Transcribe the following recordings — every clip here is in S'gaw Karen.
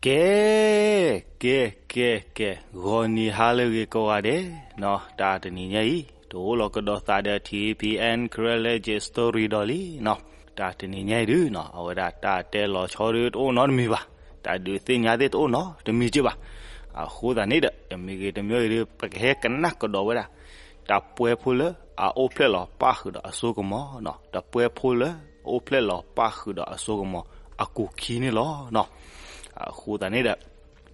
ကဲ ကဲ ကဲ ကဲ, ဂီၤနံၤဟါလၢအဂ့ၤကိးဂၤဒဲးနီၤ, တၢ်တနံၤညါအံၤ တအိၣ်လီၤကဒီးသးဒီး ထံဖံအဲၣ် Karen Legend Story ဒီးလံနီၤ. တၢ်တနံၤညါအံၤဒုနီၤ အဝဲဒၣ်တၢ်တဲလီၤဆီဒုတအိၣ်နီတမံၤဘၣ်, တၢ်ဒုးသ့ၣ်ညါသ့ၣ်တအိၣ်နီတမံၤက့ဘၣ်. အဃိသတးန့ၣ်ဒီး တမံၤဂ့ၤတမံၤဂ့ၤဒီး ပကဟဲကနၣ်ကဒီးဝဲဒၣ် တၢ်ပှဲၤဖိလၢအအိၣ်ဖျဲၣ်လီၤပၣ်ဃုာ်ဒီးအစိကမီၤနီၤ, တၢ်ပှဲၤဖိလၢအအိၣ်ဖျဲၣ်လီၤပၣ်ဃုာ်ဒီးအစိကမီၤ အကူၣ်ခံန့ၣ်လီၤနီၤ. အဃိသတးန့ၣ်ဒီး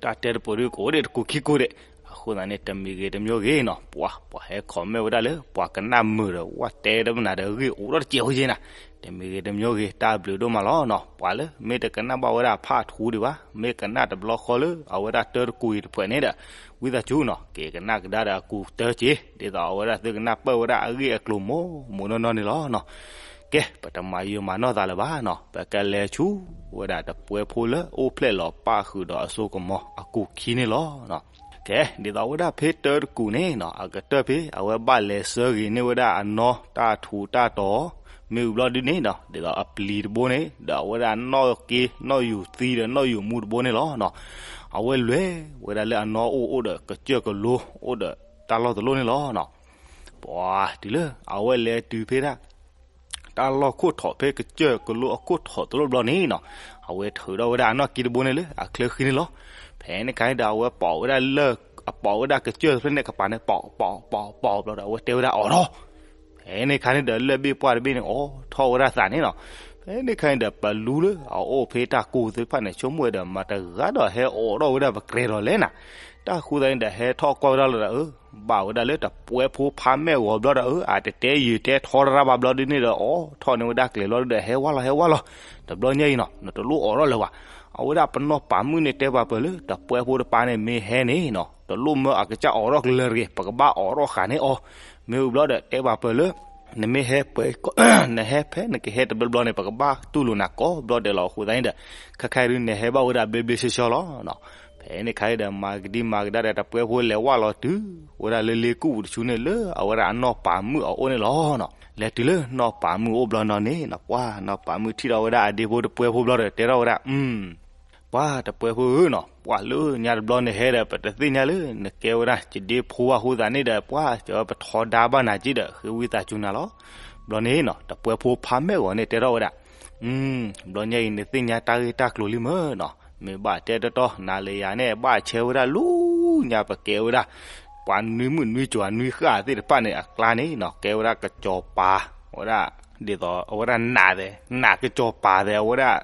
တၢ်တဲတပူၤဒုကအိၣ်ဒံးတကူာ်ခံကူာ်ဒံး, အဃိသတးန့ၣ် တမံၤဂ့ၤတမံၤဂ့ၤနီၤ ပှၤ ပှၤဟဲ comment ဝဲဒၣ်လၢ ပှၤကနၣ်မုာ်ဒီး ဝဲတဲတမနၤဒီးအဂ့ၢ်အိၣ်ထီၣ်တစဲးဖိယဲနၤ, တမံၤဂ့ၤတမံၤဂ့ၤ တၢ်ဘျုးဒိၣ်မးလီၤနီၤ. ပှၤလၢမ့ၢ်တကနၣ်ဘၣ်ဝဲဒၣ်ဖးထူဒံးဘၣ်, မ့ၢ်ကနၣ်တဘျီဃီလၢအဝဲဒၣ်တၢတကူာ်အံၤတဖျၢၣ်န့ၣ်ဒီး ဝံသးစူၤနီၤ က့ၤကနၣ်ကဒါဒီးအကူာ်တၢက့ၤ ဒ်သိးအဝဲဒၣ်သုကနၣ်ပၢၢ်ဝဲဒၣ်အဂ့ၢ်အကျိၤမိၢ်မိၢ်နီၢ်နီၢ်န့ၣ်လီၤနီၤ. ကဲ ပတမၤယံာ်မၤနီၢ်သးလၢၤဘၣ်နီၤ, ပကလဲၤဆူဝဲဒၣ်တပှဲၤဖိလၢအိၣ်ဖျဲၣ်လီၤပၣ်ဃုာ်ဒီးအစိကမီၤအကူၣ်ခံန့ၣ်လီၤနီၤ. ကဲ ဒ်သိးဝဲဒၣ်ဖဲတၢတကူာ်န့ၣ်နီၤ အကတၢၢ်ဖဲ အဝဲဘၣ်လဲၤဆှၢဂ့ၤန့ၢ်ဝဲဒၣ်အနီၢ်တၢ်ထူးတၢ်တီၤ, မ့ၢ်ဝံၤဘျီဒုန့ၣ်နီၤ ဒ်သိးအပျံၤတဘိန့ၣ် ဒီးအဝဲဒၣ်နီၢ်က့ နီၢ်ယူၤသံဒီးနီၢ်ယူၤမူတဘိန့ၣ်လီၤနီၤ. အဝဲလဲၤဝဲဒၣ်လၢအနီၢ်အိၣ်အိၣ်ဒီးကစၢၢ်ကလိ အိၣ်ဒီးတၢ်လီၢ်တလိၣ်န့ၣ်လီၤနီၤ. ပှၤတုၤလၢအဝဲလဲၤတုၤဖဲဒၣ် တၢ်လီၢ်ခိၣ်ထီၣ်ဖဲကစၢၢ်ကလိအခိၣ်ထီၣ်တလိၣ်ဘျီန့ၣ်နီၤ, အဝဲထုးထီၣ်ဝဲဒၣ်အနီၢ်က့တဘိန့ၣ်လၢအချၢဃံန့ၣ်လီၤ. ဖဲန့ၣ်ခါန့ၣ်ဒီး အဝဲပိာ်ဝဲဒၣ်လၢ အပိာ်ဝဲဒၣ်ကစၢၢ်ဖဲန့ၣ်ကပၤန့ၣ် ပိာ် ပိာ် ပိာ် ပိာ်ဘျီဒီး အဝဲတဲဝဲဒၣ်အိးထီၣ်. ဖဲန့ၣ်ခါန့ၣ်ဒီး လၢၢ်ဘ့ၣ်ပှၢ်တဘ့ၣ်န့ၣ် အိးထီၣ်ဝဲဒၣ်သးန့ၣ်နီၤ. ဖဲန့ၣ်ခါန့ၣ်ဒီး ပလူလၢအအိၣ်ဖဲတၢ်ကိၢ်သ့ၣ်တဖၣ်န့ၣ် ဆိကမိၣ်ဝဲဒီး မတၤတဂၤဒီးဟဲအိးထီၣ်ဝဲဒၣ်ပကြဲးဒီးလဲၣ်နၤ. တၢ်ဃိသတးန့ၣ်ဒီး ဟဲထီၣ်ကွၢ်ဝဲဒၣ်လီၤဒီး အၢ ဘၣ်ဝဲဒၣ်လၢတပှဲၤဖိဖးမဲာ်ဂီၤဘျီဒီး အၢ အတတဲယုာ်တဲထီတရၣ်ဘၣ်ဘျီဒုန့ၣ်ဒီး အိးထီၣ်န့ၢ်ဝဲဒၣ်ကျဲလီၤဒီး ဟဲဝဲလီၤ ဟဲဝဲလီၤ. တဘျီညါအံၤနီၤ နတလိၣ်အိးထီၣ်လၢၤဘၣ်. အဝဲဒၣ်ပနီၢ်ပာ်မုၣ်န့ၣ်တဲဘၣ်ပၢၢ်လၢ တပှဲၤဖိတပၤန့ၣ် မ့ၢ်ဟဲန့ၣ်နီၤ တလိၣ်မၢအကစၢ်အိးထီၣ်ကလၢၤတဂ့ၤ, ပကဘၣ်အိးထီၣ်ဃာ်န့ၢ်အီၤ. မ့ၢ်ဝံၤဘျီဒီး တဲဘၣ်ပၢၢ်လၢ နမ့ၢ်ဟဲပှဲၤ နဟဲဖဲနကဟဲတဘျီဘျီန့ၣ် ပကဘၣ်တူၢ်လိာ်နၤကိးဘျီဒဲးလီၤ. အဃိသတးန့ၣ်ဒီး ခဲခါအံၤဒုး နဟဲဘၣ်ဝဲဒၣ်ဘျ့ဘျ့ဆှီဆှီလီၤ. ဖဲန့ၣ်ခါအံၤဒီး မၤကဒံမၤကဒါဒီး တပှဲၤဖိလဲၤဝဲလီၤတုၤ ဝဲဒၣ်လၢလ့ကူၣ်ပူၤတဆူန့ၣ် လၢအဝဲဒၣ်အနီၢ်ပာ်မုၣ်အအိၣ်န့ၣ်လီၤနီၤ. လဲၤတုၤလၢနီၢ်ပာ်မုၣ်အအိၣ်ဘျီနီၤန့ၣ်နီၤ ပှၤနီၢ်ပာ်မုၣ်ထံၣ်ထီၣ်ဝဲဒၣ်အဒ့ဖိတပှဲၤဖိဘျီဒီး တဲထီၣ်ဝဲဒၣ် ပှၤတပှဲၤဖိဧၢနီၤ ပှၤလၢညါတဘျီနဟဲဒီး ပတသ့ၣ်ညါလၢနကဲဝဲဒၣ်ယဒ့ဖိဘၣ်အဃိသတးန့ၣ်ဒီး ပှၤကပထီဒါဘၣ်နၤက့ဒီး ဃ့ဝံသးစူၤနၤလီၤ. ဘျီန့ၣ်နီၤ တပှဲၤဖိဖးမဲာ်ဂီၤန့ၣ်တဲထီၣ်ဝဲဒၣ် ဘျီညါအံၤ နသ့ၣ်ညါတၢ်ဂ့ၢ်တၢ်ကျိၤလံမ့ၢ်နီၤ, မ့ၢ်ဘၣ်တဲတီတီ နၤလၢယၤန့ၣ် ဘၣ်ဆဲဝဲဒၣ်လၢညါ ပကဲဝဲဒၣ် ပှၤနွံမုၣ်နွံကၠီၤနွံဃၣ်သ့ၣ်တဖၣ်န့ၣ် အကျါန့ၣ်နီၤ ကဲဝဲဒၣ်ကစီၤပၤ ဝဲဒၣ် ဒ်သိးအဝဲဒၣ်နးသဲး နးကစီၤပၤသဲး အဝဲဒၣ်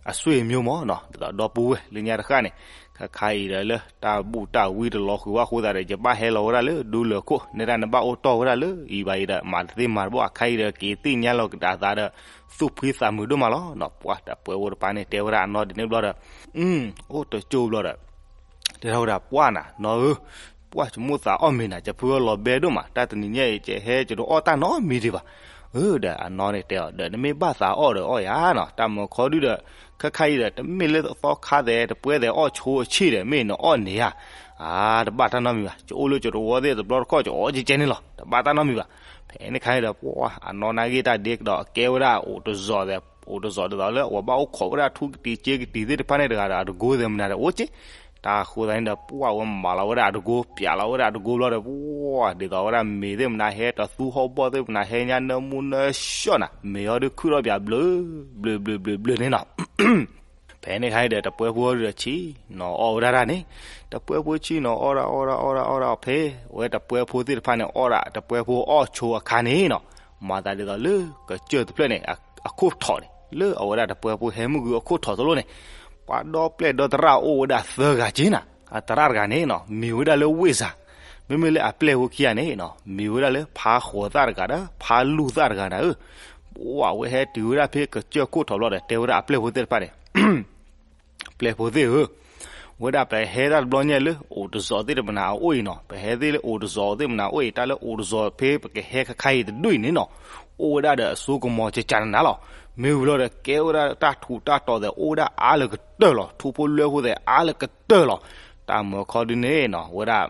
အဆွေမျိုးမ့ၢ်နီၤ ဒ်သိးဒီပုၢ်ဝဲၢ်လၢညါတဃၣ်န့ၣ် ခါခါအံၤဒီးလၢတၢ်ဘူၣ်တၢ်ဝံတလီၤဃုာ်ဘၣ်အဃိသတးဒီး ယဘၣ်ဟဲလီၤဝဲဒၣ်လၢဒူလၢာ်ခိၣ် နဲဒၣ်နဘၣ်အိၣ်တီၢ်ဝဲဒၣ်လၢအံၤဘၣ်အံၤဒီး မၤတသ့မၤတဘၣ် အခါအံၤဒီးက့ၤသ့ၣ်ညါလီၤကဒါသးဒီး သူၣ်ဖှံသးမုာ်ဒိၣ်မးလီၤနီၤ. ပှၤတပှဲၤဖိတပၤန့ၣ် တဲဝဲဒၣ်အနီၢ်ဒ်န့ၣ်ဘျီဒီး အိၣ်တကၠိဘျီဒီး တဲထီၣ်ဝဲဒၣ် ပှၢ်နၤ နီၢ်ဧၢ, ပှၢ်ဆိကမိၣ်သးအီၣ်မ့ၤနၤ ကဖုအီၣ်လီၤဘဲဒိၣ်မး တၢ်တနံၤညါအံၤ ကဟဲကဒိးအီၣ်တၢ်နီတမံၤဒံးဘၣ်. ဧၢ ဒီးအနီၢ်န့ၣ်တဲအီၤ ဒီးနမ့ၢ်ဘၣ်သးအီၣ်ဒီးအီၣ်ယၤနီၤ တၢ်မၤခီဒုဒီး ခဲခါအံၤဒီး တမ့ၢ်လၢသီခါသဲး တပှဲၤသဲးအီၣ်ဆိအဆံၣ်ဒီး မ့ၢ်နအီၣ်န့ၢ်ဧါ. အါ တဘၣ်တၢ်နီတမံၤဘၣ် ကအိၣ်လၢကတဝီသ့ၣ်တဘျီတခီၣ် ကအီၣ်ကဲကဲန့ၣ်လီၤ တဘၣ်တၢ်နီတမံၤဘၣ်. ဖဲန့ၣ်ခါန့ၣ်ဒီး ပှၢ်အနီၢ်နာ်က့ၤတၢ်ဒ့ကဒီး အကဲဝဲဒၣ်အိၣ်တစီၤသဲး အိၣ်တစီၤဒ်သိးလၢ အဝဲဘၣ်အိၣ်ခိးဝဲဒၣ်ထူကတံၤစ့ကတံၤသ့ၣ်တဖၣ်န့ၣ်တဂၤဒီး အတကိသဲးမနုၤဒီးအိၣ်ကဲ တၢ်ဃိသတးန့ၣ်ဒီး ပှၢ်ဝဲမၤလီၤဝဲဒၣ်အတကိ ပျးလီၤဝဲဒၣ်အတကိဘျီဒီး ပှၢ်ဒ်သိးဝဲဒၣ်မ့ၤသ့ၣ်မနုၤဟဲ တသူဟီၣ်ဘီၣ်သ့ၣ်မနုၤဟဲညါ နၢမူနၢဆှီၣ်နၤ မ့ၤအီၤဒုးခုၣ်ထီၣ်ပၠးဘျုး ဘျုးဘျုးဘျုးဘျုးန့ၣ်နီၤ. ဖဲန့ၣ်ခါန့ၣ်ဒီး တပှဲၤဖိဒီးဆံးနီၤအီၣ်ဝဲဒၣ်တၢ်န့ၣ် တပှဲၤဖိဆံးနီၤအီၣ်ဒၣ်အီၣ်ဒၣ်အီၣ်ဒၣ်အီၣ်ဒၣ်ဖဲ ဝဲတပှဲၤဖိသ့ၣ်တဖၣ်န့ၣ် အီၣ်ဒၣ်တပှဲၤဖိအီၣ်ဆိအခါန့ၣ်နီၤ မၤသးဒ်သိးလၢကစၢၢ်တဖျၢၣ်န့ၣ် အခိၣ်ထီၣ်န့ၣ် လၢအဝဲဒၣ်တပှဲၤဖိဟဲမုၢ်ဂုၢ်အခိၣ်ထီၣ်တလိၣ်န့ၣ် ပှၤဒီပျဲၢ်ဒီသရၣ်အိၣ်ဝဲဒၣ်သၢဂၤက့ၤနၤ အသရၣ်တဂၤန့ၣ်နီၤ မံၤဝဲဒၣ်လၢဝ့ၢ်စၢ် မ့မ့ၢ်လၢအပျဲၢ်ဖိခံဂၤန့ၣ်နီၤ မံၤဝဲဒၣ်လၢဖးဃီၤသၣ်တဂၤဒီး ဖးလူၢ်သၣ်တဂၤနၤဧၢ. ပှၢ်ဝဲဟဲတုၤဝဲဒၣ်ဖဲကစၢၢ်ခိၣ်ထီၣ်ဘျီဒီး တဲဝဲဒၣ်အပျဲၢ်ဖိသ့ၣ်တဖၣ်န့ၣ် ပျဲၢ်ဖိသ့ၣ်ဧၢ, ဝဲဒၣ်ပဟဲတၢ်တဘျီညါလၢအိၣ်တစီၤသ့ၣ်တဖၣ်န့ၣ်အအိၣ်အံၤနီၤ ပဟဲသ့ၣ်လၢအိၣ်တစီၤသ့ၣ်တဖၣ်န့ၣ်အအိၣ်အံၤ တၢ်လၢအိၣ်တစီၤဖဲပကဟဲခါခါအံၤတဒူၣ်အံၤန့ၣ်နီၤ အိၣ်ဝဲဒၣ်ဒီးအစိကမီၤကကနနၤလီၤ. မ့ၢ်ဝံၤလီၤဒီးကဲဝဲဒၣ်တၢ်ထူးတၢ်တီၤသဲးအိၣ်ဝဲဒၣ်အါလၢကတၢၢ်လီၤ ထူဖိလွဲဖိသဲးအါလၢကတၢၢ်လီၤ. တၢ်မၤခီဒုန့ၣ်နီၤ ဝဲဒၣ်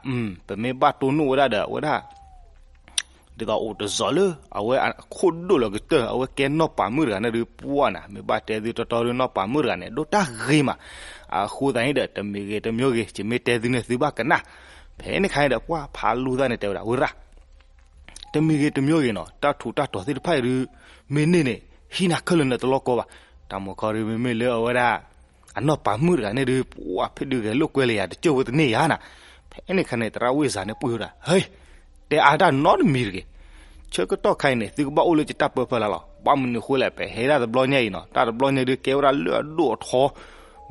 ပမ့ၢ်ဘၣ်တိၢ်နီၣ်ဝဲဒၣ်ဒီး ဝဲဒၣ် ဒ်သိးအိၣ်တစီၤလၢ အဝဲအခိၣ်ဒိၣ်လီၤကတၢၢ် အဝဲကဲနီၢ်ပၤမုၣ်တဂၤန့ၣ်ဒုး ပှၢ်နၤ မ့ၢ်ဘၣ်တဲသုတီတီဒုး နီၢ်ပၤမုၣ်တဂၤန့ၣ် ဒိၣ်တၢ်ဂ့ၤမး. အဃိသတးန့ၣ်ဒီး တမံၤဂ့ၤတမံၤဂ့ၤ ယမ့ၢ်တဲသုန့ၣ် သုဘၣ်ကနၣ်. ဖဲန့ၣ်ခါန့ၣ်ဒီး ပှၢ်ဖးလူသၣ်န့ၣ်တဲဝဲဒၣ် ဝဲရၣ် တမံၤဂ့ၤတမံၤဂ့ၤနီၤ တၢ်ထူးတၢ်တီၤသ့ၣ်တဖၣ်အံၤဒုး မ့ၢ်န့ၢ်န့ၣ် ဟံးနၤခဲလၢာ်န့ၣ် တလီၢ်ကီဘၣ်. တၢ်မုၢ်ခီဒုး မ့မ့ၢ်လၢအဝဲဒၣ် အနီၢ်ပၤမုၣ်တဂၤန့ၣ်ဒုး ပှၢ်ဖဲဒုးဂဲၤလိာ်ကွဲလၢယၤ တကၠိၢ်ဖိတန့ၢ်ယၤနၤ. ဖဲန့ၣ်ခါန့ၣ် သရၣ်ဝ့ၢ်စၤန့ၣ်ပှ့ၤဝဲဒၣ် ဟဲ တဲအါတၢ်နီတမံၤတဂ့ၤ. ဆၢကတီၢ်ခါအံၤန့ၣ် သုကဘၣ်အိၣ်လၢယတၢ်ပၢဖၢလၢ်လီၤ. ဘၣ်မနုၤအဃိလဲၣ် ပဟဲဒၣ်တဘျီညါအံၤနီၤ တၢ်တဘျီညါဒုး ကဲဝဲဒၣ်လၢအဒိၣ်အထီ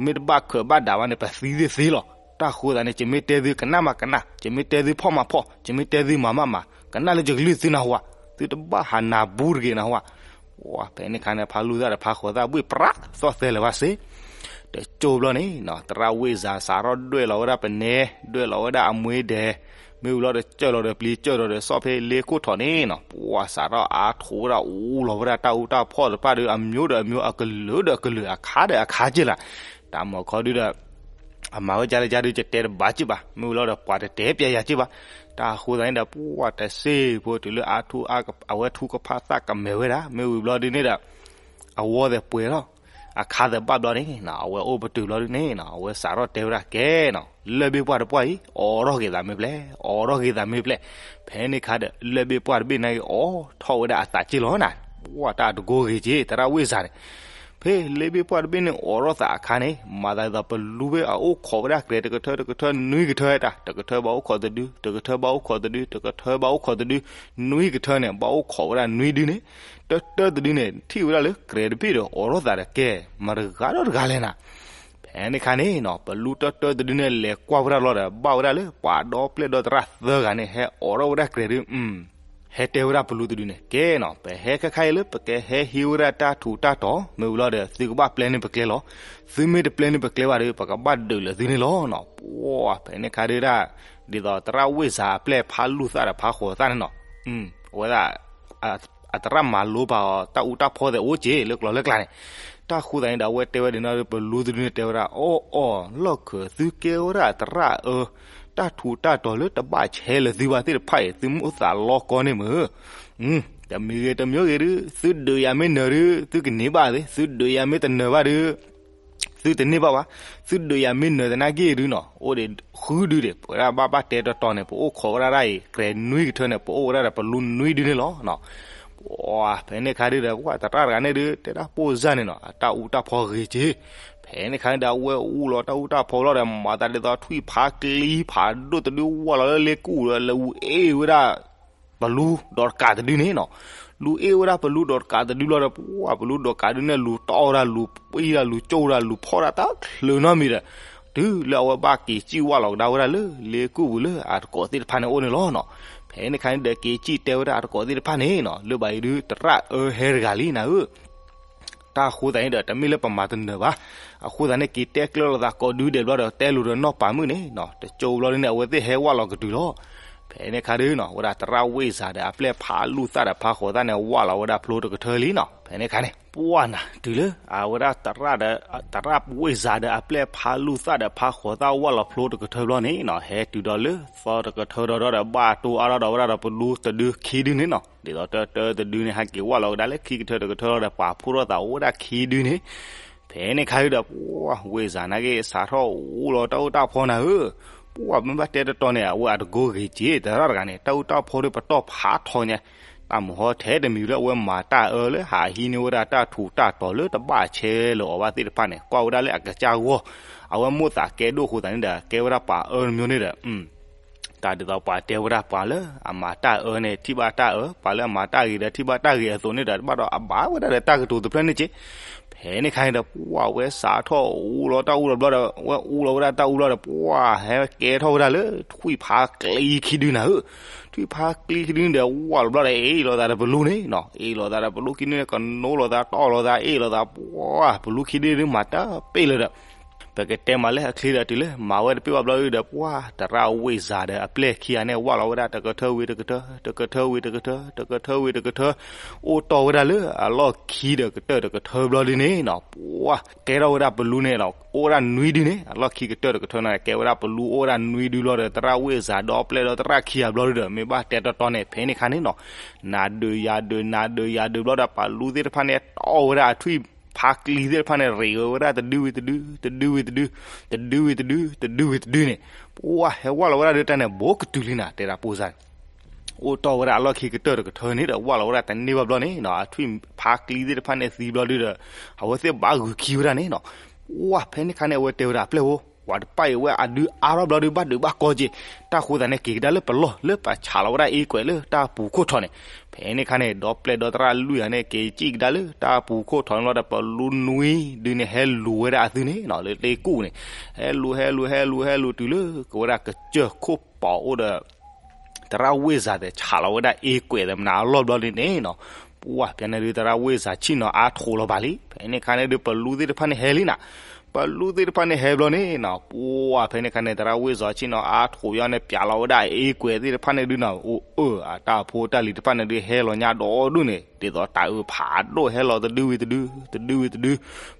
မ့ၢ်တဘၣ်ခၢးဘၣ်ဒၣ်ဘၣ်န့ၣ် ပသံသ့ၣ်သ့လီၤ. တၢ်ဃိသတးန့ၣ် ယမ့ၢ်တဲသုကနၣ်မးကနၣ်, ယမ့ၢ်တဲသုဖီၣ်မးဖီၣ်, ယမ့ၢ်တဲသုမၤမးမၤ, ကနၣ်လၢယကလုၢ်သုနၢ်ဟူဧါ, သုတဘၣ်ဟးနၢ်ဘူးတဂ့ၤနၢ်ဟူဧါ. ပှၢ်ဖဲန့ၣ်ခါန့ၣ် ဖးလူသၣ်ဒီးဖးဃိးသၣ်ဘှ့ၣ်ပြးသီၣ်သဲလၢၤဘၣ်စ့ၢ် တကၠိၢ်ဘျီန့ၣ်နီၤ သရၣ်ဝ့ၢ်စၤစးထီၣ်ဒွဲၣ်လီၤဝဲဒၣ်ပနဲ, ဒွဲၣ်လီၤဝဲဒၣ်အမှ့ဒဲး, မ့ၢ်ဝံၤလီၤဒီး ကၢၢ်လီၤဒီးပျံၤကၢၢ်လီၤဒီးဆီၣ်ဖဲလ့ခိၣ်ထီၣ်န့ၣ်နီၤ ပှၢ်စးထီၣ်အါထီၣ်ဝဲဒၣ်အူလီၤဝဲဒၣ်တၢ်အူတၢ်ဖီၣ်တဖၣ်ဒီး အမျိုးဒီးအမျိုး အကလုာ်ဒီးအကလုာ် အခါဒီးအခါက့လၢၤ. တၢ်မုၢ်ခီဒုဒီး အမၤဝဲကၢ်လၢကၢ်ဒုး ယတဲတဘၣ်က့ဘၣ်, မ့ၢ်ဝံၤလီၤဒီးပှၤတတဲပျဲယၤက့ဘၣ်. တၢ်ဃိသတးန့ၣ်ဒီး ပှၢ်တစ့ၢ်ဖိတုၤလၢအါထူ အဝဲထူကဖၣ်သၣ်ကမဲာ်ဝဲဒၣ်, မ့ၢ်ဝံၤဘျီဒုန့ၣ်ဒီး အဝီသဲးပှဲၤထီၣ်, အခါသဲးဘၣ်ဘျီန့ၣ်နီၤ အဝဲအိၣ်ပတုာ်ဘျီဒုန့ၣ်နီၤ အဝဲစးထီၣ်တဲဝဲဒၣ်ကဲနီၤ လၢၢ်ဘ့ၣ်ပှၢ်တပှၢ်အံၤ အိးထီၣ်က့ၤသးမ့ၢ်ပျဲၢ်, အိးထီၣ်က့ၤသးမ့ၢ်ပျဲၢ်. ဖဲန့ၣ်ခါဒီး လၢၢ်ဘ့ၣ်ပှၢ်တဘ့ၣ်န့ၣ် အိးထီၣ်ဝဲဒၣ်အသးက့လီၤနၤ. ပှၢ်တၢ်တကိးဂ့ၤက့ သရၣ်ဝ့ၢ်စၤန့ၣ် ဖဲလၢၢ်ဘ့ၣ်ပှၢ်တဘ့ၣ်န့ၣ် အိးထီၣ်သးအခါန့ၣ် မၤသးဒ်သိးပလူဘ့ၣ်အအိၣ်ခိးဝဲဒၣ်ကြဲးတကထၢတကထၢနွံကထၢတၢ်, တကထၢဘၣ်အိၣ်ခိးတဒု, တကထၢဘၣ်အိၣ်ခိးတဒု, တကထၢဘၣ်အိၣ်ခိးတဒု, နွံကထၢန့ၣ် ဘၣ်အိၣ်ခိးဝဲဒၣ်နွံဒုန့ၣ်, တၢတၢတဒုန့ၣ် ထံၣ်ဝဲဒၣ်လၢကြဲးတဘ့ၣ်ဒီးအိးထီၣ်သးဒီးကဲ မတၤတဂၤဒီးတဂၤလဲၣ်နၤ. ဖဲန့ၣ်ခါန့ၣ်နီၤ ပလူတၢတၢတဒုန့ၣ် လဲၤကွၢ်ဝဲဒၣ်လီၤဒီး ဘၣ်ဝဲဒၣ်လၢပှၤဒီပျဲၢ်ဒီသရၣ်သၢဂၤန့ၣ် ဟဲအိးထီၣ်ဝဲဒၣ်ကြဲးဒု ဟဲတဲဝဲဒၣ်ပလူတဒုန့ၣ် ကဲနီၤ ပဟဲခဲခါအံၤလၢပကဟဲဟံးဝဲဒၣ်တၢ်ထူးတၢ်တီၤ မ့ၢ်ဝံၤလီၤဒီး သုကဘၣ်ပျဲန့ၢ်ပကျဲလီၤ. သုမ့ၢ်တပျဲန့ၢ်ပကျဲဘၣ်ဒီး ပကဘၣ်ဒုးလၢာ်သုန့ၣ်လီၤနီၤ. ပှၢ်ဖဲန့ၣ်ခါဒုဒၣ် ဒ်သိးသရၣ်ဝ့ၢ်စၤအပျဲၢ်ဖးလူၢ်သၣ်ဒီးဖးဃိးသၣ်န့ၣ်နီၤ အဝဲဒၣ် အသရၣ်မၤလိပာ်အီၤ တၢ်အူတၢ်ဖီသဲးအိၣ်က့ၤလၢကျိၤလၢကျါန့ၣ်, တၢ်ဃိသတးန့ၣ်ဒီး အဝဲတဲဝဲဒၣ်နီၤ ပလူတဒုန့ၣ်တဲဝဲဒၣ် အီၣ်အီၣ် လီၢ်ခၢၣ် သုကဲဝဲဒၣ်သရၣ်အၢ, တၢ်ထူးတၢ်တီၤလၢတဘၣ်ဆဲးလၢာ်သုဘၣ်သ့ၣ်တဖၣ်အံၤ သုမ့ၢ်အိၣ်သးလီကီန့ၣ်မ့ၢ် တမံၤဂ့ၤတမံၤဂ့ၤဒု သုဒုးယၤမ့ၢ်နၢၤဒု သုကန့ၢ်ဘၣ်သ့, သုဒုးယၤမ့ၢ်တနၢၤဘၣ်ဒု သုတန့ၢ်ဘၣ်ဘၣ်, သုဒုးယၤမ့ၢ်နၢၤသနာ်က့ဒုနီၤ အိၣ်ဒံးဃုဒုဒံး ပဝဲဒၣ်ဘၣ်ဘၣ်တဲတီတီန့ၣ် ပအိၣ်ခိးဝဲဒၣ်ဒ်အံၤ ကြဲးနွံကထၢန့ၣ် ပအိၣ်ဝဲဒၣ်ဒီးပလူနွံဒုန့ၣ်လီၤ. ပှၢ်ဖဲန့ၣ်ခါဒုဒီး ပှၢ်သရၣ်တဂၤန့ၣ်ဒု တဲတၢ်ပိၢ်စၢ်န့ၣ်နီၤ အတၢ်အူတၢ်ဖီဂ့ၤက့ၤ, ဖဲန့ၣ်ခါန့ၣ်ဒီး အဝဲအူလီၤတၢ်အူတၢ်ဖီလီၤဒီး မၤသးဒ်သိးထွံၣ်ဖးကျံဖးဒိၣ်တဒုဝၢ်လီၤလၢလ့ကူၣ်ဒီး လဲၤအူအ့ၣ်ဝဲဒၣ် ပလူဒီးတကးတဒုန့ၣ်နီၤ, လူၤအ့ၣ်ဝဲဒၣ်ပလူဒီးတကးတဒုလီၤဒီး ပှၢ်ပလူဒီးတကးဒုန့ၣ် လူၤတီၢ်ဝဲဒၣ် လူၤပံၢ်ဒၣ် လူၤကၠိၣ်ဝဲဒၣ် လူၤဖီၣ်ဒၣ်တၢ်ချၢနီတမံၤဒီး တုၤလၢအဝဲဘၣ်က့ၤစံၣ်ဝၢ်လီၤကဒါဝဲဒၣ်လၢ လ့ကူၣ်ပူၤလၢအတကိးသ့ၣ်တဖၣ်န့ၣ်အိၣ်န့ၣ်လီၤနီၤ. ဖဲန့ၣ်ခါန့ၣ်ဒီး က့ၤစံၣ်တဲဝဲဒၣ်အတကိးသ့ၣ်တဖၣ်န့ၣ်နီၤ လၢဘၣ်အံၤဒု သရၣ်အၢဟဲတဂၤလံနၤဧၢ တၢ်အဃိသတးန့ၣ်ဒီး တမ့ၢ်လၢပမၤတနၢၤဘၣ်. အဃိသတးန့ၣ် က့ၤတဲကျၢၤလိာ်သးကိးဒုဒဲးဘျီဒီး တဲလိာ်ဒီးနီၢ်ပၤမုၣ်န့ၣ်နီၤ တကၠိဘျီဒုန့ၣ် အဝဲသ့ၣ်ဟဲဝၢ်လီၤကတုၤလီၤ. ဖဲန့ၣ်ခါဒုနီၤ ဝဲဒၣ်သရၣ်ဝ့ၢ်စၤဒီးအပျဲၢ်ဖးလူၢ်သၣ်ဒီးဖးဃိးသၣ်န့ၣ် ဝၢ်လီၤဝဲဒၣ်ဖျိတကထၢလံနီၤ. ဖဲန့ၣ်ခါန့ၣ် ပှၢ်နၤ တုၤလၢ အဝဲဒၣ်သရၣ်ဒီး သရၣ်ဝ့ၢ်စၤဒီးအပျဲၢ်ဖးလူၢ်သၣ်ဒီးဖးဃိးသၣ်ဝၢ်လီၤဖျိတကထၢဘျီန့ၣ်နီၤ ဟဲတုၤဒီးလၢသီတကထၢဒီးဒီး ဘၣ်တိၢ်အါထီၣ်ဒီးဝဲဒၣ်ဒီးပလူတဒုခံဒုန့ၣ်နီၤ ဒ်သိးတၢတၢတဒုန့ၣ် ဟဲက့ၤဝၢ်လီၤကဒါလၢခံကထၢတကထၢလီၤဒီး ပာ်ဖှိၣ်ထီၣ်သးအိၣ်ဝဲဒၣ်ခံဒုန့ၣ် ဖဲန့ၣ်ခါဒုဒီး ပှၢ်ဝ့ၢ်စၤနာ်က့ စးထီၣ်အူလီၤတၢ်အူတၢ်ဖီနၤဧၢ, ပှၢ်မ့ၢ်ဘၣ်တဲတတီၤန့ၣ် အဝဲအတကိးဂ့ၤက့ၤ သရၣ်တဂၤန့ၣ် တၢ်အူတၢ်ဖီဒုပတီၢ်ဖးထီညါ, တၢ်မုၢ်ဟီထဲတမံၤလၢအဝဲမၤတၢ်အၢလၢဟးဟံးန့ၢ်ဝဲဒၣ်တၢ်ထူးတၢ်တီၤလၢတဘၣ်ဆဲးလၢာ်အီၤဘၣ်သ့ၣ်တဖၣ်န့ၣ် ကွၢ်ဝဲဒၣ်လၢအကစၢ်ဂီၢ်, အဝဲမိၣ်သးကဲဒိၣ်ဃိသးန့ၣ်ဒီး ကဲဝဲဒၣ်ပှၤအၢတမျိုးန့ၣ်ဒီး တၢ်ဒ်သိးပှၤတဲဝဲဒၣ်ပှၤလၢအမၤတၢ်အၢန့ၣ် ထံၣ်ဘၣ်တၢ်အၢ, ပှၤလၢအမၤတၢ်ဂ့ၤဒီးထံၣ်ဘၣ်တၢ်ဂ့ၤအသိးန့ၣ်ဒီး ဘၣ်ဒီးအဘၣ်ဝဲဒၣ်ဒီးတၢ်ကတိၤတဖျၢၣ်န့ၣ်က့, ဖဲန့ၣ်ခါန့ၣ်ဒီး ပှၢ်ဝဲစးထီၣ်အူလီၤတၢ်အူလီၤဘျီဒီး ဝဲအူလီၤဝဲဒၣ်တၢ်အူလီၤဒီး ပှၢ်ဟဲကဲထီၣ်ဝဲဒၣ်လၢထွံၣ်ဖးကျံခံဒုနၤဧၢ, ထွံၣ်ဖးကျံခံဒုန့ၣ်ဒီး ဝၢ်လီၤဘျီဒီး အ့ၣ်လိာ်သးဒီးပလူန့ၣ်နီၤ, အ့ၣ်လိာ်သးဒီးပလူခံဒုန့ၣ် ကနိလိာ်သး တီၢ်လိာ်သး အ့ၣ်လိာ်သး ပှၢ်ပလူခံဒုဒုမၤတၢ်ပ့ၢ်လၢၤဒီး ပကတဲမးလၢအချ့ဒီးတုၤလၢမၤဝဲတပ့ၢ်ဘၣ်ဘျီဒုဒီး ပှၢ်တရၣ်ဝ့ၢ်စၤဒီးအပျဲၢ်ခံဂၤန့ၣ် ဝၢ်လီၤဝဲဒၣ်တကထၢဝံၤတကထၢ, တကထၢဝံၤတကထၢ, တကထၢဝံၤတကထၢ, အိၣ်တီၢ်ဝဲဒၣ်လၢအလီၢ်ခံဒီးကတၢၢ်တကထၢဘျီဒုန့ၣ်နီၤ, ပှၢ်ကဲထီၣ်ဝဲဒၣ်ပလူန့ၣ်ဒီး အိၣ်ဝဲဒၣ်နွံဒုန့ၣ်, အလီၢ်ခံကတၢၢ်တကထၢန့ၣ် ကဲဝဲဒၣ်ပလူအိၣ်ဝဲဒၣ်နွံဒုဘျီဒီး တရၣ်ဝ့ၢ်စၤဒီးပျဲၢ်ဒီးတရၣ်ခံဂၤဘျီဒုဒီး မ့ၢ်ဘၣ်တဲတီတီန့ၣ် ဖဲန့ၣ်ခါန့ၣ်နီၤ နၤဒုးယၤဒုး နၤဒုးယၤဒုးဘျီဒီး ပလူသ့ၣ်တဖၣ်န့ၣ် တီၢ်ဝဲဒၣ်အထွံၣ်ဖါကျံသ့ၣ်တဖၣ်န့ၣ် ရ့းဝဲဒၣ်တဒုဝံၤတဒု, တဒုဝံၤတဒု, တဒုဝံၤတဒု, တဒုဝံၤတဒုန့ၣ်, ပှၢ်ဟဲဝၢ်လီၤဝဲဒၣ်ဒုတၢ်န့ၣ် ဘူးကတုၤလံနၤ တဲဒၣ်ပိၢ်စါန့ၣ် အိၣ်တီၢ်ဝဲဒၣ်အလီၢ်ခံကတၢၢ်တကထၢန့ၣ်ဒီး ဝၢ်လီၤဝဲဒၣ်တန့ၢ်ဘၣ်ဘျီန့ၣ်နီၤ အထွံၣ်ဖါကျံသ့ၣ်တဖၣ်န့ၣ်သံဘျီဒုဒီး အဝဲသ့ၣ်ဘၣ်ဂုာ်ခံဝဲဒၣ်န့ၣ်နီၤ, ပှၢ်ဖဲန့ၣ်ခါန့ၣ် အဝဲတဲဝဲဒၣ်အပျဲၢ်ဖိ ပှၤတပၢ်အံၤဝဲအဒုအါထီၣ်ဘျီဒု ဘၣ်ဒုးဘၣ်ကီက့ၤ, တၢ်ဃိသးန့ၣ် က့ၤကဒါလၢပလီၢ် လၢပဆးလီၤဝဲဒၣ်အ့ကွဲးလၢတၢ်ပူၤခိၣ်ထီးန့ၣ်, ဖဲန့ၣ်ခါန့ၣ် ဒီပျဲၢ်ဒီတရၣ်လွံၢ်ဂၤန့ၣ် က့ၤကံၣ်ကဒါလၢတၢ်ပူၤခိၣ်ထီးန့ၣ်လီၤဒီး ပလူနွံဒုန့ၣ် ဟဲလူၤဝဲဒၣ်အသုန့ၣ်နီၤ လၢသ့ၣ်ကူၣ်န့ၣ်, ဟဲလူၤ ဟဲလူၤ ဟဲလူၤ ဟဲလူၤတုၤလၢ ကဝဲဒၣ်ကစၢၢ်ခိၣ်ပီၤအိၣ်ဒီး တရၣ်ဝ့ၢ်စၤသဲးဆးလီၤဝဲဒၣ်အ့ကွဲးသဲးမနုၤအလီၢ်ဘျီဒုန့ၣ်နီၤ, ပှၢ်ဖဲန့ၣ်ဒု တရၣ်ဝ့ၢ်စၤဆ့ၣ်နီၤအါထိးလီၤဘၣ်လံ, ဖဲန့ၣ်ခါန့ၣ်ဒု ပလူသ့ၣ်တဖၣ်န့ၣ်ဟဲလံနၤ, ပလူသ့ၣ်တဖၣ်န့ၣ်ဟဲဘျီန့ၣ်နီၤ, ပှၢ်ဖဲန့ၣ်ခါန့ၣ် တရၣ်ဝ့ၢ်စၤဆ့ၣ်နီၤအါထိးယီၤန့ၣ် ပျးလီၤဝဲဒၣ်အ့ကွဲးသ့ၣ်တဖၣ်န့ၣ်ဒုနီၤ, အိၣ်အၢ အတၢ်ဖိတၢ်လံၤတဖၣ်န့ၣ်ဒု ဟဲလီၤညါဒီဒူၣ်န့ၣ် ဒ်သိးတၤအုးဖးဒိၣ်ဟဲလီၤတဒုဝံၤတဒု, တဒုဝံၤတဒု,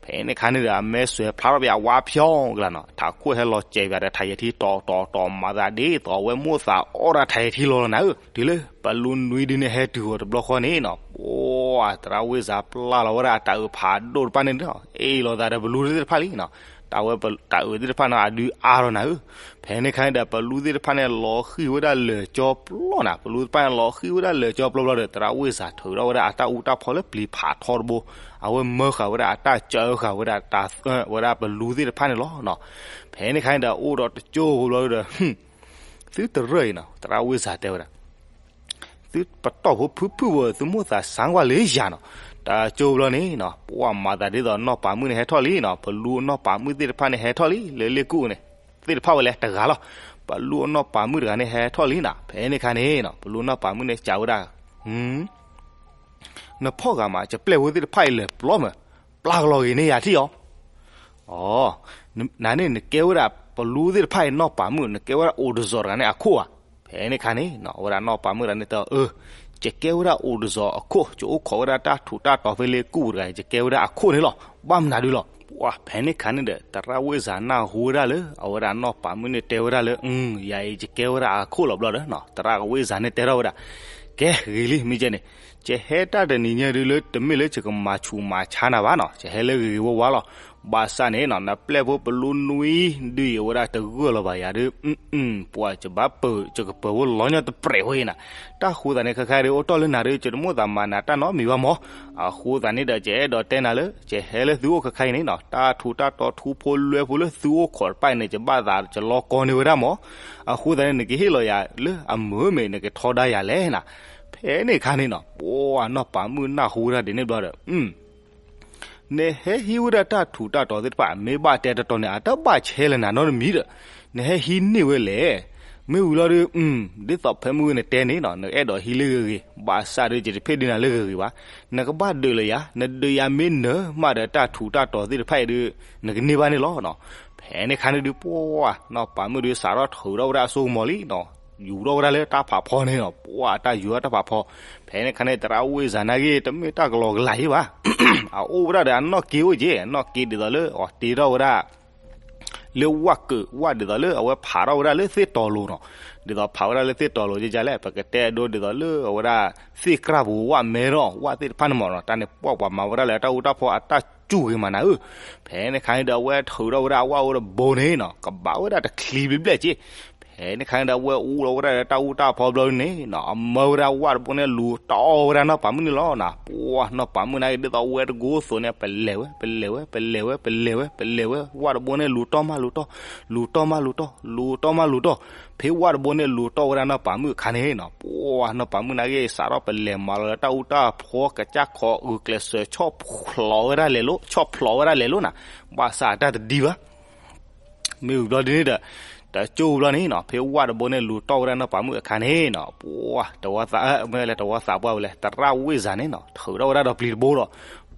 ဖဲန့ၣ်ခါန့ၣ်ဒီး အမဲာ်စွဲးဖျါထီၣ်ဘၣ်အဝါဖျီကလါနီၤ, ထးခိၣ်ဟဲလီၤစဲးဘၣ်ဒီးထးယဲၢ်ထံတီၤတီၤတီၤ မၤသးဒ်သိးအဝဲမိၣ်သးအီၣ်ဒၣ်ထးယဲၢ်ထံလီၤလီၤနၤဧၢ, တုၤလၢပလူနွံဒုန့ၣ်ဟဲတုၤဃီၤတဘျီဃီန့ၣ်နီၤ, ပှၢ်တရၣ်ဝ့ၢ်စၤပျၢ်လီၤဝဲဒၣ်အတၤအုးဖးဒိၣ်တဖၣ်န့ၣ်ဒီး အ့ၣ်လိာ်သးဒီးပလူသ့ၣ်တဖၣ်လံနီၤ, တၢ်ဝဲတၤအုးသ့ၣ်တဖၣ်န့ၣ် အဒုအါထီၣ်နၤဧၢ, ဖဲန့ၣ်ခါန့ၣ်ဒီး ပလူသ့ၣ်တဖၣ်န့ၣ် လီၤဃံၣ်ဝဲဒၣ်လၢာ်ကၠီပျီနၤ, ပလူသ့ၣ်တဖၣ်န့ၣ် လီၤဃံၣ်ဝဲဒၣ်လၢာ်ကၠီပျီဘျီဒီး တရၣ်ဝ့ၢ်စၤထုးထီၣ်ဝဲဒၣ်အတၢ်အူတၢ်ဖီလၢပျံၤဖးထီတဘိ, အဝဲမၢဃာ်ဝဲဒၣ်အတၢ်စၢဃာ်ဝဲဒၣ်တၢ် ဝဲဒၣ်ပလူသ့ၣ်တဖၣ်န့ၣ်လီၤနီၤ, ဖဲန့ၣ်ခါန့ၣ်ဒီး အိၣ်ဒီးတကၠိဖိဘျီဒီး သုတရၢၣ်အံၤနီၤ တရၣ်ဝ့ၢ်စၤတဲဝဲဒၣ် သုပတီၢ်ဖိဖုဖုဝဲ သုမိၣ်သးစၢ်ကွၢ်လၢယၤနီၤ, တကၠိဘျီန့ၣ်နီၤ ပှၢ်မၤသးဒ်သိးနီၢ်ပၤမုၣ်န့ၣ်ဟဲထီၣ်လံနီၤ, ပလူအနီၢ်ပၤမုၣ်သ့ၣ်တဖၣ်န့ၣ်ဟဲထီၣ်လံ လၢလ့ၣ်ကူၣ်န့ၣ်, သ့ၣ်တဖၣ်ဝဲလဲၣ်တဂၤလီၤ, ပလူအနီၢ်ပၤမုၣ်တဂၤန့ၣ်ဟဲထီၣ်လံနီၤ, ဖဲန့ၣ်ခါန့ၣ်နီၤ ပလူနီၢ်ပၤမုၣ်န့ၣ်စံးဝဲဒၣ် နဖီၣ်ဂၤမး ယပျဲၢ်ဖိသ့ၣ်တဖၣ်အံၤလဲၤပျီမး, ပျၢ်ကလီၤဂ့ၤန့ၢ်ယၤထံၣ်အီၤ, အ နန့ၣ်နကဲဝဲဒၣ်ပလူသ့ၣ်တဖၣ်အံၤနီၢ်ပၤမုၣ် နကဲဝဲဒၣ်အိၣ်တစီၤတဂၤန့ၣ်အခိၣ်ဧါ, ဖဲန့ၣ်ခါန့ၣ်နီၤ အဝဲဒၣ်နီၢ်ပၤမုၣ်တဂၤန့ၣ်တဲအီၤ အၢ ယကဲဝဲဒၣ်အိၣ်တစီၤအခိၣ် ယအိၣ်ခိးဝဲဒၣ်တၢ်ထူးတၢ်တီၤဖဲလ့ၣ်ကူၣ်တဂၤ ယကဲဝဲဒၣ်အခိၣ်န့ၣ်လီၤ, ဘၣ်မနုၤဒုလီၤ, ပှၢ်ဖဲန့ၣ်ခါန့ၣ်ဒီး တရၣ်ဝ့ၢ်စၤနၢ်ဟူဝဲဒၣ်လၢ အဝဲဒၣ်နီၢ်ပၤမုၣ်န့ၣ်တဲဝဲဒၣ်လၢ ယၤအံၤယကဲဝဲဒၣ်အခိၣ်လီၤဘျီဒီးနီၤ တရၣ်ဝ့ၢ်စၤန့ၣ်တဲထီၣ်ဝဲဒၣ် ကဲဂ့ၤလံ မ့ၢ်ကဲန့ၣ်, ယဟဲတၢ်တနံၤညါဒုလၢတမ့ၢ်လၢယကမၤဆူးမၤဆါနၤဘၣ်နီၤ, ယဟဲလၢဂ့ၤဂ့ၤဝါဝါလီၤ, ဘၣ်ဆၣ်န့ၣ်နီၤ နပျဲၢ်ဖိပလူနွံဒုအံၤ အဝဲဒၣ်တဂၢၢ်လီၤဘၣ်ယၤဒု ပှၤယဘၣ်ပၢၤ ယကပၢၤဖိလီၤညီတပြဲးဖိအံၤနၤ, တၢ်ဃိသးန့ၣ်ခဲခါဒု အိၣ်တီၢ်လၢနၤဒု ယတမိၣ်သးမၤနၤတၢ်နီတမံၤဘၣ်မး, အဃိသတးန့ၣ်ဒီး ယအဲၣ်ဒိးတဲနၤလၢ ယဟဲလၢသုအိၣ်ခဲခါအံၤန့ၣ်နီၤ တၢ်ထူးတၢ်တီၤထူဖိလွဲဖိလၢသုအိၣ်ခိးတဖၣ်အံၤန့ၣ် ယဘၣ်သးယလီကီန့ၢ်ဝဲဒၣ်မး, အဃိသတးန့ၣ် နကဟ့ၣ်လီၤယၤလၢအမုာ်မ့ၢ် နကထီဒါယၤလဲၣ်နၤ, ဖဲန့ၣ်ခါန့ၣ်နီၤ ပှၤနီၢ်ပၤမုၣ်နၢ်ဟူဝဲဒၣ်ဒ်န့ၣ်ဘျီဒီး နဟဲဟံးဝဲဒၣ်တၢ်ထူးတၢ်တီၤသ့ၣ်တဖၣ် မ့ၢ်ဘၣ်တဲတတီၤန့ၣ် အတဘၣ်ဆဲလၢနၤနီတမံၤဒီး နဟဲဟံးန့ၢ်ဝဲလဲၣ်, မ့ၢ်ဝံၤလီၤဒု ဒ်သိးဖဲမုၢ်ဂ့ၤနတဲန့ၣ်နီၤ နအဲၣ်ဒိးဟံးလၢဂ့ၤဂ့ၤ ဘၣ်ဆၣ်ဒု ယတဖ့ၣ်ဒုနၤလၢဂ့ၤဂ့ၤဘၣ်, နကဘၣ်ဒုးလၢယၤ နဒုးယၤမ့ၢ်နၢၤမးဒီးတၢ်ထူးတၢ်တီၤသ့ၣ်တဖၣ်အံၤဒု နကန့ၢ်ဘၣ်န့ၣ်လီၤနီၤ, ဖဲန့ၣ်ခါန့ၣ်ဒု ပှၤနီၢ်ပၤမုၣ်ဒု စးထီၣ်ထုးထီၣ်ဝဲဒၣ်အစိကမီၤလံနီၤ ယူၤထီၣ်ဝဲဒၣ်လၢတၢ်ဖးဖီန့ၣ်နီၤ ပှၤတၢ်ယူၤထီၣ်တၢ်ဖးဖီ, ဖဲန့ၣ်ခါန့ၣ် တရၣ်ဝ့ၢ်စၤနာ်က့ တမ့ၢ်တၢ်ကလီကလီယဲဘၣ်, အအိၣ်ဝဲဒၣ်ဒီးအနီၢ်က့အိၣ်က့ အနီၢ်က့ဒ်သိးလၢ အတ့ထီၣ်ဝဲဒၣ် လၢဝၣ်ကၢးဝၣ်ဒ်သိးလၢအဝဲဖးထီၣ်ဝဲဒၣ်လၢသ့ၣ်တီၤလိၤနီၤ, ဒ်သိးဖးဝဲဒၣ်လၢသ့ၣ်တီၤလိၤကလဲၣ် ပကတဲအဒိဒ်သိးလၢအဝဲဒၣ် သ့ၣ်ကြၢ်ပူၤဝၣ်မဲထီၣ် ဝၣ်သ့ၣ်တဖၣ်န့ၣ်မးနီၤ တၢ်န့ၣ်ပှၤပှၤမၤဝဲဒၣ်လၢတၢ်အူတၢ်ဖီအတၢ်စူၢ်ဂ့ၤမးနၤဧၢ, ဖဲန့ၣ်ခါန့ၣ်ဒီးအဝဲထုးထီၣ်ဝဲဒၣ်အဝၣ်အိၣ်တဘိန့ၣ်နီၤ ကဘၣ်ဝဲဒၣ်တချံဘျဲၣ်ဘျဲၣ်က့ ဖဲန့ၣ်ခါန့ၣ်ဒီးအဝဲအူလီၤဝဲဒၣ်လၢတၢ်အူတၢ်ဖီဘျီန့ၣ်နီၤ အမၢဝဲဒၣ်ဝၣ်တဘိန့ၣ်လူၤတီၢ်ဝဲဒၣ်နီၢ်ပၤမုၣ်န့ၣ်လီၤနီၤ, ပှၤနီၢ်ပၤမုၣ်နာ်က့ဒ်သိးဝဲတကိးသိးန့ၣ် ပလဲၤဝဲ ပလဲၤဝဲ ပလဲၤဝဲ ပလဲၤဝဲ ပလဲၤဝဲ ဝၣ်တဘိန့ၣ်လူၤတီၢ်မးလူၤတီၢ် လူၤတီၢ်မးလူၤတီၢ် လူၤတီၢ်မးလူၤတီၢ်, ဖဲဝၣ်တဘိန့ၣ်လူၤတီၢ်ဝဲဒၣ်နီၢ်ပၤမုၣ်အခါန့ၣ်နီၤ ပှၤနီၢ်ပၤမုၣ်နာ်က့ စးထီၣ်ပလဲၤမၤလီၤလၢတၢ်အူတၢ်ဖီကစၢ်ခီအုးကျဲးစၢးဆီၣ်ဖျိးဝဲဒၣ်လဲၤလိၤ ဆီၣ်ဖျိးဝဲဒၣ်လဲၤလိၤနၤ, ဘၣ်ဆၣ်အတၢ်တဒံဘၣ် မ့ၢ်ဝံၤဘျီဒ်န့ၣ်ဒီး တကၠိဘျီန့ၣ်နီၤ ဖဲဝၣ်တဘိန့ၣ်လူၤတီၢ်ဝဲဒၣ်နီၢ်ပၤမုၣ်အခါန့ၣ်နီၤ ပှၤတဝီသး မ့ၢ်လဲၤတဝီသးပှၢ်ဝဲလဲၣ် တရၣ်ဝ့ၢ်စၤန့ၣ်နီၤ ထုးထီၣ်ဝဲဒၣ်ဒီးပျံၤတဘိဒီး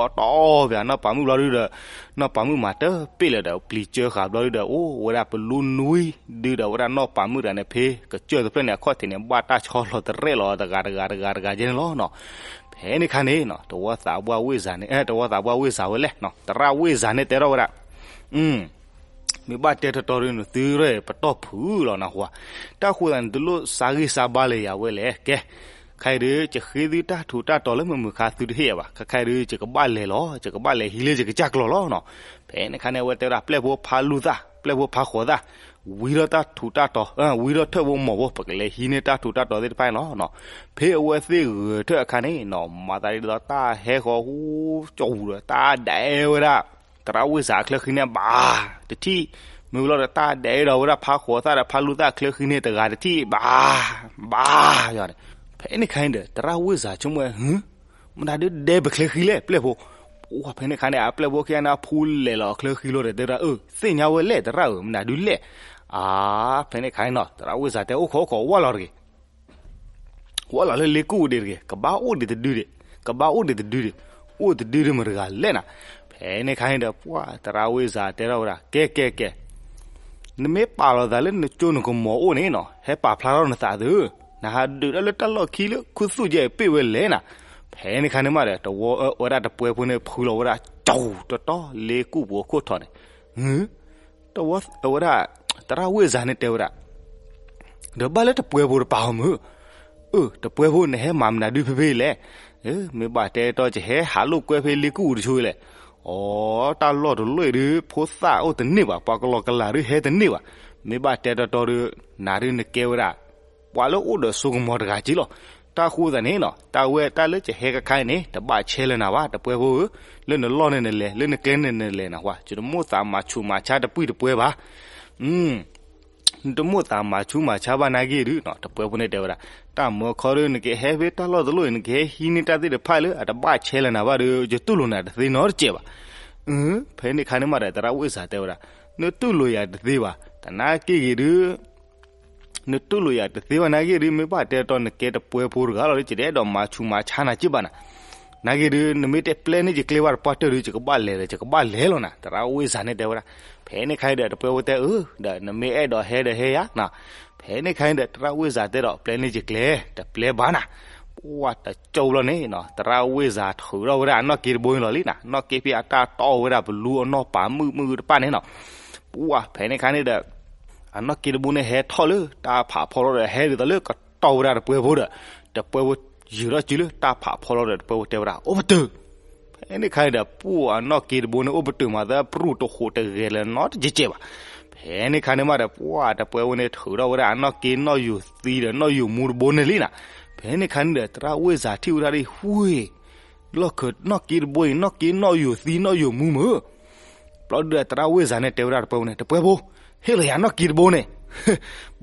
ပှၤတီၢ်ဝဲအနီၢ်ပၤမုၣ်ဘျီဒုဒီး, နီၢ်ပၤမုၣ်မၤတပ့ၣ်လၢၤဒီး ပျံၤကၢဃာ်ဘျီဒုဒီး အိၣ်ဝဲဒၣ်ပလူနွံဒုဒီး ဝဲဒၣ်နီၢ်ပၤမုၣ်တဂၤန့ၣ် ဖဲကစၢၢ်တဖျၢၣ်န့ၣ် အခီၣ်ထံးန့ၣ် ဘၣ်တၢ်ဆီလီၤတရဲၣ်လီၤတဂၤတဂၤတဂၤတဂၤကဲန့ၣ်လီၤနီၤ. ဖဲန့ၣ်ခါန့ၣ်နီၤ တဝီသးပှၢ်ဝ့ၢ်စၤန့ၣ်, တဝီသးပှၢ်ဝ့ၢ်စၤဝဲလဲၣ်နီၤ, သရၣ်ဝ့ၢ်စၤန့ၣ်တဲထီၣ်ဝဲဒၣ် မ့ၢ်ဘၣ်တဲတတီၤဒုန့ၣ် သုရဲၣ်ပတီၢ်ဖုးလီၤနၢ်ဟူဧါ, တၢ်ဃိသးန့ၣ် တလိၣ်စါဂ့ၢ်စါဘါလၢၤယၤဝဲလဲၣ်. ကဲ, ခဲအံၤဒု ယဃ့သုတၢ်ထူးတၢ်တီၤလၢမုာ်မုာ်ခါ သုတဟ့ၣ်ယၤဘၣ်. ခဲခဲအံၤဒု ယကဘၣ်လဲၤလီၤ, ယကဘၣ်လဲၤဟံးလၢယကစၢ်ကျီၢ်လီၤနီၤ. ဖဲန့ၣ်ခါန့ၣ် အဝဲတဲဝဲဒၣ် ပျဲၢ်ဖိဖါလူၤသၣ်, ပျဲၢ်ဖိဖါဃိးသၣ်, ဝံထီၣ်တၢ်ထူးတၢ်တီၤ, ဝံထီၣ်ထၢၣ်ဖိမီၤဖိ, ပကလဲၤဟံးန့ၢ်တၢ်ထူးတၢ်တီၤသ့ၣ်တဖၣ်န့ၣ်လီၤနီၤ. ဖဲအဝဲသ့ၣ်ဂဲၤထၢၣ်အခါန့ၣ်နီၤ မၤသးဒ်သိးတၢ်ဟဲဃီၤဟူကၠီၣ်ပူၤဒီး တၢ်ဒဲဝဲဒၣ် သရၣ်ဝ့ၢ်စၤအချၢဃံန့ၣ် ဘၣ်တထံၣ်, မ့ၢ်ဝံၤလီၤဒီး တၢ်ဒဲဒီးဝဲဒၣ်ဖါဃိးသၣ်ဒီးဖါလူၤသၣ်အချၢဃံန့ၣ် တဂၤတထံၣ် ဘၣ်, ဘၣ်ယၤန့ၣ်. ဖဲန့ၣ်ခါန့ၣ်ဒီး သရၣ်ဝ့ၢ်စၤဆိကမိၣ်ဝဲ ဟ့, မတၤဒုဒဲပချၢဃံလဲၣ် ပျဲၢ်ဖိ. ပှၤဖဲန့ၣ်ခါန့ၣ် အပျဲၢ်ဖိခံဂၤန့ၣ် အဖူလဲၤလီၤအချၢဃံလီၤဒီး တဲဝဲဒၣ် အၢ သ့ၣ်ညါဝဲလဲၣ် သရၣ်ဧၢ မတၤဒုလဲၣ်. အါ, ဖဲန့ၣ်ခါန့ၣ်နီၤ သရၣ်ဝ့ၢ်စၤတဲ အိၣ်ခိးအိၣ်ခိး ဝၢ်လီၤတဂ့ၤ ဝၢ်လီၤလၢလ့ကူၣ်ဒံးတဂ့ၤ, ကဘၣ်အိၣ်ဒံးတဒုဒံး, ကဘၣ်အိၣ်ဒံးတဒုဒံး, အိၣ်တဒုဒံးမတၤတဂၤလဲၣ်နၤ. ဖဲန့ၣ်ခါန့ၣ်ဒီး ပှၤသရၣ်ဝ့ၢ်စၤတဲထီၣ်ဝဲဒၣ် ကဲ ကဲ ကဲ, နမ့ၢ်ပာ်လီၤသးလၢနကၠိနကမီၤအိၣ်န့ၣ်နီၤ ဟဲပာ်ဖျါထီၣ်နသးသု, နဟးဒုးတၢ်လၢတၢ်လီၢ်ခံလၢခူသူၣ်ကဲအံၤပ့ၢ်ဝဲလဲၣ်နၤ. ဖဲန့ၣ်ခါန့ၣ်မးဒီး တဝီအဝဲဒၣ်တပှဲၤဖိန့ၣ် ဖုးလီၤဝဲဒၣ် ကၠီတတီ လ့ကူၣ်ပူၤအခိၣ်ထီးန့ၣ်, တဝီအဝဲဒၣ် သရၣ်ဝ့ၢ်စၤန့ၣ်တဲဝဲဒၣ် ဒီးဘၣ်လၢတပှဲၤဖိတပာ်အီၤမုၢ်, အၢ တပှဲၤဖိနဟဲမၤမနုၤဒုဖဲဖဲလဲၣ်. မ့ၢ်ဘၣ်တဲတီ ယဟဲဟးလိာ်ကွဲဖဲလ့ကူၣ်ပူၤတဆိလဲၣ်. အီ တၢ်လီၢ်တလီၢ်အံၤဒု ဖိသၣ်အိၣ်တန့ၢ်ဘၣ်, ပှၤကလီကလၤဒုဟဲတန့ၢ်ဘၣ်. မ့ၢ်ဘၣ်တဲတီတီဒု နၤဒုနကဲဝဲဒၣ် ပှၤလၢအိၣ်ဒီးစိကမီၤတဂၤက့လီၤ. တၢ်ဃိသးန့ၣ်နီၤ တၢ်ဝဲတၢ်လၢယဟဲကခါအံၤန့ၣ် တဘၣ်ဆဲးလၢၤနၤဘၣ် တပှဲၤဖိဧၢ, လၢနလီၢ်န့ၣ်နလဲၤ လၢနကျဲန့ၣ်နလဲၤနၢ်ဟူဧါ, ယတမိၣ်သးမၤဆူးမၤဆါတပှံၢ်တပှဲၤဘၣ်. နတမိၣ်သးမၤဆူးမၤဆါဘၣ်နာ်က့ဒု တပှဲၤဖိန့ၣ်တဲဝဲဒၣ် တၢ်မၢခီဒု နကဟဲဖဲတၢ်လီၢ်တလီၢ်အံၤ နကဟဲဟံးန့ၢ်တၢ်သ့ၣ်တဖၣ်လၢအတဘၣ်ဆဲးလၢၤနၤဘၣ်ဒီး ယတူၢ်လိာ်နၤတသ့နီတစဲးဘၣ်. ဖဲန့ၣ်ခါန့ၣ်မးဒီး သရၣ်ဝ့ၢ်စၤတဲဝဲဒၣ် နတူၢ်လိာ်ယၤတသ့ဘၣ် သနာ်က့ဂ့ၤဒု နတူၢ်လိာ်ယၤတသ့ဘၣ်နာ်က့ဒု မ့ၢ်ဘၣ်တဲတီ နကဲတပှဲၤဖိတဂၤလီၤဒီး ယတအဲၣ်ဒိးမၤဆူးမၤဆါနၤက့ဘၣ်နၤ. နာ်က့ဒု နမ့ၢ်တပျဲန့ၢ်ယကျဲဘၣ်တပှၢ်တၢၢ်ဒု ယကဘၣ်လဲၤဒီး ယကဘၣ်လဲၤလီၤနၤ သရၣ်ဝ့ၢ်စၤန့ၣ်တဲဝဲဒၣ်. ဖဲန့ၣ်ခါအံၤဒီး တပှဲၤဖိတဲအၢ ဒီးနမ့ၢ်အဲၣ်ဒိးဟဲဒီးဟဲယၤနၤ. ဖဲန့ၣ်ခါအံၤဒီး သရၣ်ဝ့ၢ်စၤတဲဒီး ပျဲန့ၢ်ယကျဲ တပျဲဘၣ်နၤ. ပှၢ်တကၠိဘျီန့ၣ်နီၤ သရၣ်ဝ့ၢ်စၤထုးထီၣ်ဝဲဒၣ်အနီၢ်က့တဘိန့ၣ်လီၤလံနၤ. နီၢ်က့ဖဲအတၢ်တီၢ်ဝဲဒၣ်ပလူအနီၢ်ပၤမုၣ်မုၣ်တဖၣ်န့ၣ်နီၤ. ပှၢ်ဖဲန့ၣ်ခါန့ၣ်ဒီး အနီၢ်က့တဘိန့ၣ်ဟဲထီၣ်လၢတၢ်ဖးဖီလီၤဒီး ဟဲဒ်သိးလၢကတီၢ်ဝဲဒၣ်တပှဲၤဖိဒီး တပှဲၤဖိယုာ်ထီၣ်စုလၢတၢ်ဖးဖီလီၤဒီး တပှဲၤဖိတဲဝဲဒၣ် အိၣ်ပတုာ်. ဖဲန့ၣ်ခါန့ၣ်ဒီး ပှၢ်အနီၢ်က့တဘိန့ၣ် အိၣ်ပတုာ်မးသး ပြူၢ်တဃိးတဂဲၤလၢၤနီတကဲးကဲးဘၣ်. ဖဲန့ၣ်ခါန့ၣ်မးဒီး ပှၢ်တပှဲၤဖိန့ၣ် ထုးထီၣ်ဝဲဒၣ်အနီၢ်က့နီၢ်ယိာ်သံဒီးနီၢ်ယိာ်မူတဘိန့ၣ်လံနၤ. ဖဲန့ၣ်ခါန့ၣ်ဒီး သရၣ်ဝ့ၢ်စၤထံၣ်ဝဲဒၣ်ဒ် ဟူၣ် လီၢ်ခၢးနီၢ်က့တဘိအံၤ နီၢ်က့နီၢ်ယိာ်သံနီၢ်ယိာ်မူမုၢ်. ဘျီဒုဒီး သရၣ်ဝ့ၢ်စၤန့ၣ်တဲဝဲဒၣ်တပှဲၤဖိန့ၣ် တပှဲၤဖိ ဟ့ၣ်လီၤယၤနီၢ်က့တဘိန့ၣ်.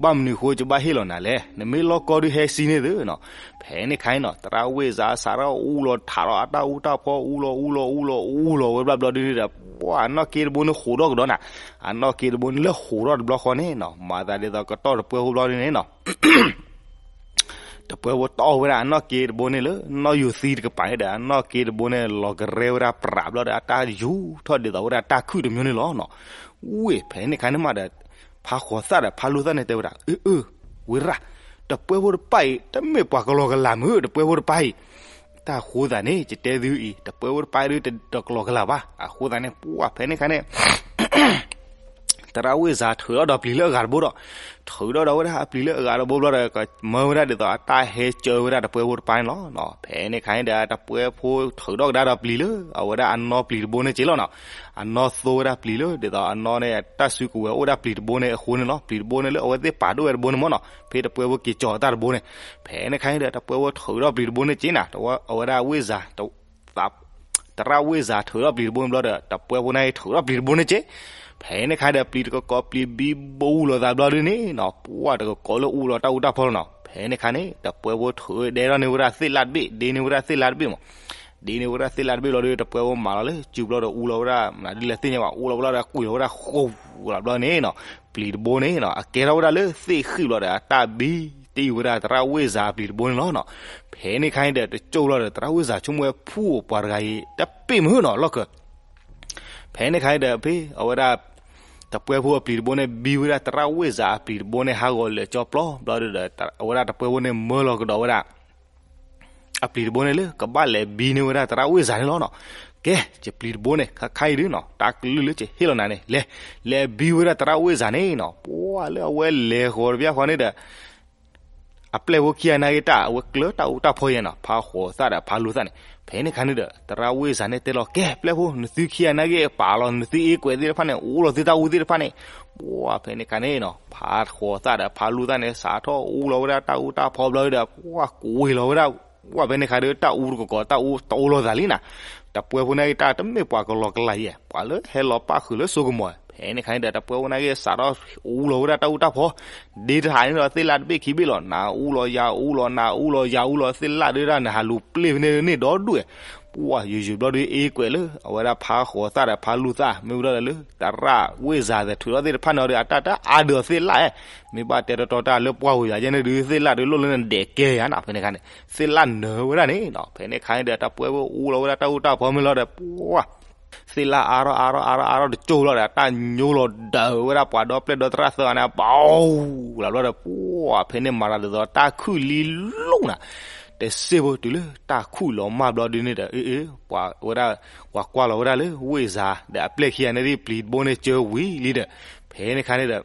ဘၣ်မနုၤဃိယဘၣ်ဟ့ၣ်လီၤနၤလဲၣ်, နမ့ၢ်လီၢ်ကီဒုးဟဲစံန့ၣ်သုနီၤ. ဖဲန့ၣ်ခါအံၤနီၤ သရၣ်ဝ့ၢ်စၤစးထီၣ်အူလီၤထးလီၤအတၢ်အူတၢ်ဖီ အူလီၤအူလီၤအူလီၤအူလီၤဝဲဘျီဘျီဒုန့ၣ်ဒီး ပှၢ်အနီၢ်က့တဘိန့ၣ်ဟူးထီၣ်ကဒီးနၤ. အနီၢ်က့တဘိန့ၣ်လၢဟူးထီၣ်တဘျီဃီန့ၣ်နီၤ မၤသးဒ်သိးကတီၢ်တပှဲၤဖိဘျီဒုန့ၣ်နီၤ တပှဲၤဖိတီၢ်ဝဲဒၣ်အနီၢ်က့တဘိန့ၣ်လၢ နီၢ်ယိာ်သံတကပၤန့ၣ်ဒီး အနီၢ်က့တဘိန့ၣ် လီၤကရဲဝဲဒၣ်ပြးဘျီဒီး အတၢ်ယူၤထီၣ်ဒ်သိးဝဲဒၣ်တၢ်ခုၣ်တမျိုးန့ၣ်လီၤနီၤ. ဝ့ၢ် ဖဲန့ၣ်ခါန့ၣ်မးဒီး ဖါဃိးသၣ်ဒီးဖါလူၤသၣ်န့ၣ်တဲဝဲဒၣ် အၢ အၢ ဝ့ၢ်ရၣ် တပှဲၤဖိတပၤအံၤ တမ့ၢ်ပှၤကလီကလၤမုၢ် တပှဲၤဖိတပၤအံၤ တၢ်ဃိသးန့ၣ် ယတဲသုအံၤ တပှဲၤဖိတပၤအံၤဒု တကလီကလၤဘၣ်. အဃိသတးန့ၣ် ပှၢ်ဖဲန့ၣ်ခါန့ၣ် သရၣ်ဝ့ၢ်စၤထုးထီၣ်ဒီးပျံၤလၢအဂၤတဘိဒီး ထုးထီၣ်ဒီးဝဲဒၣ်အပျံၤလၢအဂၤတဘိဘျီဒီး ကမၢဝဲဒၣ်ဒ်သိးအတၢ်ဟဲကၢဝဲဒၣ်တပှဲၤဖိတပၤန့ၣ်လီၤ. ဖဲန့ၣ်ခါန့ၣ်ဒီး တပှဲၤဖိထုးထီၣ်ကဒါဒီးပျံၤလၢ အဝဲဒၣ်အနီၢ်ပျံၤတဘိန့ၣ်က့လီၤနီၤ. အနီၢ်သိဝဲဒၣ်ပျံၤလၢ ဒ်သိးအနီၢ်န့ၣ် တၢ်စုကဝဲၤအိၣ်ဒၣ်ပျံၤတဘိန့ၣ်အဃိန့ၣ်လီၤ. ပျံၤတဘိန့ၣ်လၢအဝဲသ့ၣ်ပာ်ဒိၣ်ဝဲတဘိန့ၣ်မ့ၢ်နီၤ. ဖဲတပှဲၤဖိက့ၤကၠီၤအတၢ်တဘိန့ၣ် ဖဲန့ၣ်ခါန့ၣ်ဒီး တပှဲၤဖိထုးထီၣ်ပျံၤတဘိန့ၣ်က့နၤ အဝဲဒၣ်ဝ့ၢ်စၤ သရၣ်ဝ့ၢ်စၤထုးထီၣ်ပျံၤတဘိန့ၣ်ဘျီဒီး တပှဲၤဖိန့ၣ်ထုးထီၣ်ပျံၤတဘိန့ၣ်က့. ဖဲန့ၣ်ခါဒီး ပျံၤတကကိးပျံၤဘံဘူလီၤသးဘျီဒုန့ၣ်နီၤ ပှၢ်တကကိးလၢအူလီၤတၢ်အူတၢ်ဖီလီၤနီၤ. ဖဲန့ၣ်ခါန့ၣ် တပှဲၤဖိထုးဒဲထီၣ်န့ၢ်ဝဲဒၣ်သ့ၣ်လါတဘ့ၣ် ဒ့န့ၢ်ဝဲဒၣ်သ့ၣ်လါတဘ့ၣ်မး. ဒ်န့ၣ်ဝဲဒၣ်သ့ၣ်လၣ်တဘ့ၣ်ဘျီဒီး တပှဲၤဖိမၤလီၤလၢစုဘျီဒီး အူလီၤဝဲဒၣ် မနုၤဒ်လဲၣ်သ့ၣ်ညါဘၣ် အူလီၤဝဲဒၣ်ဒီး ကွံာ်လီၤဝဲဒၣ်ဃိလီၤဘျီန့ၣ်နီၤ, ပျံၤတဘိန့ၣ်နီၤ အကဲထီၣ်ဝဲဒၣ်လၢသ့ၣ်ဃံၣ်ဘျီဒီး အတၢ်ဘံတံၢ်ဝဲဒၣ်သရၣ်ဝ့ၢ်စၤအပျံၤတဘိန့ၣ်လီၤနီၤ. ဖဲန့ၣ်ခါအံၤဒီး တကၠိၢ်လီၤဒီး သရၣ်ဝ့ၢ်စၤဆိကမိၣ်ဝဲ ဖူအိၣ်ပှၤတဂၤအံၤ တပ့ၢ်မုၢ်နီၤ လီၢ်ခၢၣ် ဖဲန့ၣ်ခါအံၤဒီး ဖဲအဝဲဒၣ် တပှဲၤဖိအပျံၤတဘိန့ၣ် ဘံဝဲဒၣ်သရၣ်ဝ့ၢ်စၤအပျံၤတဘိန့ၣ် ဟးဂီၤလၢာ်ကၠီပျီဘျီဒီး အဝဲဒၣ်တပှဲၤဖိန့ၣ် မၢလီၤကဒီးဝဲဒၣ် အပျံၤတဘိန့ၣ်လၢ ကဘၣ်လဲၤဘံန့ၢ်ဝဲဒၣ်သရၣ်ဝ့ၢ်စၤန့ၣ်လီၤနီၤ. ကဲ, ယပျံၤတဘိန့ၣ် ခါခါအံၤဒုနီၤ တၢ်ကလုၢ်လၢယဟ့ၣ်လီၤနၤန့ၣ် လဲၤ, လဲၤဘံဝဲဒၣ်သရၣ်ဝ့ၢ်စၤန့ၣ်နီၤ. ပှၤလၢအဝဲလဲၤဃီၤတဘျီဃီန့ၣ်ဒီး အပျဲၢ်ဖိခံဂၤနာ်က့တၢ် အဝဲကျၢၤတၢ်အူတၢ်ဖီယဲနီၤ ဖးဃိးသၣ်ဒီးဖးလူၤသၣ်န့ၣ်. ဖဲန့ၣ်ခါန့ၣ်ဒီး သရၣ်ဝ့ၢ်စၤန့ၣ်တဲလီၤ ကဲပျဲၢ်ဖိ နသုခံဂၤနာ်က့ ပာ်လီၤ နသုအ့ကွဲးသ့ၣ်တဖၣ်န့ၣ် အူလီၤသုတၢ်အူသ့ၣ်တဖၣ်န့ၣ်. ပှၤဖဲန့ၣ်ခါန့ၣ်နီၤ ဖးဃိးသၣ်ဒီးဖးလူၤသၣ်န့ၣ် စးထီၣ်အူလီၤဝဲဒၣ်တၢ်အူတၢ်ဖီဘျီဒီး ပှၤကွံာ်လီၤဝဲဒၣ် ပှၤဖဲန့ၣ်ခါဒီး တၢ်အူတကကိး တၢ်အူတအိၣ်လီၤသးလံနီၤ. တပှဲၤဖိနာ်က့တၢ်တမ့ၢ်ပှၤကလီကလးယဲ ပှၤလၢဟဲလီၤပၣ်ဃုာ်လၢစိကမီၤ. ဖဲန့ၣ်ခါန့ၣ်ဒီး တပှဲၤဖိနာ်က့ စးထီၣ်အူလီၤဝဲဒၣ်တၢ်အူတၢ်ဖီ ဒ့တဟးန့ၣ်ဒီးသ့ၣ်လၣ်တဘ့ၣ်ခံဘ့ၣ်လီၤ. နအူလီၤယၤအူလီၤ နအူလီၤယၤအူလီၤ သ့ၣ်လၣ်ဒုဒၣ်နဟးလူၤပျ့ၢ်ဖဲန့ၣ်န့ၣ်ဒီဒူၣ်ဝဲ. ပှၤယိယိဘျီဒီးအ့ကွဲးလၢ အဝဲဒၣ်ဖးဃိးသၣ်ဒီးဖးလူၤသၣ် မ့ၢ်ဝဲဒၣ်လၢ သရၣ်ဝ့ၢ်စၤသထုးထီၣ်သ့ၣ်တဖၣ်န့ၣ်ဒီး အတၢ်တအါဒုးအီၤသ့ၣ်လၣ်ဧါ. မ့ၢ်ဘၣ်တဲတီတီတၢ်လၢပှၢ်ဝံၤယၤယဲန့ၣ်ဒုး သ့ၣ်လၣ်ဒုးလိၣ်လၢနဒဲးကဲယၤနီၤ. ဖဲန့ၣ်ခါန့ၣ် သ့ၣ်လၣ်နၢၤဝဲဒၣ်န့ၣ်နီၤ. ဖဲန့ၣ်ခါန့ၣ်ဒီး တပှဲၤဖိအူလီၤဝဲဒၣ်တၢ်အူတၢ်ဖီမ့ၢ်လီၤဒီး ပှၤ သ့ၣ်လၣ်အါထီၣ်အါထီၣ်အါထီၣ်အါထီၣ်တကၠိၢ်လီၤဒီး တၢ်ညိလီၤဒၢးဝဲဒၣ်ပှၤဒီပျဲၢ်ဒီသရၣ်သၢဂၤန့ၣ် ပှၤလီၤဘျီဒီး ပှၤဖဲန့ၣ်မၤလီၤဒ်သိးတၢ်ခုၣ်လံလိၣ်နၤ တစ့ၢ်ဖိတုၤလၢတၢ်ခုၣ်လီၤမၢ်ဘျီဒုန့ၣ်ဒီး အ့ၣ် ပှၤဝဲဒၣ် ပှၤကွၢ်လီၤဝဲဒၣ်လၢဝ့ၢ်စၤ ဒီးအပျဲၢ်ခံဂၤန့ၣ်ဒ်ပျံၤတဘိန့ၣ် ကၢဝံၤလံဒီး ဖဲန့ၣ်ခါန့ၣ်ဒီး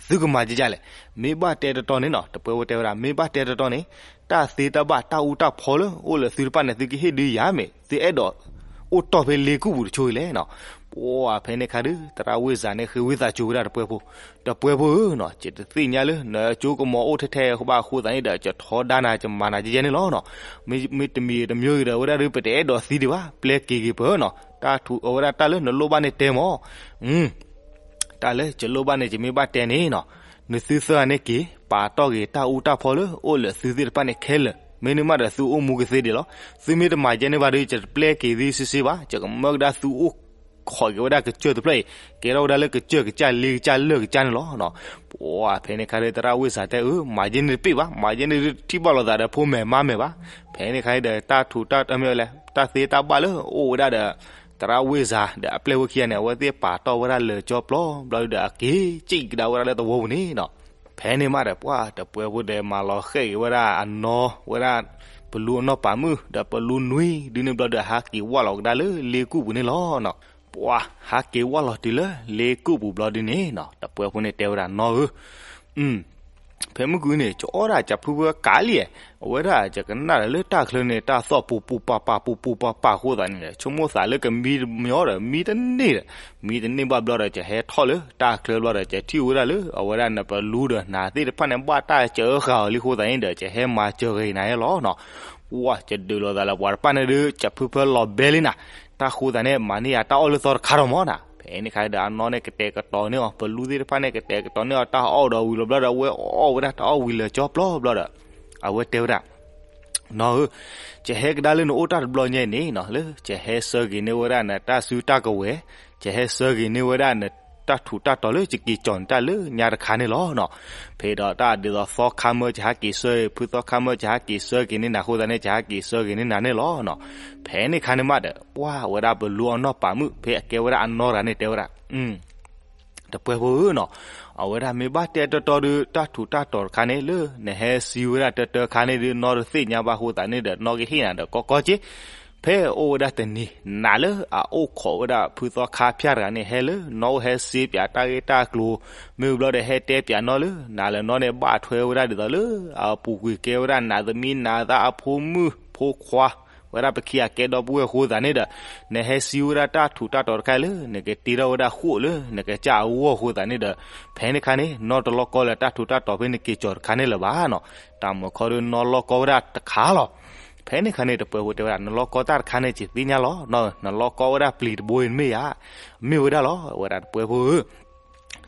သုကမၤကဲကဲလဲၣ်. မ့ၢ်ဘၣ်တဲတတီန့ၣ်နီၤ တပှဲၤဖိတဲဝဲဒၣ် မ့ၢ်ဘၣ်တဲတတီန့ၣ် တၢ်သ့တၢ်ဘၣ်တၢ်အူတၢ်ဖီလၢအိၣ်လၢသုတဖၣ်န့ၣ် သုကဟ့ၣ်ဒုးယၤမ့ၢ် သုအဲၣ်ဒိးအိၣ်တီၢ်ဖဲလ့ကူၣ်ပူၤတဆိအံၤလဲၣ်နီၤ. ပှၤဖဲန့ၣ်ခါဒုး သရၣ်ဝ့ၢ်စၤန့ၣ် ဃ့ဝံသးစူၤဝဲဒၣ်တပှဲၤဖိ, တပှဲၤဖိဧၢနီၤ ယတသ့ၣ်ညါလၢ နကၠိကမီၤအိၣ်ထဲထဲဘၣ်အဃိသတးန့ၣ်ဒီး ယထီဒါနၤ ယမၤနၤယဲန့ၣ်လီၤနီၤ. မ့မ့ၢ်တမံၤတမံၤဂ့ၤဒီး အဝဲဒၣ်ဒုး ပတအဲၣ်ဒိးသံဒံးဘၣ် ပျဲက့ၤဂ့ၤပၢနီၤ. တၢ်ထူးအဝဲဒၣ်တၢ်လၢနလိၣ်ဘၣ်န့ၣ်တဲမီၤ တၢ်လၢယလိၣ်ဘၣ်န့ၣ် ယမ့ၢ်ဘၣ်တဲန့ၣ်နီၤ, နသုသၢဂၤန့ၣ်က့ၤ ပာ်တီၢ်က့ၤတၢ်အူတၢ်ဖီလၢအိၣ်လၢသုသ့ၣ်တဖၣ်န့ၣ်ခဲလၢာ်, မ့တမ့ၢ်ဒီးသုအိၣ်မူကသ့ဒံးလီၤ. သုမ့ၢ်တမၤယဲန့ၣ်ဘၣ်ဒီး ယတပျဲက့ၤသုစ့စ့ဘၣ်, ယကမၢကဒါသုအိၣ်ခိးက့ၤဝဲဒၣ်ကစၢၢ်တဖျၢၣ်အံၤ, ကဲထီၣ်ဝဲဒၣ်လၢကစၢၢ်ကစၢ်လ့ကစၢ်လၢၢ်ကစၢ်န့ၣ်လီၤ. ပှၤဖဲန့ၣ်ခါဒီးသရၣ်ဝ့ၢ်စၤတဲအၢ မၤယဲန့ၣ်တပ့ၢ်ဘၣ်, မၤယဲန့ၣ်ဒုးထံၣ်ဘၣ်လိာ်သးဒီးဖိမဲာ်မါမဲာ်ဘၣ်. ဖဲန့ၣ်ခါဒီးတၢ်ထူးတၢ်တီၤမ့ၢ်ဝဲလဲၣ်, တၢ်သ့တၢ်ဘၣ်လၢအိၣ်ဝဲဒၣ်ဒီး သရၣ်ဝ့ၢ်စၤဒီးအပျဲၢ်ဖိခံဂၤန့ၣ် အဝဲသ့ၣ်ပာ်တီၢ်ဝဲဒၣ်လၢာ်ကၠီပျီဘျီဒီး အက့ၤစံၣ်ကဒါဝဲဒၣ်လၢသဝီပူၤန့ၣ်နီၤ. ဖဲန့ၣ်မးဒီး ပှၤတပှဲၤဖိဒီးမၤလီၤဃဲၣ်က့ၤဝဲဒၣ်အနီၢ်ဝဲဒၣ် ပလူအနီၢ်ပာ်မုၣ်ဒီးပလူနွံဒုန့ၣ်ဘျီဒီး ဟးက့ၤဝၢ်လီၤကဒါလၢလ့ကူၣ်ပူၤန့ၣ်လီၤ. ပှၤဟးက့ၤဝၢ်လီၤတုၤလၢလ့ကူၣ်ပူၤဘျီဒုန့ၣ်နီၤ တပှဲၤဖိန့ၣ်တဲဝဲဒၣ်နီၢ်ဧၢ ဖဲမုၢ်ကွံန့ၣ် ကအီၣ်ဒၣ်ကဖုဖၢကးလံ, အဝဲဒၣ်ယကနၣ်ဒီးလၢတၢ်ချၢန့ၣ် တၢ်သီၣ်ပူၤပူၤပာ်ပာ်ပူၤပူၤပာ်ပာ်အဃိသတးန့ၣ် ဆိကမိၣ်သးလၢကမံတမံၤဒီး မံတန့ၢ်ဒီး မံတန့ၢ်ဘၣ်ဘျီဒီး ယဟဲထီၣ်လၢတၢ်ချၢဘျီဒီး ယထံၣ်ဝဲဒၣ်လၢ အဝဲဒၣ်နပလူဒီးနၤသ့ၣ်တဖၣ်န့ၣ် ဘၣ်တၢ်စၢဃာ်အီၤလံအဃိသတးန့ၣ်ဒီး ယဟဲမၤစၢၤဂ့ၤနၤယဲလီၤနီၤ. ပှၤယဒုးလိာ်သးလၢပှၤတဖၣ်န့ၣ်ဒီး ကဖုဖၢလီၤဘဲလံနၤ, တၢ်ဃိသးန့ၣ် မၤန့ၢ်ယၤတၢ်အီၣ်လၢသီတခါဒီးမီၤနၤ. ဖဲန့ၣ်ခါဒီးအနီၢ်န့ၣ်ကတဲာ်ကတီၤန့ၢ်အီၤ ပလူသ့ၣ်တဖၣ်န့ၣ် ကတဲာ်ကတီၤန့ၢ်အီၤတၢ်အီၣ်ဒီးဝံၤလီၤဘျီဒီး အဝဲအီၣ်ဝဲဒၣ်တၢ်အီၣ်ဝံၤလၢာ်ကၠီပျီဘျီဒီး အဝဲတဲဝဲဒၣ် နီၢ်ဧၢ, ယဟဲကဒါလၢနအိၣ်တၢ်တဘျီညါအံၤန့ၣ်နီၤ လၢယဟဲဆှၢက့ၤန့ၢ်ဝဲဒၣ်နတၢ်စုတၢ်ကဝဲၤ, ယဟဲဆှၢက့ၤန့ၢ်ဝဲဒၣ်နတၢ်ထူးတၢ်တီၤလၢယက့ၤကၠီၤနတၢ်လၢညါတခါန့ၣ်လီၤနီၤ. ဖဲဒီးတၢ်ဒ်သိးသီခါမၢယဟးက့ၤဆှၢ ဖုသီခါမၢယဟးက့ၤဆှၢက့ၤန့ၢ်နၤအဃိသတးန့ၣ် ယဟးက့ၤဆှၢက့ၤန့ၢ်နၤန့ၣ်လီၤနီၤ. ဖဲန့ၣ်ခါန့ၣ်မးဒီး ပှၤဝဲဒၣ်ပလူအနီၢ်ပာ်မုၣ် ဖဲအကဲဝဲဒၣ်အနီၢ်တဂၤန့ၣ်တဲဝဲဒၣ် တပှဲၤဖိဧၢနီၤ, အဝဲဒၣ်မ့ၢ်ဘၣ်တဲတီတီဒီး တၢ်ထူးတၢ်တီၤတခါန့ၣ် လၢနဟဲစံးဝဲဒၣ်တၢတၢခါန့ၣ်ဒီး နီၢ်တသ့ၣ်ညါဘၣ်အဃိသတးန့ၣ်ဒီး နီၢ်ကဟ့ၣ်နၤဒီးကီကီက့. ဖဲအိၣ်ဝဲဒၣ်တနံၤ နၤလၢအအိၣ်ခိးဝဲဒၣ်ဖုသီခါဖၠၣ်တဂၤန့ၣ် ဟဲလၢနီၢ်အိၣ်ဟဲစ့ပၠးတၢ်ဂ့ၢ်တၢ်ကျိၤ, မ့ၢ်ဘျီဒီးဟဲတဲပၠးနီၢ်လၢ နၤလၢနီၢ်န့ၣ် ဘၣ်ထွဲဝဲဒၣ်ဒ်သိးလၢ အပူၤကွံာ်ကဲဝဲဒၣ်နၤသမံနၤသးအဖိမုၣ်ဖိခွါ ဝဲဒၣ်ပခံဂၤကဲဒီပုၢ်ဝဲၢ်အဃိသတးန့ၣ်ဒီး နဟဲစံးဝဲဒၣ်တၢ်ထူးတၢ်တီၤတခါလၢ နကတ့ထီၣ်ဝဲဒၣ်ဃိာ်လၢ နကစၢ်အဂီၢ်အဃိသတးန့ၣ်ဒီး ဖဲန့ၣ်ခါန့ၣ် နီၢ်တလီၢ်ကီလၢတၢ်ထူးတၢ်တီၤဖဲနက့ၤကၠီၤတခါန့ၣ်လၢၤဘၣ်နီၤ. တၢ်မုာ်ခီဒီးနီၢ်လီၢ်ကီဝဲဒၣ်တခါလီၤ. ဖဲန့ၣ်ခါန့ၣ် တပှဲၤဖိတဲဝဲဒၣ် နလီၢ်ကီတၢ်တခါန့ၣ် ယသ့ၣ်ညါလီၤနီၤ, နလီၢ်ကီဝဲဒၣ်ပျံၤတဘိအံၤမ့ၢ်ဧါ, မ့ၢ်ဝဲဒၣ်လီၤ. အဝဲဒၣ်တပှဲၤဖိဧၢ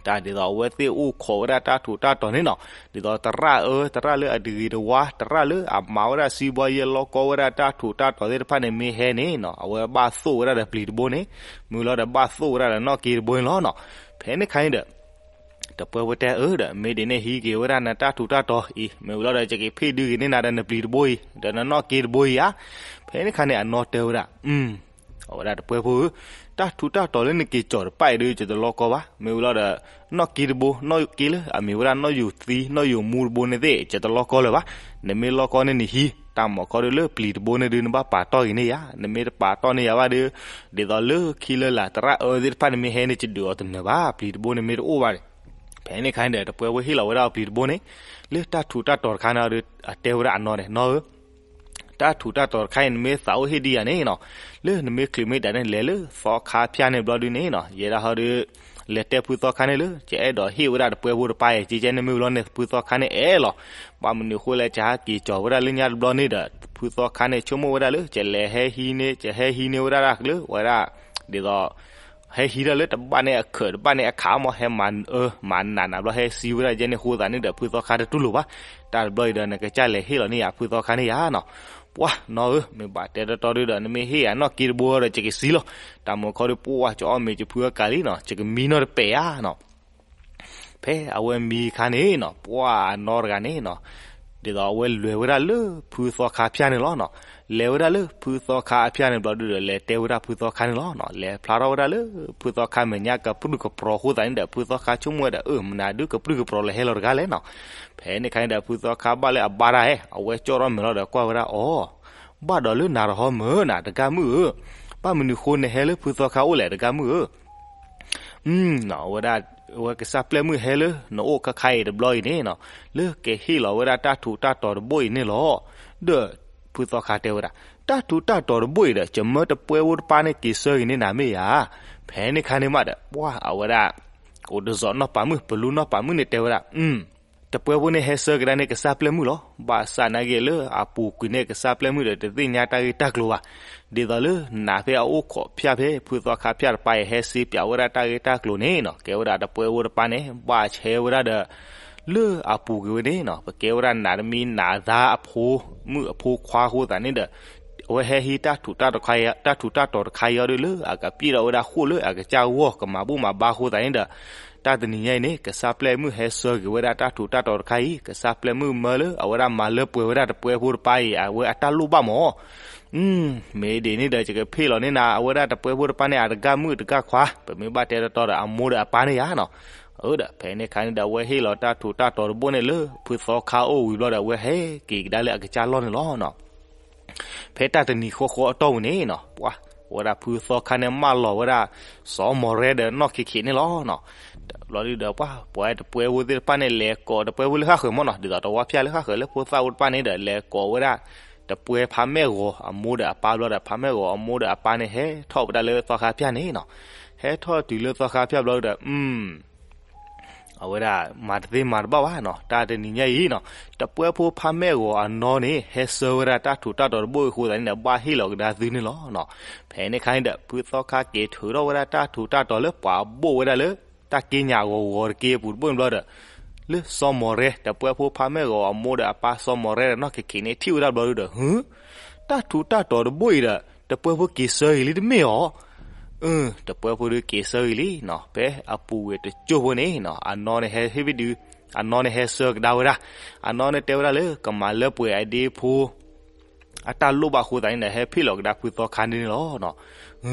တၢ်ဒ်သိးအဝဲသ့ၣ်အိၣ်ခိးဝဲဒၣ်တၢ်ထူးတၢ်တီၤန့ၣ်နီၤ, ဒ်သိးသရၣ်အၢ သရၣ်လၢအတဂ့ၤတဝါ သရၣ်လၢအမၤဝဲဒၣ်စံးဘီယဲလီကီဝဲဒၣ်တၢ်ထူးတၢ်တီၤသ့ၣ်တဖၣ်န့ၣ် မ့ၢ်ဟဲန့ၣ်နီၤ အဝဲဘၣ်သိၣ်ဝဲဒၣ်ဒီးပျံၤတဘိန့ၣ်, မ့ၢ်လီၤဒီးဘၣ်သိၣ်ဝဲဒၣ်ဒီးနီၣ်က့တဘိန့ၣ်လီၤနီၤ. ဖဲန့ၣ်ခါန့ၣ်ဒီး တပှဲၤဖိတဲအၢဒီး မ့ၢ်ဒ်န့ၣ်ဟံးက့ၤဝဲဒၣ်နတၢ်ထူးတၢ်တီၤအံၤ မ့ၢ်ဝံၤလီၤဒီး ယကဖ့ၣ်ဒုးဂ့ၤန့ၢ်နၤဒီးနပျံၤတဘိအံၤ ဒီးနနီၣ်က့တဘိအံၤဧါ. ဖဲန့ၣ်ခါန့ၣ် အနီၢ်တဲဝဲဒၣ် အဝဲဒၣ်တပှဲၤဖိဧၢ, တၢ်ထူးတၢ်တီၤလၢနက့ၤကၠီၤတပၣ်အံၤဒီး ယတလီကီဘၣ်. မ့ၢ်ဝံၤလီၤဒီး နီၣ်က့တဘိ နီၣ်က့လၢအမ့ၢ်ဝဲဒၣ်နီၣ်ယူၤသံ နီၣ်ယူၤမူတဘိန့ၣ်သ့ၣ် ယတလီကီလၢၤဘၣ်. နမ့ၢ်လီကီန့ၢ်နဟံး တၢ်မၤခီဒုးလၢပျံၤတဘိန့ၣ်ဒုး နဘၣ်ပာ်တီၢ်ဂ့ၤန့ၢ်ယၤ, နမ့ၢ်တပာ်တီၢ်န့ၢ်ယၤဘၣ်ဒီး ဒ်သိးလၢခံလၢလာ်သရၣ်အၢသ့ၣ်တဖၣ်န့ၣ် မ့ၢ်ဟဲန့ၣ် ယဒုးအီၤတနၢၤဘၣ်, ပျံၤတဘိန့ၣ်မ့ၢ်တအိၣ်ဘၣ်န့ၣ်. ဖဲန့ၣ်ခါန့ၣ်ဒီး တပှဲၤဖိဟ့ၣ်လီၤဝဲဒၣ်အီၤပျံၤတဘိန့ၣ် လၢတၢ်ထူးတၢ်တီၤတခါန့ၣ်ဒီး အတဲဝဲဒၣ်အနီၢ်န့ၣ် နီၢ်ဧၢ တၢ်ထူးတၢ်တီၤတခါအံၤ နမ့ၢ်သးအိၣ်ဟ့ၣ်ဒံးယၤန့ၣ်နီၤ, လၢနမ့ၢ်ချုးမ့ၢ်ဒၣ်န့ၣ် လဲၤလၢသီခါဖၠၣ်န့ၣ်ဘျီဒုန့ၣ်နီၤ, ယဲဒၣ်ဟီဒီး လဲၤတဲဖုသီခါန့ၣ်လၢ ယအဲၣ်ဒိးဟ့ၣ်ဝဲဒၣ်တပှဲၤဖိတပၢ်အံၤ ကဲကဲန့ၣ်မ့ၢ်ဝံၤလီၤန့ၣ် ဖုသီခါန့ၣ်အဲၣ်လီၤ. ဘၣ်မနုၤဃိလဲၣ် ယဟဲက့ၤကၠီၤဝဲဒၣ်လၢညါတဘျီန့ၣ်ဒီး ဖုသီခါန့ၣ် ဆိကမိၣ်ဝဲဒၣ်လၢ ယလဲၤဟဲဟံးန့ၢ် ယဟဲဟံးန့ၢ်ဝဲဒၣ်လၢ ဝဲဒၣ် ဒ်သိး ဟဲဟံးဒၣ်လၢတဘၣ်န့ၣ်အခၢး တဘၣ်န့ၣ်အခးမး ဟဲမၤအၢမၤနးနးဘျီ ဟဲစံးဝဲဒၣ်ယဲန့ၣ်အဃိသတးန့ၣ်ဒီး ဖုသီခါတတူၢ်လိာ်ဘၣ်. တၢ်တဘျီအံၤဒီး နကစၢ်လဲၤဟ့ၣ်လီၤန့ၢ်ယၤ ဖုသီခါန့ၣ်ယၤနီၤ. ပှၢ်နီၢ်ဧၢ, မ့ၢ်ဘၣ်တဲတီတီဒုဒီး နမ့ၢ်ဟ့ၣ်ယၤနီၣ်က့တဘိဒီး ယကစံးလီၤ. တၢ်မၤခီဒုး ပှၢ် ကအီၣ်မ့ၤယဖုအကၤလံနီၤ, ယကမံနီၣ်တပဲာ်ဧါနီၤ. ဖဲအဝဲမံအခါန့ၣ်နီၤ ပှၢ်အနီၢ်တဂၤန့ၣ်နီၤ ဒ်သိးအဝဲလဲၤဝဲဒၣ်လၢဖုသီခါဖၠၣ်န့ၣ်လီၤနီၤ. လဲၤဝဲဒၣ်လၢဖုသီခါအဖၠၣ်န့ၣ်ဘျီဒုဒီး လဲၤတဲဝဲဒၣ်ဖုသီခါန့ၣ်လီၤနီၤ. လဲၤဖျါထီၣ်ဝဲဒၣ်လၢဖုသီခါမဲာ်ညါကပြုၢ်ကပြီၤအဃိသတးန့ၣ်ဒီး ဖုသီခါဆိကမိၣ်ဝဲဒီး အၢ မနုၤဒုးကပြုၢ်ကပြီၤလဲၤဟဲလီၤတဂၤလဲၣ်နီၤ. ဖဲန့ၣ်ခါန့ၣ်ဒီး ဖုသီခါဘၣ်လၢအဘါတၢ်ဧဲ အဝဲကၠီၣ်ထီၣ်မဲာ်လီၤဒီးကွၢ်ဝဲဒၣ်အီၤ ဘၣ်ဒီးလၢနၤတဟီမၢ်နၤ တဂၤမုၣ်ဧၢ, ဘၣ်မနုၤဃိနဟဲလၢဖုသီခါအိၣ်လဲၣ် တဂၤမုၣ်ဧၢ. အဝဲဒၣ် အဝဲကစၢ်ပျဲၢ်မုၣ်ဟဲလၢနအိၣ်ခါခါအံၤတဘျီအံၤန့ၣ်နီၤ လၢကဟ့ၣ်လီၤဝဲဒၣ်တၢ်ထူးတၢ်တီၤတဘိအံၤန့ၣ်လီၤ. ဒီးဖုသီခါတဲဝဲဒၣ် တၢ်ထူးတၢ်တီၤတဘိအံၤဒီး ယမၢတပှဲၤဖိတပၢ်န့ၣ်က့ၤဆၢဂ့ၤန့ၢ်နၤမ့ၢ်ဧါ. ဖဲန့ၣ်ခါန့ၣ်မးဒီး ပှၢ်အဝဲဒၣ် အိၣ်တစီၤနီၢ်ပၤမုၣ် ပလူနီၢ်ပၤမုၣ်န့ၣ်တဲဝဲဒၣ် တပှဲၤဖိန့ၣ်ဟဲဆၢကဒါန့ၣ်ကစၢ်ပျဲၢ်မုၣ်လီၤ. ဘၣ်ဆၣ်နာ်က့ၤလၢအပူၤကွံာ်န့ၣ် ကစၢ်ပျဲၢ်မုၣ်ဒီးတသ့ၣ်ညါတၢ်ဂ့ၢ်တၢ်ကျိၤဘၣ်. ဒ်သိးလၢနၤဖဲအအိၣ်ခိးဖၠၣ်ဖဲ ဖုသီခါဖၠၣ်တပၤအံၤ ဟဲစံးပၠးဝဲဒၣ်တၢ်ဂ့ၢ်တၢ်ကျိၤန့ၣ်နီၤ ကဲဝဲဒၣ်တပှဲၤဖိတပၢ်န့ၣ် ဘၣ်ဆဲဝဲဒၣ်ဒီး လၢအပူၤကွံာ်ဝဲန့ၣ်နီၤ ပကဲဝဲဒၣ်နးတမံၤနးသါအဖိမုၣ်အဖိခွါအဃိသတးန့ၣ်ဒီး အဝဲဟဲဟံးတၢ်ထူးတၢ်တီၤတခါ တၢ်ထူးတၢ်တီၤတခါအံၤအီၤဒီး လၢအကပျံၢ်ထီၣ်ဝဲဒၣ်ဃိၣ်လၢအကစၢ်ဂီၢ် ကမၤဘူၣ်မၤဘါအဃိသတးန့ၣ်ဒီး တၢ်တနံၤညါအံၤန့ၣ် ကစၢ်ပျဲၢ်မုၣ်ဟဲဆၢက့ၤဝဲဒၣ်တၢ်ထူးတၢ်တီၤတခါအံၤ ကစၢ်ပျဲၢ်မုၣ်မၢလၢအဝဲဒၣ်မၤလၢပှဲၤဝဲဒၣ်တပှဲၤဖိတပၢ်အံၤ အဝဲအတၢ်လိၣ်ဘၣ်မး မ့ၢ်ဒ်န့ၣ်ဒီး ယကဖ့ၣ်လီၤန့ၢ်နၤ အဝဲဒၣ်တပှဲၤဖိတပၢ်န့ၣ် အတဂၤမုၣ်တဂၤခွါ ပမ့ၢ်ဘၣ်တဲတီတီဒီး အမိၢ်ဒီးအပၢ်န့ၣ်ယါနီၤ. အၢဒီး ဖဲန့ၣ်ခါန့ၣ်ဒီး အဝဲဟ့ၣ်လီၤတၢ်ထူးတၢ်တီၤတဘိန့ၣ်လၢ ဖုသီခါအိၣ်ဝံၤဘျီဒီး အဝဲဟဲက့ၤကဒါလၢအကစၢ်လီၢ်န့ၣ်လီၤနီၤ. ဖဲတၢ်တနံၤဃီဃီအတီၢ်ပူၤန့ၣ်နီၤ ပှၢ် ဝဲဒၣ်ဖုသီခါန့ၣ် မၢလီၤဝဲဒၣ် စီၤမီၤရဲဒီးနီၢ်ခံးခံးန့ၣ်လီၤနီၤ. ဘျီဒုဒီး ပှၢ် ပှၤတပှဲၤဖိသ့ၣ်တဖၣ်န့ၣ် လဲၤကိးတပှဲၤဖိလၢဃၣ်ဃၢၤမးနီၤ ဒ်သိးတဝါဖၠၣ်လၢဃၣ်ဃၢၤလၢဖိသၣ်ဖိတဖၣ်န့ၣ်ဒီး လဲၤကိးဝဲဒၣ် တပှဲၤဖါမဲာ်ဂီၤအမိၢ်ဒီးအပၢ်ဘျီဒီး ဖါမဲာ်ဂီၤအမိၢ်ဒီးအပၢ်န့ၣ် ဟဲထီၣ်ဝဲဒၣ်လၢသီခါဖၠၣ်န့ၣ်နီၤ. ဟဲထီၣ်တုၤလၢသီခါဖၠၣ်ဘျီဒီး အဝဲဒၣ်မၤတသ့မၤတဘၣ်ဘၣ်နီၤ တၢ်တနံၤညါအံၤနီၤ တပှဲၤဖိဖါမဲာ်ဂီၤအနီၢ်န့ၣ် ဟဲဆၢဝဲဒၣ်တၢ်ထူးတၢ်တီၤတဘိအံၤအဃိသတးန့ၣ်ဒီး ဘၣ်ဟ့ၣ်လီၤကဒါသုန့ၣ်လီၤနီၤ. ဖဲန့ၣ်ခါန့ၣ်ဒီး ဖုသီခါက့ၤထုးထီၣ်ဝဲဒၣ်တၢ်ထူးတၢ်တီၤလၢပှၤဘိၣ်ဝဲဒၣ်လၢ တၢ်က့ညၣ်အဂီၤဂီၤတက့အပူၤတဘိန့ၣ်ဘျီဒီး လၢစီၤမီၤရဲ တပှဲၤဖိဖါမဲာ်ဂီၤအမိၢ်ဒီးအပၢ်စီၤမီၤရဲဒီးနီၢ်ခံးခံးန့ၣ် ထံၣ်ဝဲဒၣ်ဘျီဒုဒီး ဟု တၢ်ထူးတၢ်တီၤတဘိအံၤဒီး တပှဲၤဖိက့ၤဆၢဂ့ၤလံတမ့ၢ်ဧါ. အၢ တပှဲၤဖိဒုက့ၤဆၢဂ့ၤလံနီၤ ဖဲအပူၤကွံာ်တကၠိၢ်ဖိန့ၣ်နီၤ အနီၢ်န့ၣ်ဟဲဟ့ၣ်ဘ့ၣ်ဒုး အနီၢ်န့ၣ်ဟဲဆၢကဒါဝဲဒၣ် အနီၢ်န့ၣ်တဲဝဲဒၣ်လၢကမၤလၢပှဲၤအဒ့ဖိ အတၢ်လိၣ်ဘၣ်အဃိသတးန့ၣ်ဒီး ဟဲဖ့ၣ်လီၤကဒါဖုသီခါန့ၣ်လီၤ.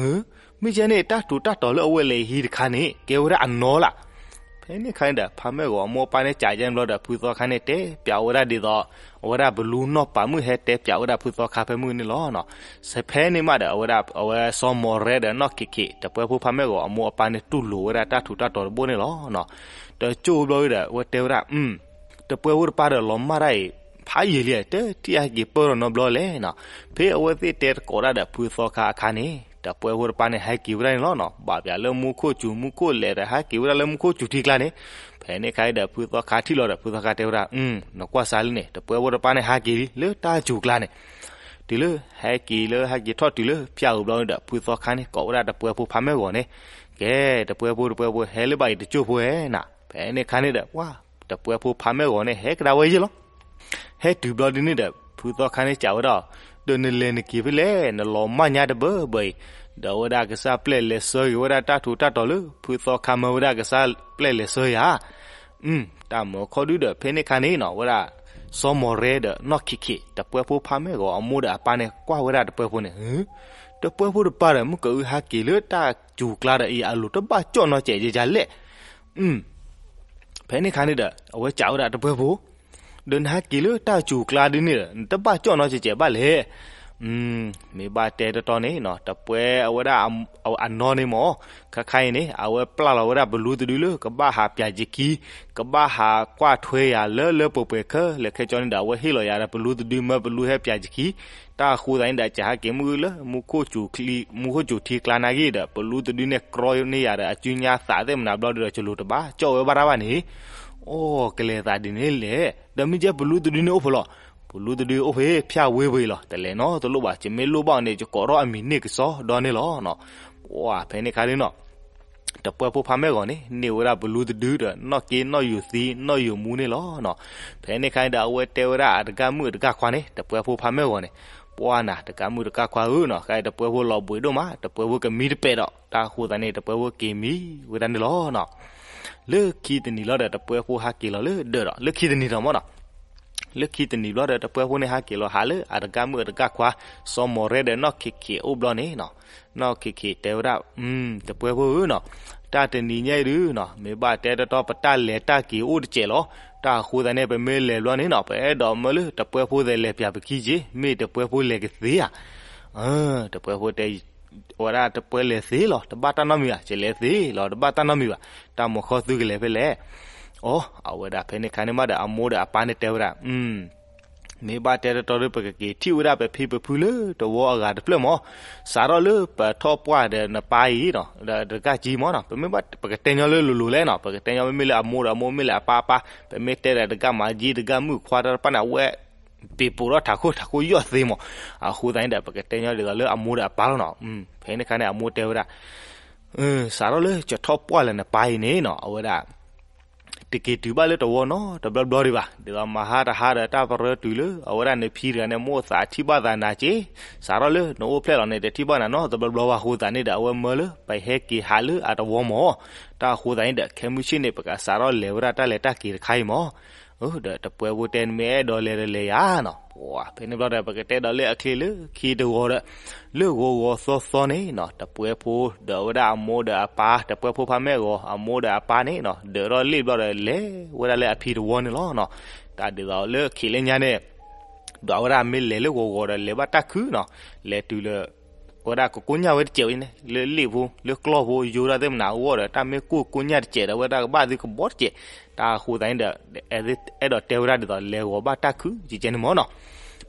မ့ၢ်ကဲန့ၣ် တၢ်ထူးတၢ်တီၤလၢအဝဲလဲၤဟံးတခါန့ၣ် ကဲဝဲဒၣ်အနီၢ်လၢ်. ဖဲန့ၣ်ခါန့ၣ်ဒီး ဖါမဲာ်ဂီၤအမိၢ်အပၢ်န့ၣ် ကးယဲန့ၣ်ဘျီဒီး ဖုသီခါန့ၣ်တဲပၠးဝဲဒၣ်ဒ်သိး အဝဲဒၣ်ဘလူနီၢ်ပၤမုၣ်ဟဲတဲပၠးဝဲဒၣ်ဖုသီခါဖဲမုၢ်န့ၣ်လီၤ. ဖဲန့ၣ်မးဒီး အဝဲဒၣ် အဝဲစီၤမီၤရဲဒီးနီၢ်ခံးခံး တပှဲၤဖိဖါမဲာ်ဂီၤအမိၢ်အပၢ်န့ၣ်တူၢ်လိာ်ဝဲဒၣ်တၢ်ထူးတၢ်တီၤတဘိန့ၣ်လီၤ. တကၠိၢ်ဘျီဒီး အဝဲတဲဝဲဒၣ် တပှဲၤဖိတပၢ်ဒီးလီၤမၢ်တၢ်အံၤ ဖးယံာ်လံ တထံၣ်ဟဲက့ၤပၢၢ်ထီၣ်နီတဘျီလဲၣ်နီၤ. ဖဲအဝဲသ့ၣ်တဲတကိးတၢ်ဒီးဖုသီခါအခါန့ၣ် တပှဲၤဖိတပၢ်န့ၣ် ဟဲက့ၤဝဲဒၣ်န့ၣ်လီၤနီၤ. ဘၣ်ပၠးလၢမူခိၣ်စူၤ မူခိၣ်လဲၤဒီးဟဲက့ၤဝဲဒၣ်လၢမူခိၣ်စူၤထံကျါန့ၣ်. ဖဲန့ၣ်ခါဒီးဖုသီခါထံၣ်လီၤဒီး ဖုသီခါတဲဝဲဒၣ် နကွၢ်စးလံန့ၣ် တပှဲၤဖိတပၢ်န့ၣ် ဟဲက့ၤလံလၢတၢ်စူၤကျါန့ၣ်. တုၤလၢဟဲက့ၤလၢဟဲက့ၤထီၣ်တုၤလၢဖၠၣ်ဧိၤဘျီန့ၣ်ဒီး ဖုသီခါန့ၣ် ကိးဝဲဒၣ်တပှဲၤဖိဖါမဲာ်ဂီၤန့ၣ် ကဲ, တပှဲဖိတပှဲဖိ ဟဲလၢဘၣ်အံၤတကၠိၢ်ဖိဧါနီၤ. ဖဲန့ၣ်ခါန့ၣ်ဒီး ပှၤ တပှဲဖိဖါမဲာ်ဂီၤန့ၣ် ဟဲကဒါဝဲယဲၢ်လီၤ. ဟဲတုၤဘျီဒ်န့ၣ်ဒီး ဖုသီခါန့ၣ်စံးဝဲဒၣ်, ဒီးနလဲၤနက့ၤဖဲလဲၣ်, နလီၤမၢ်ညါတဘၢဘၢအံၤ, ဒီးအဝဲဒၣ်ကစၢ်ပျဲၢ်လဲၤဆှၢက့ၤဝဲဒၣ်တၢ်ထူးတၢ်တီၤလၢ ဖုသီခါမၢဝဲဒၣ်ကစၢ်ပျဲၢ်လဲၤဆှၢယၤ တၢ်မၢခီဒုဒီး ဖဲန့ၣ်ခါန့ၣ်နီၤ ဝဲဒၣ် စီၤမီၢ်ရဲဒီးနီၢ်ခ့ၣ်ခ့ၣ် တပှဲဖိဖါမဲာ်ဂီၤအမိၢ်ဒီးအပၢ်န့ၣ် ကွၢ်ဝဲဒၣ်တပှဲဖိန့ၣ်, တပှဲဖိတပၢ်ဒီး မုၢ်ကအုဟးက့ၤလၢတၢ်စူၤကျါဒီးအံၤ အလိၤတဘၣ်ကၠီၣ်နီတစဲးယဲလဲၣ်. ဖဲန့ၣ်ခါန့ၣ်ဒီး အဝဲစံးဝဲဒၣ်တပှဲဖိ, ဒီးနဟးက့ၤလၢတၢ်စူၤကျါဒ်န့ၣ်ဒီး နတဘၣ်ကၠီၣ်နီတစဲးဘၣ်လဲၣ်. မ့ၢ်ဘၣ်တဲတတီန့ၣ်နီၤ တပှဲအဝဲဒၣ်အနီၢ်န့ၣ်မ့ၢ် ခါခါအံၤန့ၣ် အဝဲပျၢ်လီၤဝဲဒၣ်ပလူတဒုလၢ ကဘၣ်ဟးပၠးယခံ, ကဘၣ်ဟးကွၢ်ထွဲယၤလၢလၢပှဲၤပှဲၤခဲလၢာ်ခဲဆ့န့ၣ်ဒီး အဝဲဟ့ၣ်လီၤယၤဒီးပလူတဒု မၢပလူဟဲပၠးယခံ, တၢ်အဃိသတးန့ၣ်ဒီး ကဟးက့ၤမုၢ်လၢ မူခိၣ်စူၤထံကျါနာ်က့ဒီး ပလူတဒုန့ၣ်ကြီန့ၢ်ယၤဒီး အစုညါသးသ့ၣ်မနၤဘျီဒီး ကလိၤတဘၣ်ကၠီၣ်ဝဲဘၣ်တၢ်ဘၣ်န့ၣ်, အိၣ်ကလဲၤသးဒ်န့ၣ်လဲၣ်. ဒီးမ့ၢ်ကဲပလူတဒုန့ၣ်အိၣ်ဖဲလဲၣ်, ပလူတဒုအိၣ်ဖဲ ဖၠၣ်ဝ့ပူၤအံၤလီၤ, တလဲၤနီတလိၣ်ဘၣ်, ယမ့ၢ်လိၣ်ဘၣ်အီၤန့ၣ် ယကိးထီၣ်အမံၤန့ၢ်ကစီဒီန့ၣ်လီၤ. ပှၤဖဲန့ၣ်ခါန့ၣ်နီၤ တပှဲဖိဖါမဲာ်ဂီၤန့ၣ် န့ၢ်ဝဲဒၣ်ပလူတဒုဒီး နီၢ်က့နီၢ်ယိာ်သံ နီၢ်ယိာ်မူန့ၣ်လီၤ. ဖဲန့ၣ်ခါန့ၣ်ဒီး အဝဲတဲဝဲဒၣ်အတဂၤမုၣ်အတဂၤခွါန့ၣ် တပှဲဖိဖါမဲာ်ဂီၤန့ၣ်, ပှၤနၤ တဂၤမုၣ်တဂၤခွါဧၢနီၤ, ခဲအံၤတပှဲဖိလီၤဘှံးဒိၣ်မး, တပှဲဖိကမံတပဲာ်ဒီး တၢ်အဃိသတးန့ၣ် တပှဲဖိက့ၤမံဝဲဒၣ်န့ၣ်လီၤ. လၢခံတနံၤလီၤဒီး တပှဲဖိဟးက့ၤလီၤလၢဒၢးဒီး လၢခံတနံၤဒီးမ့ၢ်နီၤ လၢခံတနံၤဘျီဒီး တပှဲဖိန့ၣ်ဟးက့ၤလီၤ ဟးလၢအတဂၤမုၣ်အတဂၤခွါ စီၤမီၢ်ရဲဒီးနီၢ်ခ့ၣ်ခ့ၣ်အိၣ်ဘျီန့ၣ်နီၤ, နီၢ်ခ့ၣ်ခ့ၣ်တဲဝဲဒၣ်, တပှဲဖိဧၢနီၤ, တၢ်တနံၤညါအံၤဒုနီၤ မ့ၢ်ဘၣ်တဲတတီ ပတၢ်လဲၤတၢ်က့ၤအိၣ်တစဲးလီၤ. တၢ်အဃိသတးန့ၣ် ပမ့ၢ်လဲၤဘျီန့ၣ်နီၤ ပအဲၣ်ဒိးမၢလၢတပှဲဖိသ့ၣ်လဲၤပၠးပခံက့ၤ, မ့ၢ်တပှဲဖိလဲၤကသ့ဧါ. တပှဲဖိတဲ ဝဲဒၣ်တပှဲလဲၤသ့လီၤ, တဘၣ်တၢ်နီတမံၤဘၣ်, ယလဲၤသ့လီၤ တဘၣ်တၢ်နီတမံၤဘၣ်, တၢ်မုၢ်ခီသုကလဲၤဖဲလဲၣ်. အိ အဝဲဒၣ်ဖဲန့ၣ်ခါန့ၣ်မးဒီး အမိၢ်ဒီးအပၢ်န့ၣ်တဲဝဲဒၣ်, မ့ၢ်ဘၣ်တဲတတီဒီး ပကက့ၤထံၣ်ဝဲဒၣ်ပဖံပဖုလၢတဝီအဂၤတဖျၢၣ်မး, စးထီၣ်လၢပထီၣ်ပှၢ်ဒီးနပၢ်အံၤနီၤ ဒီးတဂၤကံမးနီၤ, ပမ့ၢ်ဘၣ်ပကတဲညီလၢလိၤလိၤလဲၣ်နီၤ, ပကတဲညီမ့မ့ၢ်လၢအမိၢ်ဒီးအမိၢ် မ့မ့ၢ်လၢအပၢ်အပၢ်, ပမ့ၢ်တဲဒီးတဂၤမၤကံ တဂၤမုၣ်ခွါတၢ်တဖၣ်န့ၣ် အဝဲ ပ့ၤပိာ်ထီၣ်ထးခိၣ်ထးခိၣ်ယီၢ်သ့မး, အဃိသတးန့ၣ်ဒီး ပကတဲညီဒ်သိးလၢအမိၢ်ဒီးအပၢ်လီၤနီၤ. ဖဲန့ၣ်ခါန့ၣ် အမိၢ်တဲဝဲဒၣ်, စးထီၣ်လၢကထီၣ်ပှၢ်လၢနပၢ်အံၤန့ၣ်နီၤ အဝဲဒၣ် တက့ၤတုၤဘၣ်လၢတဝီနီတဘျီဘျီဒံးဘၣ်, ဒ်သိးမဟါတဟါဒီး တၢ်ပရၢတုၤလၢ အဝဲဒၣ်နဖံတဂၤန့ၣ် မိၣ်သးထံၣ်ဘၣ်သးနၤက့, စးထီၣ်လၢနအိၣ်ဖျဲၣ်လီၤန့ၣ် တထံၣ်ဘၣ်နၤနီတဘျီဘျီဘၣ်အဃိသတးန့ၣ်ဒီး အဝဲမၢလၢပဟဲက့ၤဟးလၢအတဝီမး, တၢ်အဃိသတးန့ၣ်ဒီး ခဲမုၢ်ဆ့ၣ်န့ၣ် ပကစးထီၣ်လဲၤဝဲဒၣ်တၢ်လဲၤတၢ်က့ၤတခါအံၤမး ဒီးတပှဲဖိတဲ နမ့ၢ်အဲၣ်ဒိးလဲၤဒီးလဲၤယၤနီၤ. ပှၤဖဲန့ၣ်ဘျီဒီး ပကတဲဒီးလၢအချ့လၢခံတဂီၤဒီး လၢဂီၤဂီၤသီသီန့ၣ်နီၤ တပှဲဖိဒီးအဝဲဒၣ်အမိၢ်ဒီးအပၢ်, တပှဲဖိဖါမဲာ်ဂီၤ အမိၢ်ဒီးအပၢ်န့ၣ်နီၤ ဒၢးထီၣ်လ့ၣ်ဘျီဒီး လဲၤဝဲဒၣ်လၢအဖံတဝီန့ၣ်လီၤနီၤ. တၢ်ဒ်သိးလၢခံလၢညါန့ၣ် ဒီးအဝဲဒၣ်မ့ၢ်လဲၤလၢဂီၤဂီၤဒီး လဲၤဘၣ်တၢ်ခုနီၤ, လဲၤတုၤလၢ အဝဲဒၣ်ကကိညၢ်ဝဲတစဲးဝဲန့ၣ် လၢလ့ၣ်ဖိ လၢကျီၢ်ဖိ ယိတၢ်သ့ၣ်မနၤအဂီၢ်ဒီး တၢ်မ့ၢ်ကိၢ်ကိညၢ်တစဲးဒီး အဝဲဒၣ်ကဘၣ်သုကဘီတစဲး, တၢ်အဃိသတးန့ၣ်ဒီး အဲၣ်ဒိးတဲဝဲဒၣ်ဒ်သိး လဲၤဂီၤဘၣ်တၢ်ခုကဲကဲန့ၣ်မးနီၤ.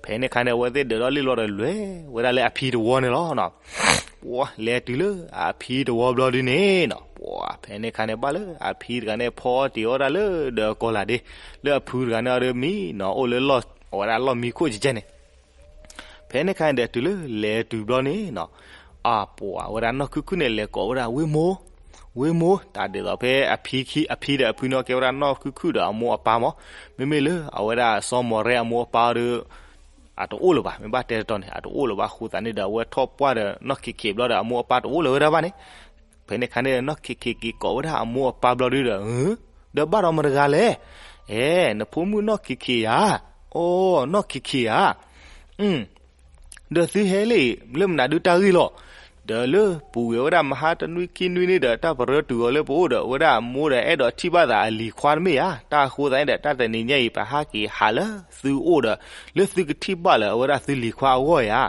ဖဲန့ၣ်ခါန့ၣ် အဝဲသ့ၣ်ဒၢးထီၣ်လ့ၣ်ဘျီဒီး လဲၤဝဲဒၣ်လၢအဖံတဝီန့ၣ်လီၤနီၤ. ပှၤလဲၤတုၤလၢအဖံတဝီဘျီဒုန့ၣ်နီၤ ပှၤဖဲန့ၣ်ခါန့ၣ် ဘၣ်လၢအဖံတဂၤန့ၣ် ဖီအီၣ်တ့ၤအီၣ်တၢ်လၢဒီးကီၤလၤဒ့, လၢအဖုတဂၤန့ၣ်အီၤဒီးမံနီၤ အိၣ်လၢလီၢ် အဝဲဒၣ်လီၢ်မံခိၣ်ကဲကဲန့ၣ် ဖဲန့ၣ်ခါန့ၣ်ဒီး တုၤလၢလဲၤတုၤဘျီန့ၣ်နီၤ, အပှၤဝဲဒၣ်နီၢ်ခုၣ်ခုၣ်န့ၣ် လဲၤကိးဝဲဒၣ် ဝ့ၢ်မိၢ်, ဝ့ၢ်မိၢ်, တၢ်ဒ်သိးဖဲအဖံခံ အဖံဒီးအဖုန့ၣ် ကဲဝဲဒၣ်နီၢ်ခုၣ်ခုၣ်ဒီးအမိၢ်အပၢ်မး, မ့မ့ၢ်လၢအဝဲဒၣ်စီၤမီၢ်ရဲအမိၢ်အပၢ်ဒီး အတအိၣ်လၢၤဘၣ်, မ့ၢ်ဘၣ်တဲတတီန့ၣ် အတအိၣ်လၢၤဘၣ်အဃိသတးန့ၣ်ဒီး အဝဲထီၣ်ပှၢ်ဒီးနီၢ်ခ့ၣ်ခ့ၣ်ဘျီဒီး အမိၢ်အပၢ်တအိၣ်လၢၤဝဲဒၣ်ဘၣ်န့ၣ် ဖဲန့ၣ်ခါန့ၣ် နီၢ်ခ့ၣ်ခ့ၣ်က့ၤကိးဝဲဒၣ်အမိၢ်အပၢ်ဘျီဒုဒီး, ဒီးဘၣ်ဒီးမတၤတဂၤလဲၣ်, အဲ နဖိမုၣ်နီၢ်ခ့ၣ်ခ့ၣ်ဧါ, အိ နီၢ်ခ့ၣ်ခ့ၣ်ဧါ, ဒီးသုဟဲလၢအံၤ လၢမနုၤဒုတၢ်ဂ့ၢ်လီၤ, ဒီးလၢပူၤကွံာ်ဝဲဒၣ်မဟါတနွံခံနွံန့ၣ်ဒီး တၢ်ပရၢတုၤအီၤလၢပအိၣ်ဒီး အဝဲဒၣ်အမိၢ်ဒီးအဲၣ်ဒိးထံၣ်ဘၣ်သးအလံၤခွါတမ့ၢ်ဧါ, တၢ်အဃိသတးန့ၣ်ဒီး တၢ်တနံၤညါအံၤ ပဟးက့ၤဟးလၢသုအိၣ်ဒီး လၢသုကထံၣ်ဘၣ်လၢအဝဲဒၣ်သုလံၤခွါအဂီၢ်ဧါ.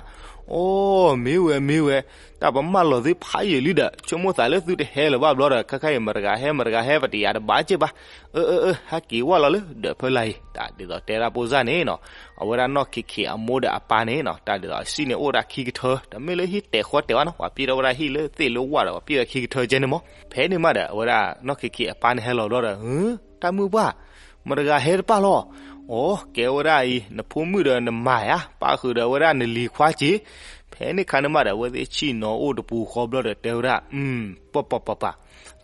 အိ မ့ၢ်ဝဲမ့ၢ်ဝဲ, တၢ်ပမၢလီၤသုဖးယံာ်လံဒီး ဆိကမိၣ်သးလၢသုတဟဲလၢၤဘၣ်ဘျီဒီး ခဲခါအံၤမတၤတဂၤဟဲမတၤတဂၤဟဲ ပတယာ်တဘၣ်က့ၢ်ဘၣ်, အၢ အၢ အၢ ဟဲက့ၤဝဲလီၤလၢဒီးဖဲလၢအံၤ, တၢ်ဒ်သိးတဲဒၣ်ဖိစၢ်န့ၣ်နီၤ, အဝဲဒၣ်နီၢ်ခ့ၣ်ခ့ၣ်အမိၢ်ဒီးအပၢ်န့ၣ်နီၤ တၢ်ဒ်သိးစံၣ်န့ၣ်အိၣ်ဝဲဒၣ်ခံကထၢ, တမ့ၢ်လၢဟံၣ်တဲာ်ဃီတဲာ်ဘၣ်နီၤ, ပှၤပျဲထီၣ်ဝဲဒၣ်ဟံၣ်လၢသ့ၣ်လၢဝၣ်ဒီး ပှၤပျဲဝဲခံကထၢကဲန့ၣ်မး, ဖဲန့ၣ်မးဒီး အဝဲဒၣ်နီၢ်ခ့ၣ်ခ့ၣ်အပၢ်န့ၣ်ဟဲလီၤဘျီဒီး, တၢ်မုၢ်ပှၢ်, မတၤတဂၤဟဲတပၣ်လီၤ, အိ ကဲဝဲဒၣ်အံၤ နဖိမုၣ်ဒီးနမါဧါ, ပၣ်ဃုာ်ဒီးဝဲဒၣ်နလံၤခွါက့ၢ်, ဖဲန့ၣ်ခါန့ၣ်မးဒီး အဝဲသ့ၣ်ဆ့ၣ်နီၤအိၣ်တပူၤဃီဘျီဒီးတဲဝဲဒၣ်, ပၢ်ပၢ်ပၢ်ပၢ်,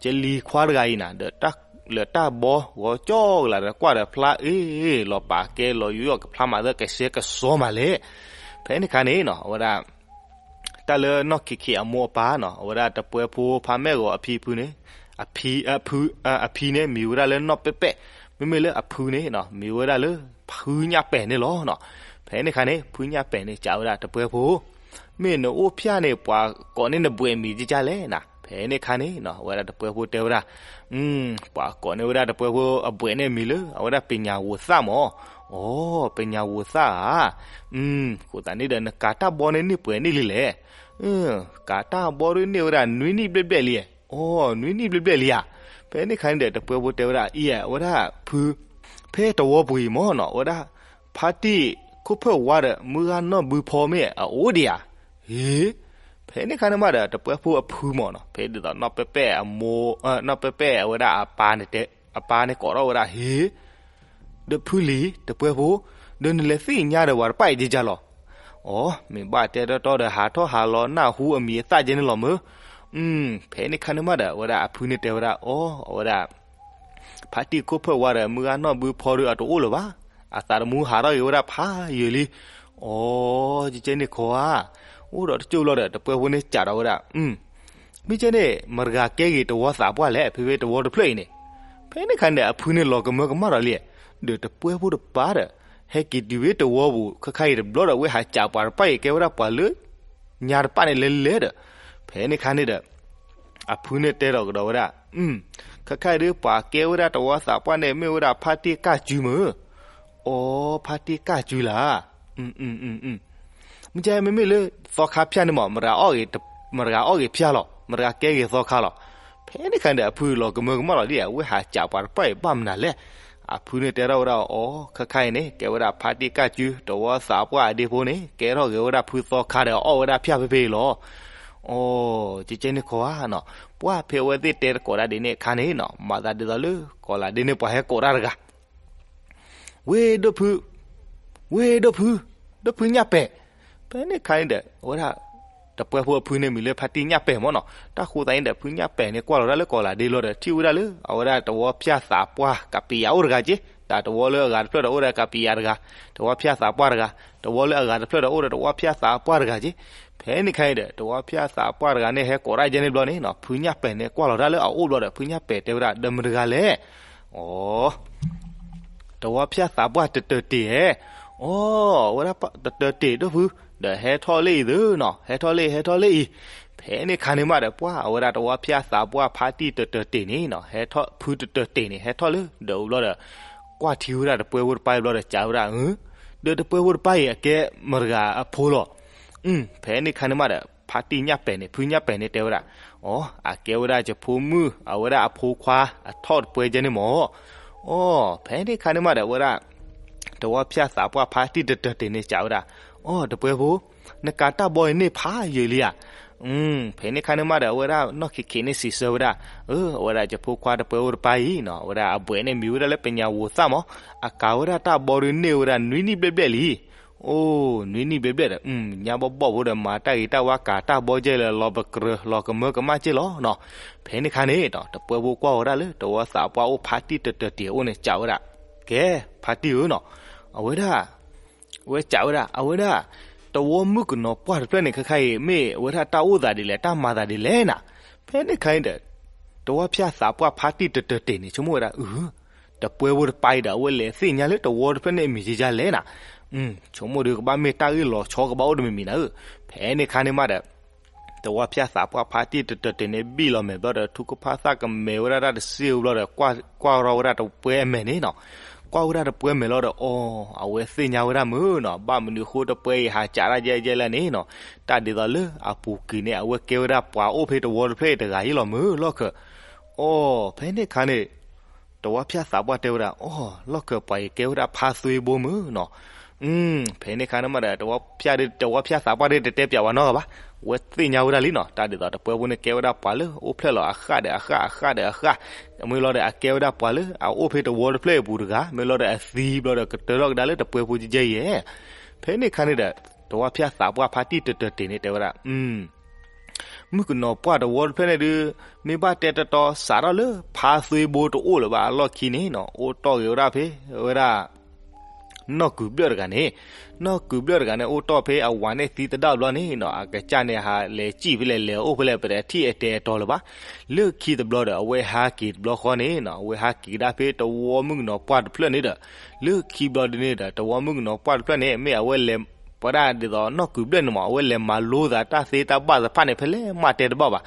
ကလံၤခွါတဂၤအံၤနၤ ဒီးလၢတၢ်ဘီဂီၤကၠီကလာ်ဒီး ကွၢ်ဒီးဖျါအ့ၣ် လီၤပာ်ကဲလီၤယူးယီၣ်ကဖျါမးသၢကဆှဲကဆှီမးလဲၣ်. ဖဲန့ၣ်ခါန့ၣ်နီၤ အဝဲဒၣ် တၢ်လၢနီၢ်ခံခံအမိၢ်အပၢ်နီၤ အဝဲဒၣ်တပှဲဖိဖါမဲၢ်ဂီၤအဖံဖုန့ၣ်, အဖံ, အဖံန့ၣ်မ့ၢ်ဝဲဒၣ်လၢနီၢ်ပဲၢ်ပဲၢ်, မ့မ့ၢ်လၢအဖုန့ၣ်နီၤ မ့ၢ်ဝဲဒၣ်လၢ ဖုညၣ်ပဲာ်န့ၣ်လီၤနီၤ. ဖဲန့ၣ်ခါန့ၣ် ဖုညၣ်ပဲာ်န့ၣ် စံးဝဲဒၣ်တပှဲဖိ, မ့ၢ်နအိၣ်ဖျဲၣ်န့ၣ် ပှၤကိးန့ၢ်နဘှဲးမံၤကကလဲၣ်နၤ. ဖဲန့ၣ်ခါန့ၣ်နီၤ အဝဲဒၣ်တပှဲဖိတဲဝဲဒၣ်, ပှၤကိးန့ၢ်ဝဲဒၣ်တပှဲဖိအဘှဲးန့ၣ်မံၤလၢ အဝဲဒၣ်ပညးဝိၤသၣ်မး. အိ ပညးဝိၤသၣ်ဧါ. အဃိသတးန့ၣ်ဒီး နကၤတၢ်ဘီန့ၣ်န့ၢ်ပှဲၤနံၣ်လံလဲၣ်. ကၤတၢ်ဘီဒ်န့ၢ်ဝဲဒၣ်နွံနံၣ်ဘျဲၣ်ဘျဲၣ်လံ. အိ နွံနံၣ်ဘျဲၣ်ဘျဲၣ်လံဧါ. ဖဲန့ၣ်ခါန့ၣ်ဒီး တပှဲဖိတဲဝဲဒၣ်အံၤ အဝဲဒၣ်ဖု, ဖဲတဝီပူၤအံၤမးနီၤ အဝဲဒၣ် ဖါတံၢ်ခိၣ်ဖၢၣ်ဝါဒီး မုၢ်ဂၢ်နီၢ်ဘုဖီမ့ၢ်အအိၣ်ဒံးဧါ. ဟ့, ဖဲန့ၣ်ခါန့ၣ်မးဒီး တပှဲဖိအဖုမးနီၤ ဖဲဒ်သိးနီၢ်ပဲၢ်ပဲၢ်အမိၢ်, နီၢ်ပဲၢ်ပဲၢ်အဝဲဒၣ်အပၢ်န့ၣ်တဲ, အပၢ်န့ၣ်ကိးထီၣ်ဝဲဒၣ် ဟ့ ဒီးဖုလံၤ တပှဲဖိ, ဒီးနလဲၤသ့ၣ်ညါဒီးပှၤတဖၣ်အံၤကကလီၤ. အိ မ့ၢ်ဘၣ်တဲတီတီဒီး ဟးထီၣ်ဟးလီၤနၢ်ဟူအမံၤအသၣ်ကဲန့ၣ်လီၤမၢ်. ဖဲန့ၣ်ခါန့ၣ်မးဒီး အဝဲဒၣ်အဖုန့ၣ်တဲဝဲဒၣ် အိ အဝဲဒၣ် ဖါတံၢ်ခိၣ်ဖၢၣ်ဝါဒီး မုၢ်ဂၢ်နီၢ်ဘုဖီဒီးအတအိၣ်လၢၤဘၣ်. အသးတမူဟးထီၣ်ဂ့ၤဝဲဒၣ်ဖးယံာ်လံ. အိ ကကဲန့ၣ်ခီဧါ. အိၣ်ဒီးတကၠိၢ်လီၤဒီး တပှဲဖိန့ၣ်စံးထီၣ်ဝဲဒၣ် မ့ၢ်ကဲန့ၣ် မတဂၤကဲဂ့ၤတဝီသးပှၢ်လဲၣ် ဖဲဖဲတဝီတဖျၢၣ်အံၤန့ၣ်. ဖဲန့ၣ်ခါန့ၣ်ဒီး အဖုန့ၣ်လီၤကမၢကမၣ်ဒီးလံ. ဒီးတပှဲဖိတပၢ်ဒီး ဟဲက့ၤတုၤဝဲတဝီပူၤ ခဲခါအံၤတဘျီဒီး အဝဲဟးစံးပှၤတဖၣ်အံၤကဲဝဲဒၣ်ပှၤလၢ ညါတဖၣ်န့ၣ်လဲၤလဲၤဒီး ဖဲန့ၣ်ခါန့ၣ်ဒီး အဖုန့ၣ်တဲထီၣ်ကဒီးဝဲဒၣ်, ခဲခါအံၤဒီး ပှၤကဲဝဲဒၣ်တဝီသးပှၢ်န့ၣ် မ့ၢ်ဝဲဒၣ်ဖါတံၢ်ကၢ်စုမၢ်. အိ ဖါတံၢ်ကၢ်စုလၢ မ့ၢ်ကဲမ့မ့ၢ်လၢသီခါဖၠၣ်န့ၣ်မး မတဂၤအီၣ်ဂ့ၤဖၠၣ်လီၤ, မတဂၤကဲဂ့ၤသီခါလီၤ. ဖဲန့ၣ်ခါန့ၣ်ဒီး အဖုလီၤကမၢကမၣ်လီၤလံ အဝဲဟးစံးပှၤတဖၣ်အံၤဘၣ်မနုၤလဲၣ်. အဖုန့ၣ်တဲထီၣ်ဝဲဒၣ် အိ ခဲခါအံၤန့ၣ် ကဲဝဲဒၣ်ဖါတံၢ်ကၢ်စု တဝီသးပှၢ်အဒ့ဖိန့ၣ် ကဲထီၣ်ဂ့ၤဝဲဒၣ်ဖုသီခါဒီး အီၣ်ဝဲဒၣ်ဖၠၣ်ဖဲဖဲအံၤလီၤ. အိ ကကဲန့ၣ်ခီဧါနီၤ. ပှၢ်ဖဲအဝဲသ့ၣ်တဲတကိးတၢ်ဒ်န့ၣ်အခါန့ၣ်နီၤ မၤသးဒ်သိးလၢ ကီၤလၤဒ့န့ၣ်ပှၤဟဲကိးတၢ်တဂၤ ဝ့ၢ်ဒိၣ်ဖု, ဝ့ၢ်ဒိၣ်ဖု, ဒိၣ်ဖုညၣ်ပဲာ်. ဖဲန့ၣ်ခါန့ၣ်ဒီး အဝဲဒၣ် တပှဲဖိအဖုန့ၣ်မံၤလၢဖါတံၢ်ညၣ်ပဲာ်မးနီၤ. တၢ်ဃိသးန့ၣ်ဒီး ဖုညၣ်ပဲာ်န့ၣ် ကွၢ်လီၤတၢ်လၢကီၤလၤဒ့လီၤဒီး ထံၣ်ဝဲဒၣ်လၢ အဝဲဒၣ်တဝီဖၠၣ်သးပှၢ်ကပံာ်ယၤအိၣ်တဂၤက့, တၢ်တဝီလၢအဂၤတဖျၢၣ်ဒီးအိၣ်ဒီးကပံာ်ယၤတဂၤ, တဝီဖၠၣ်သးပှၢ်တဂၤ, တဝီလၢအဂၤတဖျၢၣ်ဒီးအိၣ်ဒီးတဝီဖၠၣ်သးပှၢ်တဂၤက့. ဖဲန့ၣ်ခါန့ၣ်ဒီး တဝီဖၠၣ်သးပှၢ်တဂၤန့ၣ် ဟဲကိးတၢ်ကဲန့ၣ်ဘျီန့ၣ်နီၤ ဖုညၣ်ပဲာ်န့ၣ်ကွၢ်လီၤတၢ်လၢအအိၣ်ဘျီဒီး ဖုညၣ်ပဲာ်တဲဝဲဒၣ် ဒီးမတဂၤလဲၣ်. အိ တဝီဖၠၣ်သးပှၢ်တတၢၢ်တ့ၢ်ဧါ. အိ အဝဲဒၣ်တတၢၢ်တ့ၢ်ဒိၣ်ဖု, ဒီးဟဲထီၣ်လၢအံၤသုနီၤ, ဟဲထီၣ်လၢအံၤ ဟဲထီၣ်လၢအံၤ. ဖဲန့ၣ်ခါန့ၣ်မးဒီး ပှၢ်အဝဲဒၣ်တဝီဖၠၣ်သးပှၢ်ဖါတံၢ်တတၢၢ်တ့ၢ်န့ၣ်နီၤ ဟဲထီၣ် ဖုတတၢၢ်တ့ၢ်န့ၣ် ဟဲထီၣ်လၢဒၢးအူဘျီဒီး ကွၢ်ထံဝဲဒၣ်တပှဲဖိတပၢ်အံၤဘျီဒီး စံးဝဲဒၣ်, ဒီးတပှဲဖိတပၢ်အံၤ အကဲမတဂၤအဖိလီၤ. ဖဲန့ၣ်ခါန့ၣ်မးဒီး ဖါတံၢ်ညၣ်ပဲာ်န့ၣ် ဖုညၣ်ပဲာ်န့ၣ်တဲဝဲဒၣ်, အိ အကဲဝဲဒၣ်ယဖိမုၣ် အဝဲဒၣ်အဖိခွါအထီၣ်တပှဲကဲန့ၣ်မး. အိ ဖဲန့ၣ်ခါန့ၣ်မးဒီး အဝဲဒၣ် တဝီဖၠၣ်သးပှၢ်ဖါတံၢ်တတၢၢ်တ့ၢ်န့ၣ် စံးဝဲဒၣ်, အိ တပှဲဖိ, နကၤတၢ်ဘီအံၤန့ၢ်ဖးယံာ်လံဧါ. ဖဲန့ၣ်ခါန့ၣ်မးဒီး အဝဲဒၣ်နီၢ်ခံခံန့ၣ်စံးဆၢဝဲဒၣ်, အဝဲဒၣ်ယဖိခွါတပှဲဖိတပၢ်အံၤနီၤ အဝဲဒၣ်အဘှဲးန့ၣ်မံၤဝဲဒၣ်လၢပညးဝိၤသၣ်မး, အကၤဝဲဒၣ်တၢ်ဘီဒုးန့ၢ်ဝဲဒၣ်နွံနံၣ်ဘျဲၣ်ဘျဲၣ်လံ. အိ နွံနံၣ်ဘျဲၣ်ဘျဲၣ်ဒီး ညါဘီၣ်ဘီၣ်ဖိဒီး မၤတၢ်ဂ့ၤတၢ်ဝါကၤတၢ်ဘီကဲလၢ လီၤပကြၢးလီၤကမၢကမၣ်ကဲလီၤနီၤ. ဖဲန့ၣ်ခါန့ၣ်ဒီး တပှဲဖိကွၢ်ဝဲဒၣ်လၢ တဝီသးပှၢ်အိၣ်ဖါတံၢ်တတၢၢ်တ့ၢ်အအိၣ်န့ၣ် စံးဝဲဒၣ်, ကဲ ဖါတံၢ်ဧၢနီၤ, အဝဲဒၣ် အဝဲစံးဝဲဒၣ် အဝဲဒၣ် တဝီမုၣ်ကနီၤပှၢ်တဖျၢၣ်န့ၣ် ခဲခါအံၤ မ့ၢ်အဝဲဒၣ်တၢ်အိၣ်သးဒ်လဲၣ် တၢ်မၤသးဒ်လဲၣ်နၤ. ဖဲန့ၣ်ခါန့ၣ်ဒီး တဝီဖၠၣ်သးပှၢ်ဖါတံၢ်တတၢၢ်တ့ၢ်န့ၣ် ဆိကမိၣ်ဝဲဒၣ် အ တပှဲဖိတပၢ်အံၤဒီး အဝဲလဲၤသ့ၣ်ညါလၢတဝီတဖျၢၣ်န့ၣ်အမံၤကဲလဲၣ်နၤ. ဆိကမိၣ်ဒီးကဘၣ်မ့ၢ်တၢ်ဂ့ၢ်လီၤဆီကဘၣ်အိၣ်တမံၤမံၤနၤဧၢ. ဖဲန့ၣ်ခါန့ၣ်မးဒီး တဝီဖၠၣ်သးပှၢ်ဖါတံၢ်တတၢၢ်တ့ၢ်န့ၣ် ဘံၣ်လီၤမဲာ်ဘျီဒီး ထူကဖၣ်သၣ်ကမဲာ်ဝဲဒၣ်တၢ်တစ့ၢ်ဘျီဒီး ကွၢ်ထီၣ်ဝဲဒၣ်တပှဲအမဲာ်န့ၣ်နီၤ. ကွၢ်ဝဲဒၣ်တပှဲမဲာ်လီၤဒီး အိ အဝဲသ့ၣ်ညါဝဲဒၣ်မုၢ်နီၤ ဘၣ်မနုၤအဃိတပှဲအံၤဟးစးတၢ်ကဲကဲလဲၣ်န့ၣ်နီၤ. တၢ်ဒ်သိးလၢအပူၤကွံာ်န့ၣ် အဝဲကဲဝဲဒၣ်ပှၤအိၣ်ဖဲတဝီတဖျၢၣ်အံၤတဂၤအံၤလီၤမုၢ်လီၢ်ခၢၣ်. အိ ဖဲန့ၣ်ခါန့ၣ် တဝီဖၠၣ်သးပှၢ်တဲဝဲဒၣ် အိ လီၢ်ခၢၣ်ပှၤအံၤကဲဝဲဒၣ်ဖါသွ့ဘိမုၢ်နီၤ. ဖဲန့ၣ်ခါန့ၣ်မးဒီး တဝီဖၠၣ်သးပှၢ်ဒ်တတဲပျးဝဲနီတဂၤဘၣ်. အဝဲသ့ၣ်ညါဝဲဒၣ်လံနီၤ တၢ်ဒ်သိးတပှဲဖိန့ၣ်ကဲဝဲဒၣ်ပှၤလၢ အိၣ်ဖျဲၣ်လီၤအဃၣ်ဒီးအဃၣ် အဃၣ်ဒီးအဃၣ်. မ့ၢ်လီၤဒီးအကဲဝဲဒၣ်ပှၤလၢ အအိၣ်ဖဲတဝီတဖျၢၣ်အံၤအပူၤတဂၤ မ့ၢ်လီၤဒီးအသံဘျီဒီးကတၢၢ်ထီၣ်ကဒါလၢတပှဲဖိကဲအံၤဧါ. ဖဲန့ၣ်ခါန့ၣ်ဒီး တဝီဖၠၣ်သးပှၢ်ဖါတံၢ်တတၢတ့ၢ်န့ၣ် တဲဝဲဒၣ်, မုၣ်ကနီၤပှၢ်တဝီတဖျၢၣ်န့ၣ်ဒုး မ့ၢ်ဘၣ်တဲတတီ စးထီၣ်လၢဖါသွ့ဘိတအိၣ်လၢၤဘၣ်အလီၢ်ခံန့ၣ်နီၤ အိၣ်တီၢ်ဂ့ၤဝဲဒၣ်ဖဲ ဝဲဒၣ် နီၢ်ကုၢ်ဘျၢၣ်တဂၤန့ၣ်, နီၢ်ကုၢ်ဘျၢၣ်တဂၤန့ၣ် အိၣ်တီၢ်ဖဲအဝၤန့ၣ်သံတဒၣ်ဘျီန့ၣ်နီၤ အကစၢ်န့ၣ် ဟးလဲၤစံၣ်ဖဲလဲၣ် လဲၤအိၣ်ဖဲလဲၣ် ပတထံၣ်အတဲအတီလၢၤဘၣ်. လၢခံတဘျီဒီး အဝဲဟးက့ၤတဘျီဃီန့ၣ်နီၤ အဝဲဟးက့ၤကဒါဖဲတဝီမုၣ်ကနီၤပှၢ်တဖျၢၣ်န့ၣ်ဒီး လၢခံဘျီဒ်န့ၣ်ဒီး တဝီမုၣ်ကနီၤပှၢ်တဖျၢၣ်န့ၣ် မ့ၢ်အဝဲလဲၤ ပှၤဒၣ်ဒ်သိးနီၢ်ကုၢ်ဘျၢၣ်န့ၣ်မး အဝဲလဲၤမၤလိသးတၢ်သ့တၢ်ဘၣ်သ့ၣ်တဖၣ်န့ၣ် ဖဲလဲၣ်မးတဲတဘၣ်ဘၣ်.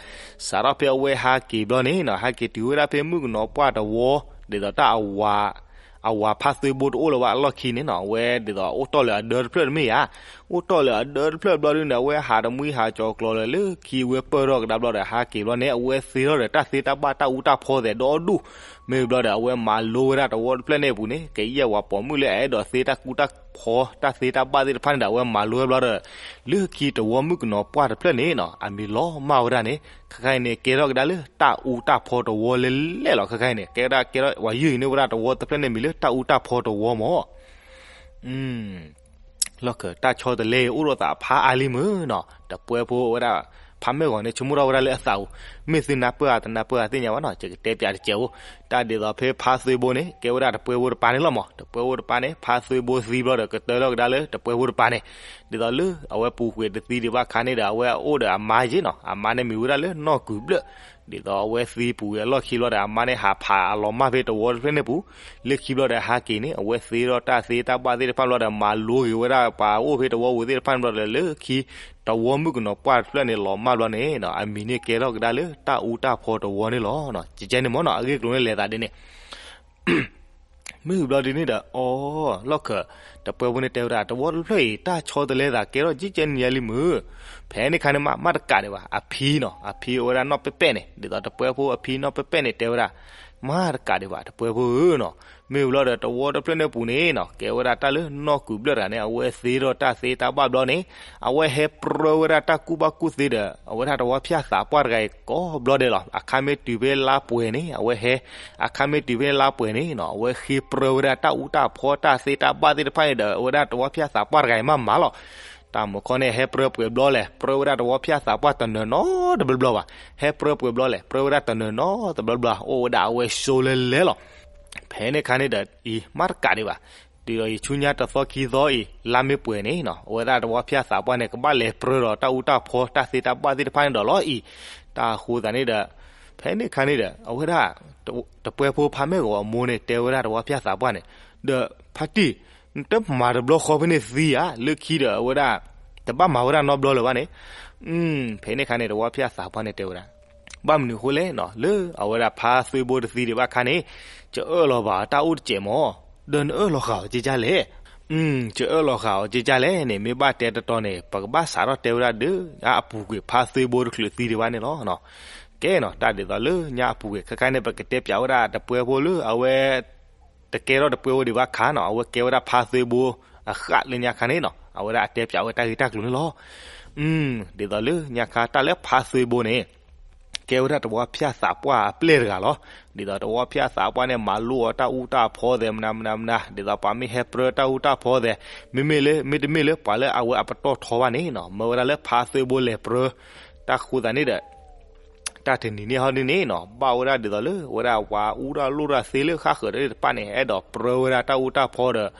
စးထီၣ်ဖဲအဝဲဟးက့ၤဘျီန့ၣ်နီၤ ဟဲက့ၤတုၤဝဲဒၣ်ဖဲမုၣ်ကနီၤပှၢ်တဝီ ဒ်သိးတၢ် အဝၤဖါသွ့ဘိတအိၣ်လၢၤဘၣ်အလီၢ်ခံန့ၣ်နီၤ အဝဲဒ်သိးအိၣ်တီၢ်လၢအဒၢတဖျၢၣ်တမ့ၢ်ဧါ. အိၣ်တီၢ်လၢအဒၢတဖျၢၣ်ဘျီဒ်န့ၣ် အဝဲဟးတမှံဟးကၠီၤကျီၤလၢာ် လၢခံဝဲပၢၢ်ထီၣ်ကဒါဘျီဒီး ဟးက့ၤဘျီန့ၣ် အဝဲသ့ထီၣ်ဒီးတၢ်သ့တၢ်ဘၣ်တၢ်အူတၢ်ဖီသ့ၣ်ဒီဒူၣ်. မ့ၢ်ဘျီဒီး အဝဲမၤလိဝဲဒၣ်တဝီတဖျၢၣ်န့ၣ်အပူၤန့ၣ် ကယဲၢ်ဝၤပိာ်မုၣ်လၢအအဲၣ်ဒိးသ့တၢ်ကူတၢ်ဖီ တၢ်သ့တၢ်ဘၣ်သ့ၣ်တဖၣ်န့ၣ်ဒီး အဝဲမၤလိဝဲဘျီဒီး လၢခံတဝီမုၣ်ကနီၤပှၢ်တဖျၢၣ်န့ၣ်နီၤ အမံၤလီၤမၢ်ဝဲဒၣ်န့ၣ် ခဲခါအံၤန့ၣ် ကဲထီၣ်ကဒါလၢတၢ်အူတၢ်ဖီတဝီလဲၣ်လဲၣ်လီၤ. ခဲခါအံၤန့ၣ် ကဲဝဲဒၣ် ကဲထီၣ် ဝၤယုၢ်အံၤန့ၢ်ဝဲဒၣ်တဝီတဖျၢၣ်န့ၣ် မံၤလၢတၢ်အူတၢ်ဖီတဝီမး လီၢ်ခၢၣ် တၢ်ဆီတလဲအံၤ အိၣ်ဒီးသးဖးအါလံမုၢ်နီၤ တပှဲဖိဝဲဒၣ် ဖးမ့ၢ်ဂီၤန့ၣ် ဆိကမိၣ်ထီၣ်ဝဲဒၣ်လၢအသးအိၣ်, မ့ၢ်သုနၢ်ပၢၢ်ဧါ တနၢ်ပၢၢ်ဧါ သ့ၣ်ညါဘၣ်နီၤ, ယကတဲပၠးတစဲးဖိ, တၢ်ဒ်သိးဖဲဖါသွ့ဘိန့ၣ် ကဲဝဲဒၣ်တပှဲဖိတပၤန့ၣ်လီၤမး, တပှဲဖိတပၤန့ၣ် ဖါသွ့ဘိသံဘျီဒီး ကတၢၢ်ထီၣ်ကဒါလၢတပှဲဖိတပၤန့ၣ်, ဒ်သိးလၢအဝဲပူၤကွံာ်တသံဒံးဘၣ်ခါန့ၣ်ဒီး အဝဲအအိၣ်ဒီးအမါယ့ၢ်နီၤ, အမါန့ၣ်မ့ၢ်ဝဲဒၣ်လၢနီၢ်ကုၢ်ဘျၢၣ်, ဒ်သိးအဝဲသံပူၤကွံာ်အလီၢ်ခံဘျီဒီး အမါန့ၣ်ဟးဖးအလီၤမၢ်ဖဲတဝီတဖျၢၣ်န့ၣ်ပူၤ, လၢခံဘျီဒီးဟဲက့ၤန့ၣ် အဝဲသ့ထီၣ်တၢ်သ့တၢ်ဘၣ်သ့ၣ်တဖၣ်ဘျီဒီး မၤလိက့ၤဝဲဒၣ်ပှၤအိၣ်ဖဲတဝီပူၤသ့ၣ်တဖၣ်န့ၣ်ဘျီဒီး လၢခံတဝီမုၣ်ကနီၤပှၢ်တဖျၢၣ်န့ၣ်လီၤမၢ်ဘျီန့ၣ် အမံၤန့ၣ်ကဲထီၣ်ကဒါလၢတၢ်အူတၢ်ဖီတဝီန့ၣ်လီၤ. ကကဲန့ၣ်မ့ၢ်နီၤ အဂ့ၢ်ကျိၤန့ၣ်လဲၤသးဒ်န့ၣ် မ့ၢ်ဘျီဒ်န့ၣ်ဒီး အီၤ လီၢ်ခၢၣ် တပှဲဖိန့ၣ်တဲဝဲဒၣ် တဝီတဖျၢၣ်အံၤ တၢ်ဆီတလဲသးကဲထီၣ်ကကဲန့ၣ်ညါလံမုၢ်, ဖဲန့ၣ်ခါန့ၣ်မး မၤတကးဒံးဘၣ် အဖံနီၤ, အဖံအိၣ်ဝဲဒၣ်နီၢ်ပဲၣ်ပဲၣ်န့ၣ် ဒ်သိးတပှဲဖိအဖံနီၢ်ပဲၣ်ပဲၣ်န့ၣ် တဲဝဲဒၣ် မၤတကးဒံးဘၣ် တပှဲဖိဧၢနီၤ, မ့ၢ်ဘျီဒီးတဝီတဖျၢၣ်န့ၣ်ပူၤန့ၣ်နီၤ ကဲဝဲဒၣ်တၢ်လၢနီၢ်ကုၢ်ဘျၢၣ်တဂၤန့ၣ် အဝဲသ့ထီၣ်တၢ်သ့တၢ်ဘၣ်ဘျီန့ၣ် အဝဲဟဲပြၢဝဲဒၣ်တၢ်ကူၣ်ဘၣ်ကူၣ်သ့ဒီး အဝဲဒၣ်တဝီဖၠၣ်သးပှၢ်တဂၤအံၤကိးဘျီဒဲးလီၤ. အခါမ့ၢ်တုၤဖဲလါပှဲၤန့ၣ် အဝဲဟဲ, အခါမ့ၢ်တုၤဖဲလါပှဲၤန့ၣ်နီၤ အဝဲဃ့ပြၢဝဲဒၣ်တၢ်အူတၢ်ဖီတၢ်သ့တၢ်ဘၣ်သ့ၣ်တဖၣ်န့ၣ်ဒီး အဝဲဒၣ်တဝီဖၠၣ်သးပှၢ်တဂၤအံၤမးမးလီၤ. တၢ်မုၢ်ခီန့ၣ် ဟဲပြၢပှဲၤဘျီလဲၣ် ပြၢဝဲဒၣ်တဝီဖၠၣ်သးပှၢ်တနၢၤနီတဘျီဘျီဘၣ်, ဟဲပြၢပှဲၤဘျီလဲၣ် ပြၢဝဲဒၣ်တနၢၤနီတဘျီဘျီ အိၣ်ဝဲဒၣ်အဝဲဆိလၢလဲၤလီၤ. ဖဲန့ၣ်ခါန့ၣ်ဒီး အံၤမၤတကးဒံးဘၣ်, ဒ်သိးယဆူညါတသီခံသီအံၤ လါမ့ၢ်ပှဲၤန့ၣ်နီၤ အဝဲဒၣ်တဝီဖၠၣ်သးပှၢ်န့ၣ် ကဘၣ်လဲၤပြၢဒီးတၢ်အူတၢ်ဖီတၢ်သ့တၢ်ဘၣ်သ့ၣ်တဖၣ်န့ၣ်ဒီးလီၤအံၤ, တၢ်အဃိသတးန့ၣ်ဒီး ဖဲန့ၣ်ခါန့ၣ်ဒီး အဝဲဒၣ် တပှဲဖိဖါမ့ၢ်ဂီၤအမိၢ်န့ၣ် တဲဝဲဒၣ်တဝီဖၠၣ်သးပှၢ်န့ၣ်, ဒီးဖါတံၢ် နတမၤတဘျီဃီဖဲန့ၣ်သံဧါ, လၢခံဒီးအဝဲဒၣ် တဘၣ်မၤဝဲဒၣ်နီတဘျီလၢၤဘၣ်န့ၣ်, ဖဲန့ၣ်ခါန့ၣ် တဝီဖၠၣ်သးပှၢ်န့ၣ်တဲဝဲဒၣ် ဘၣ်မနုၤအဃိလဲၣ်နီၤ လၢအဝဲဒၣ်ဖါသွ့ဘိတသံဒံးဘၣ်ခါန့ၣ် ကအၢၣ်လီၤဘၣ်တၢ်အိၣ်တစဲးမး, ဒီးနအၢၣ်လီၤဃာ်အီၤကကလဲၣ်, ကအၢၣ်လီၤဃာ်အီၤကကလဲၣ်န့ၣ် မ့ၢ်ဘၣ်တဲတတီန့ၣ် ပကဘၣ်စးထီၣ်တဲဝဲဒၣ်ဒီး အပူၤကွံာ်ဖါသွ့ဘိတချုးသံဒံးဘၣ်န့ၣ်လီၤ. ကဲနီၤ တၢ်ဒ်သိးလၢညါအပူၤကွံာ် ခဲခါန့ၣ် ပကတဲပၠးဝဲဒၣ်တပှဲဖိလၢအဝဲ တကဲထီၣ်တပှဲဖိဒံးဘၣ်ခါနီၤ အဝဲကဲဝဲဒၣ်ဖါသွ့ဘိအဃၣ်လၢညါခါန့ၣ်နီၤ အဝဲဒၣ်အတဲပၠးဝဲတၢ်ဂ့ၢ်တၢ်ကျိၤန့ၣ်လီၤ. ဒ်သိးလၢညါခါတၢ်လၢဖါသွ့ဘိန့ၣ် ကဲဝဲဒၣ်တဝီဖၠၣ်သးပှၢ်အပျဲၢ်တဂၤလီၤ. ဒ်သိးတဝီဖၠၣ်သးပှၢ်န့ၣ် မၤလိအီၤတၢ်အူတၢ်ဖီသဲးမနုၤမနုၤ ဒ်သိးပှၤမ့ၢ်ဟဲပြၢတၢ်အူတၢ်ဖီသဲး မ့မ့ၢ်လၢ မ့တမ့ၢ်လၢပှၤလၢအဝဲအပတီၢ်ထီဘၣ်န့ၣ်နီၤ မၢဝဲဒၣ်လၢဖါသွ့ဘိလဲၤပြၢ တၢ်ဃိသးန့ၣ်ဒီး တၢ်တနံၤန့ၣ်ဟီဒ်န့ၣ်နီၤ ဘၣ်ဝဲဒၣ်ဒ်သိးလၢ ဝဲဒၣ်ပှၤအူတၢ်လိၣ်တၢ်သ့လၢဃၣ်ဃၢၤတဖၣ်န့ၣ် အဲၣ်ဒိးပြၢဝဲဒၣ်တၢ်အူတၢ်ဖီဒီး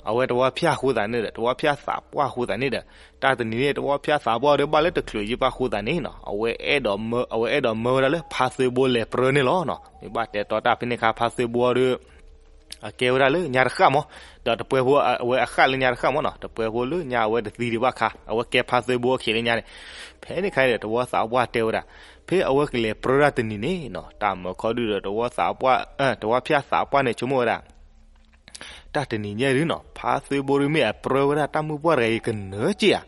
အဝဲတဝီဖၠၣ်ဃိသးန့ၣ်ဒီး တဝီဖၠၣ်သးပှၢ်ဃိသးန့ၣ်ဒီး တၢ်တနံၤန့ၣ် တဝီဖၠၣ်သးပှၢ်ဒီး ဘၣ်လၢတချုးယံၤပှၢ်ဃိသးန့ၣ်နီၤ အဝဲအဲၣ်ဒိးမၢဝဲဒၣ်လၢဖါသွ့ဘိလဲၤပြၢန့ၣ်လီၤ. မ့ၢ်ဘၣ်တဲတီတၢ်ဖဲန့ၣ်ခါ ဖါသွ့ဘိဒီး အကဲဝဲဒၣ်လၢညါတဃၣ်မး, ဒီးတပှဲဖိအဝဲအဃၣ်လၢညါတဃၣ်မးနီၤ တပှဲဖိလၢညါအဝဲတသံဒံးဘၣ်ခါ အဝဲကဲဖါသွ့ဘိအခံးလၢညါန့ၣ်, ဖဲန့ၣ်ခါန့ၣ်ဒီး တဝီသးပှၢ်တဲဝဲဒၣ် ဖဲအဝဲကလဲၤပြၢတၢ်တနံၤန့ၣ်နီၤ တၢ်မၢခီဒုဒီး တဝီသးပှၢ် တဝီဖၠၣ်သးပှၢ်န့ၣ် ဆိကမိၣ်ဝဲဒၣ် တၢ်တနံၤညါဒုနီၤ ဖါသွ့ဘိဒုမ့ၢ်အပြၢဝဲဒၣ်တၢ်မုၢ်ပှၢ်တဂၤအံၤကနၢၤက့ဧါ,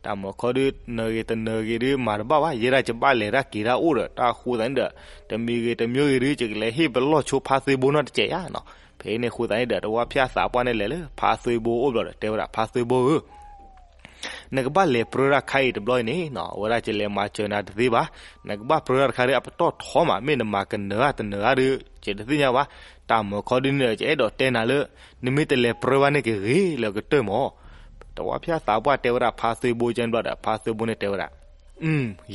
တၢ်မၢခီဒု နၢၤဂ့ၤတနၢၤဂ့ၤဒု မၤတဘၣ်ဘၣ် ယဲဒၣ်ယဘၣ်လဲၤတၢ်က့ၤတၢ်အိၣ်ဒီး တၢ်ဃိသးန့ၣ်ဒီး တမံၤဂ့ၤတမံၤဂ့ၤဒု ယကလဲၤဟ့ၣ်ပလီၢ်ဆိဖါသွ့ဘိနီတစဲးဧါနီၤ, ဖဲန့ၣ်ဃိသးန့ၣ်ဒီး တဝီဖၠၣ်သးပှၢ်န့ၣ်လဲၤလၢဖါသွ့ဘိအိၣ်ဘျီဒီး တဲဝဲဒၣ်ဖါသွ့ဘိဧၢ နကဘၣ်လဲၤပြၢတၢ်ခါအံၤတဘျီအံၤန့ၣ်နီၤ အဝဲဒၣ်ယလဲၤမၤစၢၤနၤတသ့ဘၣ်, နကဘၣ်ပြၢတၢ်တခါဒီးအပတီၢ်ထီမး မ့ၢ်နမၤကနၢၤဧါတနၢၤဧါဒု ယတသ့ၣ်ညါဘၣ်, တၢ်မၢခီဒုန့ၣ်ဒီး ယအဲၣ်ဒိးတဲနၤလၢ နမ့ၢ်တလဲၤပြၢဘၣ်န့ၣ်ကဂ့ၤလၢကတၢၢ်မး တဝီဖၠၣ်သးပှၢ်တဲဝဲဒၣ်ဖါသွ့ဘိကဲန့ၣ်ဘျီဒီး ဖါသွ့ဘိန့ၣ်တဲဝဲဒၣ်,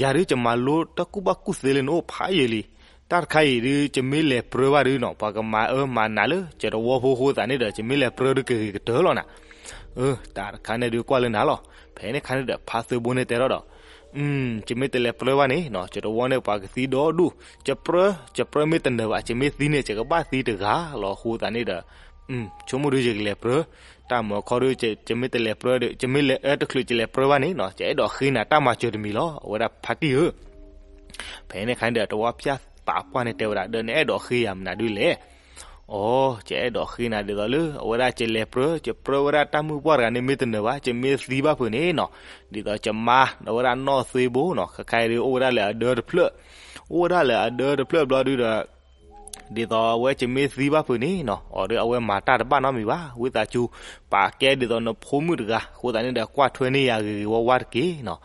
ယၤဒုးယမၤလိတၢ်ကူၣ်ဘၣ်ကူၣ်သ့လၢနအိၣ်ဖးယံာ်လံ, တၢ်တခါအံၤဒုး ယမ့ၢ်လဲၤပြၢဘၣ်ဒုးနီၤ ပှၤကမၤအၢမၤနးလၢ ယတဝီဖိအဃိသတးန့ၣ်ဒီး ယမ့ၢ်လဲၤပြၢဒုးကဂ့ၤကတၢၢ်လီၤနၤ. တၢ်တခါန့ၣ်ဒုးကွၢ်လၢနၤလီၤ. ဖဲန့ၣ်ခါန့ၣ်ဒီး ဖါသွ့ဘိန့ၣ်တဲထီၣ်ဒီး, ယမ့ၢ်တလဲၤပြၢဘၣ်န့ၣ်နီၤ ယတဝီန့ၣ်ပှၤကသံဒီဒူၣ်, ယပြၢ ယပြၢမ့ၢ်တနၢၤဘၣ် ယမ့ၢ်သံန့ၣ် ယကဘၣ်သံတဂၤလီၤအဃိသတးန့ၣ်ဒီး ဆိကမိၣ်ဒုးယကလဲၤပြၢ, တၢ်မၤခီဒုး ယမ့ၢ်တလဲၤပြၢဒီး ယမ့ၢ်လဲၤအၢတချုးယလဲၤပြၢဘၣ်န့ၣ်နီၤ ယအဲၣ်ဒိးဃ့နၤတၢ်မၤစၢၤတမံၤလီၤ အဝဲဒၣ်ဖါတံၢ်ဧၢ. ဖဲန့ၣ်ခါန့ၣ်ဒီး တဝီဖၠၣ်သးပှၢ်န့ၣ်တဲဝဲဒၣ် ဒီးနအဲၣ်ဒိးဃ့ယၤမနုၤဒုးလဲၣ်. အိ ယအဲၣ်ဒိးဃ့နၤဒ်သိးလၢ အဝဲဒၣ်ယလဲၤပြၢ ယပြၢဝဲဒၣ်တၢ်မုၢ်ပှၢ်တဂၤန့ၣ် မ့ၢ်တနၢၤဘၣ် ယမ့ၢ်သံဘၣ်ဖုးန့ၣ်နီၤ, ဒ်သိးယမါ အဝဲဒၣ်နီၢ်သွ့ဘိနီၤ ခဲခါအံၤဒုးအိၣ်ဝဲဒၣ်လၢအဒၢတဖျၢၣ်, အိၣ်ဝဲဒၣ်လၢအဒၢတဖျၢၣ်ဘျီဒုးဒီး ဒ်သိးအဝဲယမ့ၢ်သံဘၣ်ဖုးန့ၣ်နီၤ အီၤဒုးအဝဲမၤတၢ်တဘၣ်နီတမံၤဘၣ် ဝံသးစူၤ ပာ်ကဲဒ်သိးနဖိမုၣ်တဂၤ အဃိသတးန့ၣ်ဒီး ကွၢ်ထွဲန့ၢ်ယၤဂ့ၤဂ့ၤဝါဝါတက့ၢ်နီၤ.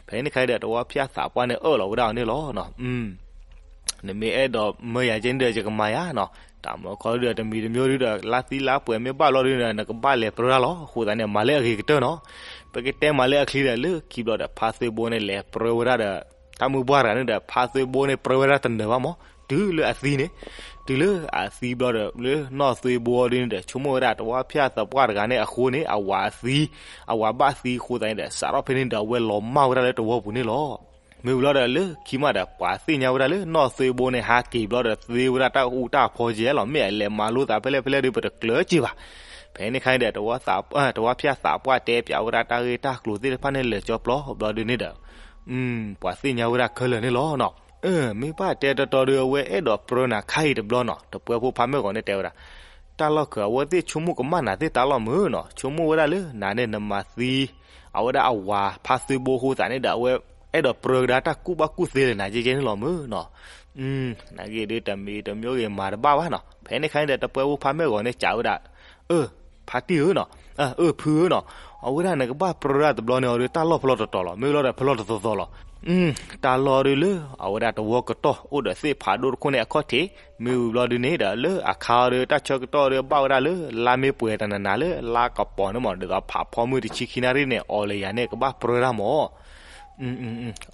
ဖဲန့ၣ်ခါဒီး တဝီဖၠၣ်သးပှၢ်န့ၣ်အၢၣ်လီၤဝဲဒၣ်အီၤန့ၣ်လီၤ. နမ့ၢ်အဲၣ်ဒိးမၢယၤကဲန့ၣ်ဒီး ယကမၤယၤနီၤ, တၢ်မၤခီဒုးဒီး တမံၤတမံၤဒုးဒီး လါသံလါပှဲၤမ့ၢ်ဘၣ်လီၤဒုးဒီး နကဘၣ်လဲၤပြၢတၢ်လီၤ. အဃိသတးန့ၣ် မၤလၢအဂ့ၤကတၢၢ်နီၤ. ပကတဲမၤလၢအချံဒီး လၢခံဘျီဒီး ဖါသွ့ဘိန့ၣ်လဲၤပြၢဝဲဒၣ်ဒီး တၢ်မုၢ်ပှၢ်တဂၤန့ၣ်ဒီး ဖါသွ့ဘိန့ၣ်ပြၢဝဲဒၣ်တနၢၤဘၣ်မး တုၤလၢအသံန့ၣ်, တုၤလၢအသံဘျီဒီး လၢနီၢ်သွ့ဘိအီၤဒုးန့ၣ်ဒီး ဆိကမိၣ်ဝဲဒၣ်တဝီဖၠၣ်သးပှၢ်တဂၤန့ၣ်အဃိန့ၣ် အဝၤသံ, အဝၤဘၣ်သံအဃိသတးန့ၣ်ဒီး စးထီၣ်ဖဲန့ၣ်ဒီး အဝဲလီၤမၢ်ဝဲဒၣ်လၢတဝီပူၤန့ၣ်လီၤ. မ့ၢ်ဝံၤလီၤဒီး လၢခံမးဒီး ပှၤသ့ၣ်ညါဝဲဒၣ်လၢနီၢ်သွ့ဘိန့ၣ် ဟးက့ၤဘျီဒီး သ့ဝဲဒၣ်တၢ်အူတၢ်ဖီကဲလီၤ. မ့ၢ်အလဲၤမၤလိသးဖဲလဲၣ်ဖဲလဲၣ်ဒုး ပတကျၢၤက့ၤဘၣ်. ဖဲန့ၣ်ခါန့ၣ်ဒီး တဝီဖၠၣ်သးပှၢ်တဲပၠးဝဲဒၣ်တၢ်ဂ့ၢ်တၢ်ကျိၤသ့ၣ်တဖၣ်န့ၣ် လၢာ်ကၠီပျီဘျီဒုးန့ၣ်ဒီး ပှၤသ့ၣ်ညါဝဲဒၣ်ခဲလၢာ်န့ၣ်လီၤနီၤ. မ့ၢ်ဘၣ်တဲတီတီဒီး အဝဲအဲၣ်ဒိးပြၢနၤခါအံၤတဘျီနီၤ, တပှဲဖိဖါမုၢ်ဂီၤန့ၣ်တဲဝဲဒၣ်, တၢ်လီၢ်ခၢး အဝဲသ့ၣ်ဆိကမိၣ်ကမၣ်နၤသ့ၣ်တၢ်လီၢ်မုၢ်နီၤ, ဆိကမိၣ်ဝဲဒၣ်လၢနၤန့ၣ် နမၤသံ အဝဲဒၣ်အဝၤဖါသွ့ဘိအဃိသတးန့ၣ်ဒီး အဝဲအဲၣ်ဒိးပြၢကဒါတၢ်ကူၣ်ဘၣ်ကူၣ်သ့လၢနၤကဲကဲန့ၣ်လီၤမုၢ်နီၤ. နာ်က့ဒုး တမံၤတမံၤဂ့ၤမၤတဘၣ်ဘၣ်နီၤ. ဖဲန့ၣ်ခါန့ၣ်ဒီး တပှဲဖိဖါမုၢ်ဂီၤန့ၣ် စံးဝဲဒၣ်, အၢ ဖါတံၢ်ဧၢနီၤ, အၢ ဖုဧၢနီၤ, အဝဲဒၣ်နကဘၣ်ပြၢဒၣ်တဘျီန့ၣ် အီၤဒုး တၢ်လီၢ်ဖဲလီၤတတီၤလီၤ, မ့ၢ်လီၤဒီးဖဲလီၤတသီသီလီၤ. တၢ်လီၢ်ဒုးလၢ အဝဲဒၣ်တဝီကတီၢ် အိၣ်ဒီးသ့ၣ်ဖးဒိၣ်တခိၣ်န့ၣ်အခီၣ်ထံး, မ့ၢ်ဝံၤဘျီဒုးန့ၣ်ဒီး လၢအခါအီၤဒုး တၢ်ဆၢကတီၢ်ဒုး ဘၣ်ဝဲဒၣ်လၢ လါမ့ၢ်ပှဲၤတနၤနၤလၢ လါကပီၤန့ၣ်မး ဒ်သိးဖးဖီမုၢ်တဆံခံနၣ်ရံၣ်န့ၣ် အီၤလၢယၤန့ၣ် ကဘၣ်ပြၢဒၣ်မး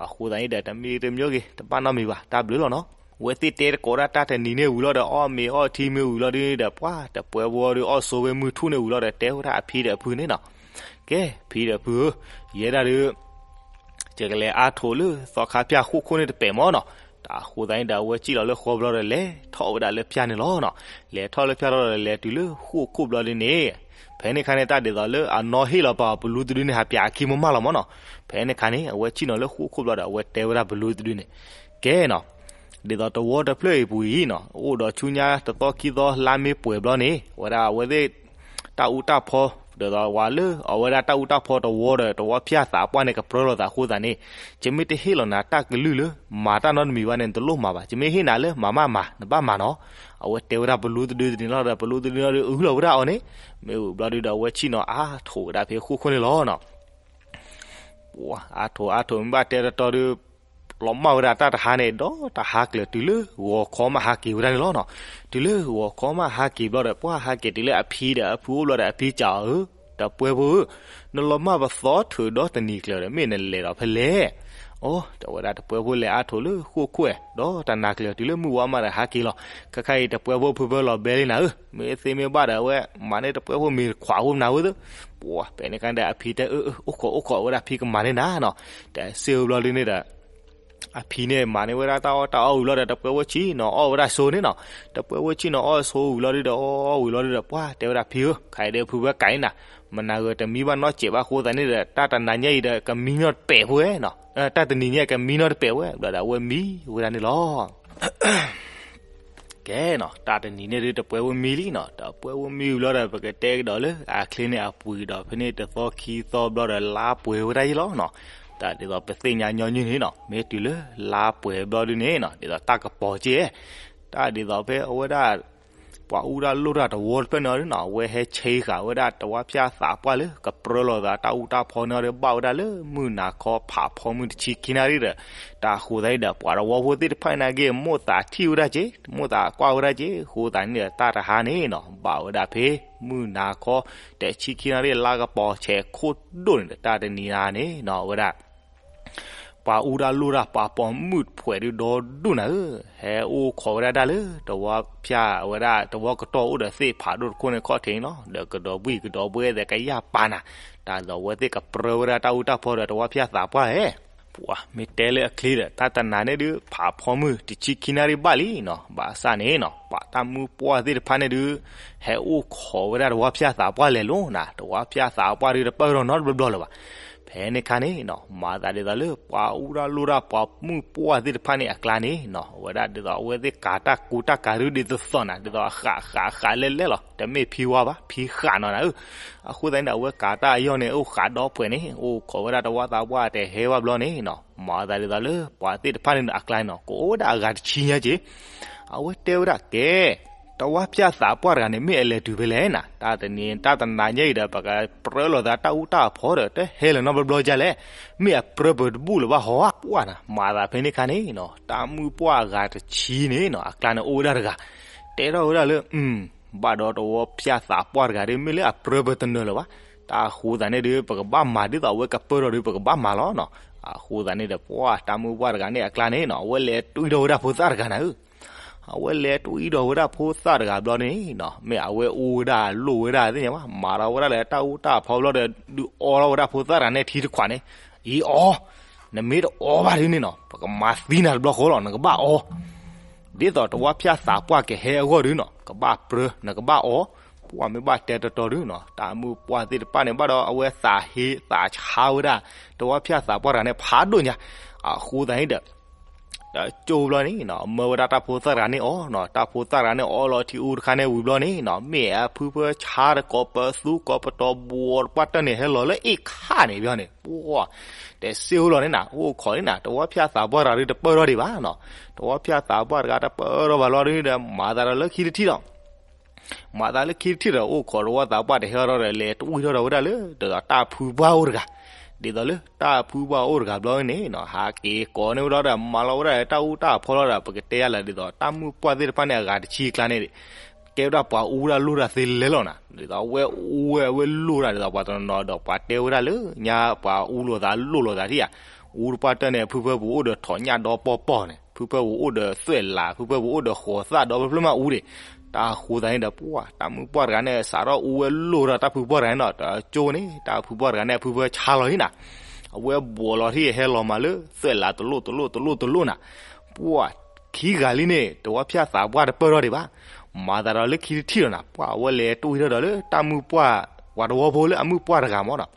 အဃိသတးန့ၣ်ဒီး တမံၤတမံၤဂ့ၤ တဘၣ်နီတမံၤဘၣ် တၢ်ဘျုးလီၤနီၤ. အဝဲသ့ၣ်တဲတကိးဒၣ်တၢ်တနံၤန့ၣ်ဝံၤလီၤဒီး အီၣ်မ့ၤအီထံမ့ၢ်ဝံၤလီၤဒုးဒီး ပှၤတပှဲဖိအီၤဒုး အီၣ်ဆိဝဲမုၢ်ထူၣ်န့ၣ်ဝံၤလီၤဒီး တဲဝဲဒၣ်အဖံဒီးအဖုန့ၣ်နီၤ, ကဲ ဖံဒီးဖုဧၢ, ယဲဒၣ်ဒုး ယကလဲၤအါထိးလၢသီခါဖၠၣ်ဃိၣ်ခိၣ်န့ၣ်တပဲာ်မးနီၤ. တၢ်အဃိသတးန့ၣ်ဒီး အဝဲစံၣ်လီၤလၢဃီဘျီဒီး လဲၤထီၣ်ဝဲဒၣ်လၢဖၠၣ်န့ၣ်လီၤနီၤ. လဲၤထီၣ်လၢဖၠၣ်လီၤဒီး လဲၤတုၤလၢဃိၣ်ခိၣ်ဘျီဒုးန့ၣ် ဖဲန့ၣ်ခါန့ၣ် တၢ်ဒ်သိးလၢအနီၢ်ဟ့ၣ်လီၤပာ်အီၤ ပလူတဒုန့ၣ် ဟးပၠးအခံမးမးလီၤမးနီၤ. ဖဲန့ၣ်ခါန့ၣ် အဝဲစံၣ်နီၤလၢဃိၣ်ခိၣ်ဘျီဒီး အဝဲတဲဝဲဒၣ်ပလူတဒုန့ၣ်, ကဲနီၤ, ဒ်သိးတဝီတဖျၢၣ်အံၤပူၤအံၤနီၤ အိၣ်ဒီးဆူညါတသီခံသီ လါမ့ၢ်ပှဲၤဘျီန့ၣ် အဝဲဒၣ်အဝဲသ့ၣ် တၢ်အူတၢ်ဖီ ဒ်သိးဝဲလၢ အဝဲဒၣ်တၢ်အူတၢ်ဖီတဝီဒီး တဝီဖၠၣ်သးပှၢ်န့ၣ် ကပြၢလိာ်သးအဃိသတးန့ၣ် ယမ့ၢ်တဟ့ၣ်လီၤနၤတၢ်ကလုၢ်လၢ မၤတၢ်နီတမံၤဘၣ်န့ၣ် နတလိၣ်မၤဘၣ်. ယမ့ၢ်ဟ့ၣ်နၤလၢမၤမးမၤ နဘၣ်မၤနီၤ. အဝဲတဲဝဲဒၣ်ပလူတဒုန့ၣ်လီၤဒီး ပလူတဒုန့ၣ်ဒီး အုၣ်လီၤဝဲဒၣ်အီၤန့ၣ် မ့ၢ်ဝံၤဘျီဒုးဒီး အဝဲစံၣ်နီၤအါထိးဝဲဒၣ်ဖဲဃိၣ်ခိၣ်န့ၣ်လီၤနီၤ. အါထိးအါထိးမ့ၢ်ဘၣ်တဲတီတီဒီး လီၤမၢ်ဝဲဒၣ်တၢ်တဟါန့ၣ် ဒီးတဟါကျၢၤတုၤလၢဂီၤခီမးဟးက့ၤဝဲဒၣ်န့ၣ်လီၤနီၤ. တုၤလၢဂီၤခီမးဟးက့ၤဘျီဒီး ပှၢ်ဟးက့ၤတုၤလၢအဖံဒီးအဖုအိၣ်ဘျီဒီး အဖံစံးအီၤဧၢ, တပှဲဖိဧၢ, နလီၤမၢ်ပသီထုးဒီတနံၤကျၢၤဒီး မ့ၢ်နလဲၤဒီးဖဲလဲၣ်. အိ တဲဝဲဒၣ်တပှဲဖိလဲၤအါထိးလၢဃိၣ်ခိၣ်ဒီးတနၤကျၢၤတုၤလၢမုၢ်ဝါမးဒီးဟးက့ၤလီၤ. ခဲခါအံၤတပှဲဖိဖုဖၢလီၤဘဲလံနၤဧၢ, မ့ၢ်သ့မ့ၢ်ဘၣ်ဒီးအဝဲ မၤန့ၢ်တပှဲဖိမ့ၤခွးဖိမနၤဝဲသၢ ပှၢ်ဖဲန့ၣ်ခါဒီး အဖံတဲအၢ အိၣ်ခိးအိၣ်ခိး အဝဲဒၣ်ဖံကမၤန့ၢ်နၤနီၤ. တစ့ၢ်ဝံၤဘျီဒုန့ၣ်ဒီး အဖံန့ၣ်မၤန့ၢ်ဝဲဒၣ်တၢ်အီၣ်တၢ်အီဝံၤလီၤဒီး တပှဲဖိဆံးနီၤအီၣ်ဝဲဒၣ်ဆိန့ၣ်နီၤ. တပှဲဖိဆံးနီၤအီၣ်ဆိဝံၤလီၤဒုဒီး အီၣ်ဝံၤလီၤဒုဒီး ပှၢ်တဲဝဲဒၣ်ဖံဧၢ, ခဲအံၤဒီးဖုဖၢကးန့ၢ်နၤ, မနၤဂ့ၤတမံဘၣ်နီတစဲးဘၣ်အဃိသတးန့ၣ်ဒီး တၢ်တနၤညါအံၤဒီးကမံနီတပဲာ်ဖိဝဲနီၤ. တၢ်တနံၤညါကမံနီတပဲာ်ဝဲ ဘျီဒီးအဝဲမံဝဲဒၣ်န့ၣ်လီၤ. ကဲနီၤ တၢ်တနံၤန့ၣ်ဒုးတပှဲဖိမံလံနီၤ. တပှဲဖိမံဝံၤလီၤဒီး ပကတဲကဒီးလၢအချ့န့ၣ်အပှ့ၤဒီး ဖဲန့ၣ်တသီခံသီဘျီဒီး လါပှဲၤဝဲဒၣ်ယံလီၤနီၤ. တၢ်ဒ်သိးပသ့ၣ်ညါညီနုၢ်န့ၣ်နီၤ မ့ၢ်တုၤလၢလါပှဲၤဘျီဒုန့ၣ်နီၤ ဒ်သိးတၢ်ကပီၤက့ၢ်, တၢ်ဒ်သိးဖဲအဝဲဒၣ် ပှၤအူတၢ်လိၣ်တၢ်တဝီတဖျၢၣ်န့ၣ်အီၤဒုနီၤ အဝဲဟဲဆဲးဃာ်ဝဲဒၣ်တဝါဖၠၣ်သးပှၢ်လၢ ကပြၢလိာ်သးတၢ်အူတၢ်ဖီန့ၣ်အီၤဒီး ဘၣ်ဝဲဒၣ်လၢမုၢ်နၤခီဖးဖီမုၢ်တဆံခံနၣ်ရံၣ်ဒီး တၢ်ဃိသတးန့ၣ်ဒီး ပှၤတဝီဖိသ့ၣ်တဖၣ်န့ၣ်က့ၤ မိၣ်သးထံၣ်ဝဲဒၣ်က့ၤ မိၣ်သးကွၢ်ဝဲဒၣ်က့ၤ ဃိသတးန့ၣ်ဒီး တၢ်တဟါန့ၣ်နီၤ ဘၣ်ဝဲဒၣ်ဖဲ မုၢ်နၤခီ တဆံခံနၣ်ရံၣ် လါကပီၤဆဲးခိၣ်ဒိၣ်န့ၣ်ဒီး တၢ်တနံၤအံၤန့ၣ်နီၤ အဝဲဒၣ် ပှၤအူတၢ်လိၣ်တၢ်ပှၤပိာ်မုၣ်တဖုဒီးဒီဒူၣ်နၤဧၢ, ဟဲအိၣ်ခိးဝဲဒၣ်တၢ်လၢတဝါဖၠၣ်ဝဲဒၣ်တဝီကတီၢ်အိၣ်ဒီးသ့ၣ်ဖးဒိၣ်တခိၣ်န့ၣ်ခီၣ်ထံးန့ၣ်လီၤ. ဒီးကဒီးဘှံၣ်ကဒီးဘှဲသဲးကယၢ်ပာ်နၤ, တၢ်ဒ်သိးအဝဲသ့ၣ်ကပြၢဝဲဒၣ်တၢ်အူတၢ်ဖီဒီးတဝါဖၠၣ်သးပှၢ်ဧဲ ပှၤမ့ၢ်တဲလၢအချ့ဒီး တၢ်တနၤန့ၣ်ဒုး ဖးဖီမုၢ်တဆံခံနၣ်ရံၣ်ဘၣ်လံနီၤ, ဘၣ်ဆၣ်န့ၣ်နီၤ ပှၤတၢ်မုၢ်ပှၢ်သ့ၣ်တဖၣ်န့ၣ်ဒုး ဟဲအိၣ်ခိးဝဲဒၣ်တဝါဖၠၣ်သးပှၢ်လဲၤလိၤနၤ, တဝါဖၠၣ်သးပှၢ်ဒုးတပၢၢ်ထီၣ်နီတဘျီဘျီလၢၤဘၣ်. ဖဲန့ၣ်ခါန့ၣ်နီၤ မၤသးဒ်သိးလၢ ပှၤအူတၢ်လိၣ်တၢ်ပှၤမုၢ်ပှၢ်သ့ၣ်တဖၣ်န့ၣ်အကျါန့ၣ်နီၤ အဝဲဒၣ်ဒ်သိးအဝဲသ့ၣ်ကၤတၢ်ကူတၢ်ကၤဒုးဒ်သိးသိးနၤ ဒ်သိးအဃးဃးဃးလဲၣ်လဲၣ်လီၤ, တမ့ၢ်ဖံဝါဘၣ် ဖံဃးနီၤနၤဧၢ. အဃိသတးန့ၣ်ဒီး အဝဲကၤတၢ်အယီၢ်န့ၣ် အိၣ်ဃးဒီဖှဲးန့ၣ် အိၣ်ခိးဝဲဒၣ်တဝါသးပှၢ်တဟဲဘၣ်ဘျီန့ၣ်နီၤ မၤသးဒ်သိးလၢ ပှၤသ့ၣ်တဖၣ်န့ၣ်ဒီးအကျါန့ၣ်နီၤ ကအိၣ်ဝဲဒၣ်အဂၤတဆံညါက့ၤ, အဝဲတဲဝဲဒၣ်ကဲ တဝါဖၠၣ်သးပှၢ်တဂၤန့ၣ် မ့ၢ်အလဲၤတုၤဖဲလဲၣ်နၤ, တၢ်တနံၤတၢ်တနၤညါအံၤဒီး ပကပြၢလိာ်သးတၢ်အူတၢ်ဖီဒီး တဟဲလၢၤနီတဘျီဘျီဒ်လဲၣ်, မ့ၢ်အပြၢပၢၤတဘူၣ်လၢၤဘၣ်ဟီဧါ ပှၢ်နၤ, မၤသးဖဲန့ၣ်ခါန့ၣ်နီၤ တၢ်မုၢ်ပှၢ်အဂၤတဆံန့ၣ်နီၤ အကျါန့ၣ်အိၣ်ဝဲဒၣ်တဂၤ တဲထီၣ်ဝဲဒၣ်လၢ ဘၣ်ဒီးတဝါဖၠၣ်သးပှၢ်တဂၤဒီး မ့ၢ်လၢအပြၢပၢၤတနၢၤလၢၤဘၣ်, တၢ်အဃိသတးန့ၣ်ဒီး ပကဘၣ်မၤဒ်သိးအဝဲကပၢၢ်ထီၣ်ဒီး ပကဘၣ်မၤလီၤနီၤ. အဃိသတးန့ၣ်ဒီး ပှၢ်တၢ်မုၢ်ပှၢ်တဂၤန့ၣ်အကျါန့ၣ်နီၤ အဝဲလဲၤတွံၢ်ထီၣ်ဝဲဒၣ်ဖိသၣ်တဂၤနၤဧၢ အဝဲလဲၤတွံၢ်ထီၣ်ဝဲဒၣ်ဖိသၣ်တဂၤဘျီန့ၣ်နီၤ မ့ၢ်အဝဲအူဝဲဒၣ်လိၣ်ဝဲဒၣ်သ့ၣ်ညါဘၣ် မၤထီၣ်ဝဲဒၣ်လၢတၢ်အူတၢ်ဖီဘျီဒီး ဒုးအီထီၣ်ဝဲဒၣ်ဖိသၣ်တဂၤန့ၣ်ထံတခွးန့ၣ်, အံၤအီ, နမ့ၢ်တအီဘၣ်ဒုန့ၣ်နီၤ ပကမၤသံနၤတဘျီဃီလီၤ နကဘၣ်အီ, ဒ်သိးတဝါဖၠၣ်သးပှၢ်ကဟဲအဂီၢ်ဒုနီၤ ကဘၣ်ပြၢ နကဘၣ်အီ, ပှၢ်မ့ၢ်ဘၣ်တဲတတီၤဒုနီၤ တၢ်မုၢ်ပှၢ်သ့ၣ်တဖၣ်န့ၣ် ဘၣ်ဒီးအဝဲသးဟ့သးဆါဝဲဒၣ် တဝါဖၠၣ်သးပှၢ်တဂၤန့ၣ် ဖးဒိၣ်ညါ, အဃိသတးန့ၣ်ဒီး တကၠိဘျီန့ၣ်နီၤ မၢဝဲဒၣ်တၢ်ဖိသၣ်တဂၤန့ၣ်အီနီၤ တၢ်ဖိသၣ်တဂၤန့ၣ်အီလီၤထံအူတခါန့ၣ်ဝံၤဘျီန့ၣ်နီၤ မ့ၢ်အဖုဖၢဆါတကိးပသူကိးပတီၤဘှီးတပှၢ်တၢၢ်န့ၣ် ဟဲလီၤလၢအ့ၣ်ခါန့ၣ်ဘျီန့ၣ် ပှၢ် တဲစ့ၢ်အိၣ်လီၤန့ၣ်နၤ အိၣ်ခိးန့ၣ်နၤ တဝါဖၠၣ်သးပှၢ်တဂၤဒုးတပၢၢ်ထီၣ်ဒံးဘၣ်နီၤ, တဝါဖၠၣ်သးပှၢ်တဂၤတပၢၢ်ထီၣ်ဘၣ်လီၤဒုဒီး မၤသးဒီးလၢခံတထံၣ်လီၤ မၤသးလၢခံတထံၣ်ဒီး အိၣ်ခိးတဝါသးပှၢ်တဟဲထီၣ်ဒီး လဲၤတွံၢ်ထီၣ်ဒီးဝဲဒၣ်လၢ ဒ်သိးတၢ်ဖုပှၢ်အိၣ်တဂၤ, ဒ်သိးလၢတၢ်ဖုပှၢ်အိၣ်တဂၤဘျီန့ၣ်နီၤ ဟးက့ၤကိးန့ၢ်ဝဲဒၣ်ဒီး မၤလီၤဝဲဒၣ်တၢ်အူတၢ်ဖီလီၤဒီး ပကတဲယါလၢ ဒ်သိးတၢ်မုၢ်ပှၢ်သ့ၣ်တဖၣ်န့ၣ် အဂၤတဆံအကျါန့ၣ် ကဲဝဲဒၣ်ပှၤအူတၢ်လိၣ်တၢ်သ့လဲၤလီၤနၤ, ဒ်သိးအဝဲအူဝဲအဝဲလိၣ်တၢ် ဒ်သိးပှၤတဲဝဲဒၣ်လၢ ညါပှၤအူလိာ်သးလိၣ်လိာ်သးထံၣ်ဧါ, အူတပှၢ်တၢၢ်န့ၣ် ဖုဖၢပူၤအိၣ်ဒီးထိးညၣ်ဒီပီၢ်ပီၢ်န့ၣ် ဖုဖၢပူၤအိၣ်ဒီးသွဲၣ်လး ဖုဖၢပူၤအိၣ်ဒီးဃိးသၣ်ဒီဖျၢၣ်မးအူဒံး, တၢ်ဃိသတးန့ၣ်ဒီး ပှၢ်တၢ်မုၢ်ပှၢ်တဂၤန့ၣ် စးထီၣ်အူဝဲလိၣ်ဒီးတၢ်ဖုပှၢ်တဂၤန့ၣ်နီၤ တကၠိန့ၣ် တၢ်ဖုပှၢ်တဂၤန့ၣ် အဖုဖၢဆါလီၤဟံၣ်နၤ, အဝဲဘှီးလီၤထံၣ်ဟဲလီၤမးလၢသွဲၣ်လးတလိၣ်တလိၣ်တလိၣ်တလိၣ်နၤ, ပှၢ်ခံဂၤလံန့ၣ် တဝါဖၠၣ်သးပှၢ်တပၢၢ်ထီၣ်ဒံးဘၣ်, မၤသးဒီးလၢခံတထံၣ်လီၤနၤ ပှၢ်အဝဲလဲၤတွံၢ်ထီၣ်ဒီးလၢတၢ်မုၢ်ပှၢ် ပှၤတဝီဖိလၢအမုၢ်ပှၢ်တဂၤမးနီၤ,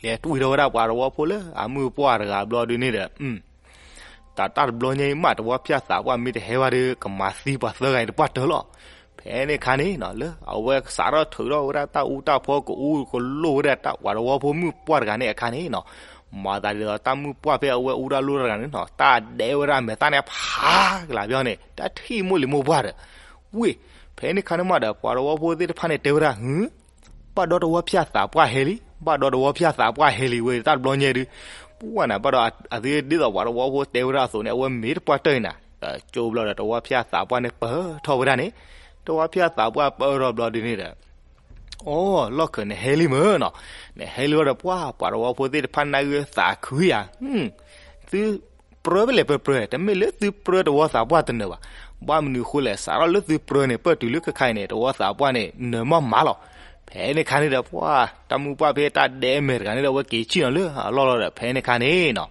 လဲၤတွံၢ်ထီၣ်ဝဲဒၣ်ပှၤတဝီဖိလၢအမုၢ်ပှၢ်တဂၤဘျီဒုန့ၣ်ဒီး တၢ်တၢ်တဘျီညါအံၤမး တဝါဖၠၣ်သးပှၢ်မ့ၢ်တဟဲဘၣ်ဒီး ကမၤသံပှၤသၢဂၤအံၤတပှၢ်တၢၢ်လီၤ. ဖဲန့ၣ်အခါန့ၣ်နီၤ လၢအဝဲစးထီၣ်ထုးထီၣ်ဝဲဒၣ်တၢ်အူတၢ်ဖီ ကအူကလိၣ်ဝဲဒၣ်တၢ်ပှၤတဝီဖိမုၢ်ပှၢ်တဂၤန့ၣ်အခါန့ၣ်နီၤ, မၤသးဒ်သိးတၢ်မုၢ်ပှၢ်ဖဲအဝဲအူတၢ်လိၣ်တၢ်တဂၤန့ၣ်နီၤ တၢ်ဒဲဝဲဒၣ်အမဲာ်သၣ်န့ၣ်ဖးကလၤဘျီန့ၣ် တၢ်ထံၣ်မိၢ်လံၤမိၢ်ပှၢ်ဒီး ဝ့ၢ်, ဖဲန့ၣ်အခါန့ၣ်မးဒီး ပှၤတဝီဖိသ့ၣ်တဖၣ်န့ၣ်တဲဝဲဒၣ် ဟူ ဘၣ်ဒီးတဝါဖၠၣ်သးပှၢ်ဟဲလံ, ဘၣ်ဒီးတဝါဖၠၣ်သးပှၢ်ဟဲလံဝဲ တၢ်တဘျီညါဒုး, ပှၢ်နၤ ဘၣ်ဒီးအသုဒ်သိးပှၤတဝီဖိတဲဝဲဒၣ်အသိးန့ၣ် အဝဲမ့ၢ်တပှၢ်တၢၢ်အံၤနၤ, ကၠိဘျီဒီးတဝါဖၠၣ်သးပှၢ်န့ၣ်ပၢၢ်ထီၣ်ဝဲဒၣ်န့ၣ်, တဝါဖၠၣ်သးပှၢ်ပၢၢ်ထီၣ်ဘျီဒုန့ၣ်ဒီး အိ လီၢ်ခၢၣ် နဟဲလံမ့ၢ်နီၤ, နဟဲလံဘျီဒီး ပှၢ်ပှၤတဝီဖိသ့ၣ်တဖၣ်န့ၣ်ဂ့ၤသးခုယၤ, သု ပြၢဖဲလဲၣ်ပြၢပြၢ တမ့ၢ်လၢသုပြၢတဝီသးပှၢ်တနၢၤဘၣ်, ဘၣ်မနုၤအဃိလဲၣ် စးထီၣ်လၢသုပြၢန့ၣ် ပၢၢ်တုၤလၢခဲခါအံၤန့ၣ် တဝီသးပှၢ်န့ၣ် နၢၤမးမးလီၤ. ဖဲန့ၣ်အခါန့ၣ်ဒီး ပှၢ် တၢ်မုၢ်ပှၢ်ဖဲတၢ်ဒဲမဲာ်တဂၤန့ၣ်ဒီး အဝဲက့ၤဆံၣ်နီၤလၢအလီၢ်လီၤဒီး ဖဲန့ၣ်အခါန့ၣ်နီၤ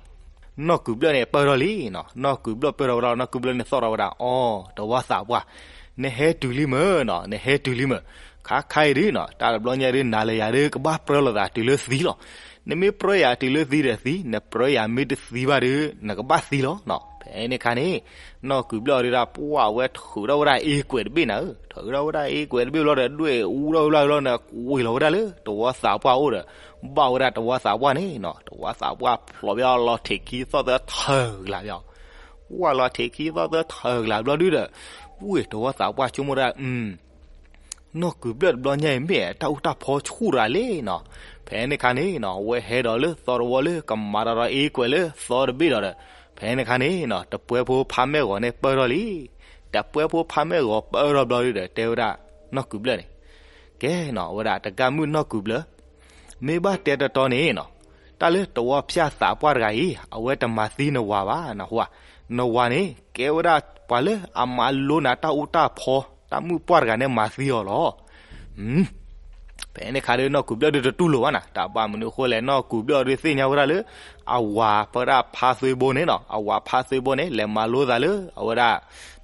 နီၢ်ကုၤဘျၢၣ်န့ၣ် ပၢၢ်ထီၣ်လံနီၤ, နီၢ်ကုၤဘျၢၣ်ပၢၢ်ထီၣ်ဝဲဒၣ် နီၢ်ကုၤဘျၢၣ်န့ၣ်သီၣ်ထီၣ်ဝဲဒၣ် အိ တဝီသးပှၢ်, နဟဲတုၤလံမ့ၢ်နီၤ, နဟဲတုၤလံမ့ၢ်, ခါခါအံၤဒုနီၤ တၢ်တဘျီညါဒု နၤလၢယၤဒု ကဘၣ်ပြၢလိာ်သးတုၤလၢသံလီၤ. နမ့ၢ်ပြၢယၤတုၤလၢသံဒီးသံ, နပြၢယၤမ့ၢ်တသံဘၣ်ဒီး နကဘၣ်သံလီၤနီၤ. ဖဲန့ၣ်အခါန့ၣ် နီၢ်ကုၤဘျၢၣ်အီၤဒုဒၣ် ပှၢ်ဝဲထုးထီၣ်ဝဲဒၣ်အ့ကွဲးတဘ့ၣ်နၤဧၢ, ထုးထီၣ်ဝဲဒၣ်အ့ကွဲးတဘ့ၣ်ဘျီဒီး ဒွဲၣ်အူထီၣ်ဝဲဘျီလီၤန့ၣ် ကွံာ်လီၤဝဲဒၣ်လၢတဝီသးပှၢ်အိၣ်ဒီး ဘၣ်ဝဲဒၣ်တဝီသးပှၢ်န့ၣ်နီၤ, တဝီသးပှၢ်ဖျိးဘၣ်အီၤလီၤထံးခံသီၣ်သၢထၢကလးဘၣ်အီၤ, ပှၢ်လီၤထံးခံသီၣ်သၢထၢကလးဘျီဒုဒီး ဝ့ၢ်တဝီသးပှၢ်ဆိကမိၣ်ဒၣ် အု နီၢ်ကုၢ်ဘျၢၣ်တဘျီညါအံၤ မ့ၢ်တၢ်အူတၢ်ဖီဆူၣ်ရၤလံနီၤ. ဖဲန့ၣ်ခါန့ၣ်နီၤ အဝဲဟဲဒီးလၢသီတဝီလၢကမၤဒီးအ့ကွဲးလၢသီတဘ့ၣ်ဒီးဒီး ဖဲန့ၣ်ခါန့ၣ်နီၤ တပှဲဖိဖးမဲာ်ဂီၤန့ၣ်ပၢၢ်ထီၣ်လံ. တပှဲဖိဖးမဲာ်ဂီၤပၢၢ်ထီၣ်ဘျီဒီး တဲဝဲဒၣ်နီၢ်ကုၢ်ဘျၢၣ်န့ၣ်, ကဲနီၤ ဝဲဒၣ်တဂၤမုၣ်နီၢ်ကုၢ်ဘျၢၣ်, မ့ၢ်ဘၣ်တဲတတီန့ၣ်နီၤ, တၢ်လၢတဝီဖၠၣ်သးပှၢ်တဂၤအံၤ အဝဲတမၤသံနဝၤဘၣ်နဟူဧါ. နဝၤန့ၣ် ကဲဝဲဒၣ်ပှၤလၢအမၤလိနၤတၢ်အူတၢ်ဖီ တၢ်မုၣ်ပှၢ်တဂၤန့ၣ်မၤသံအီၤလီၤ. ဖဲန့ၣ်ခါဒီးနီၢ်ကုၢ်ဘျၢၣ်ဒုးတတူၢ်လိာ်ဘၣ်နၤ, တၢ်ဘၣ်မနုၤအဃိလဲၣ် နီၢ်ကုၢ်ဘျၢၣ်ဒုးသ့ၣ်ညါဝဲဒၣ်လၢ အဝၤပဒၣ်ဖါသွ့ဘိန့ၣ်နီၤ, အဝၤဖါသွ့ဘိန့ၣ် လဲၤမၤလိသးလၢအဝဲဒၣ်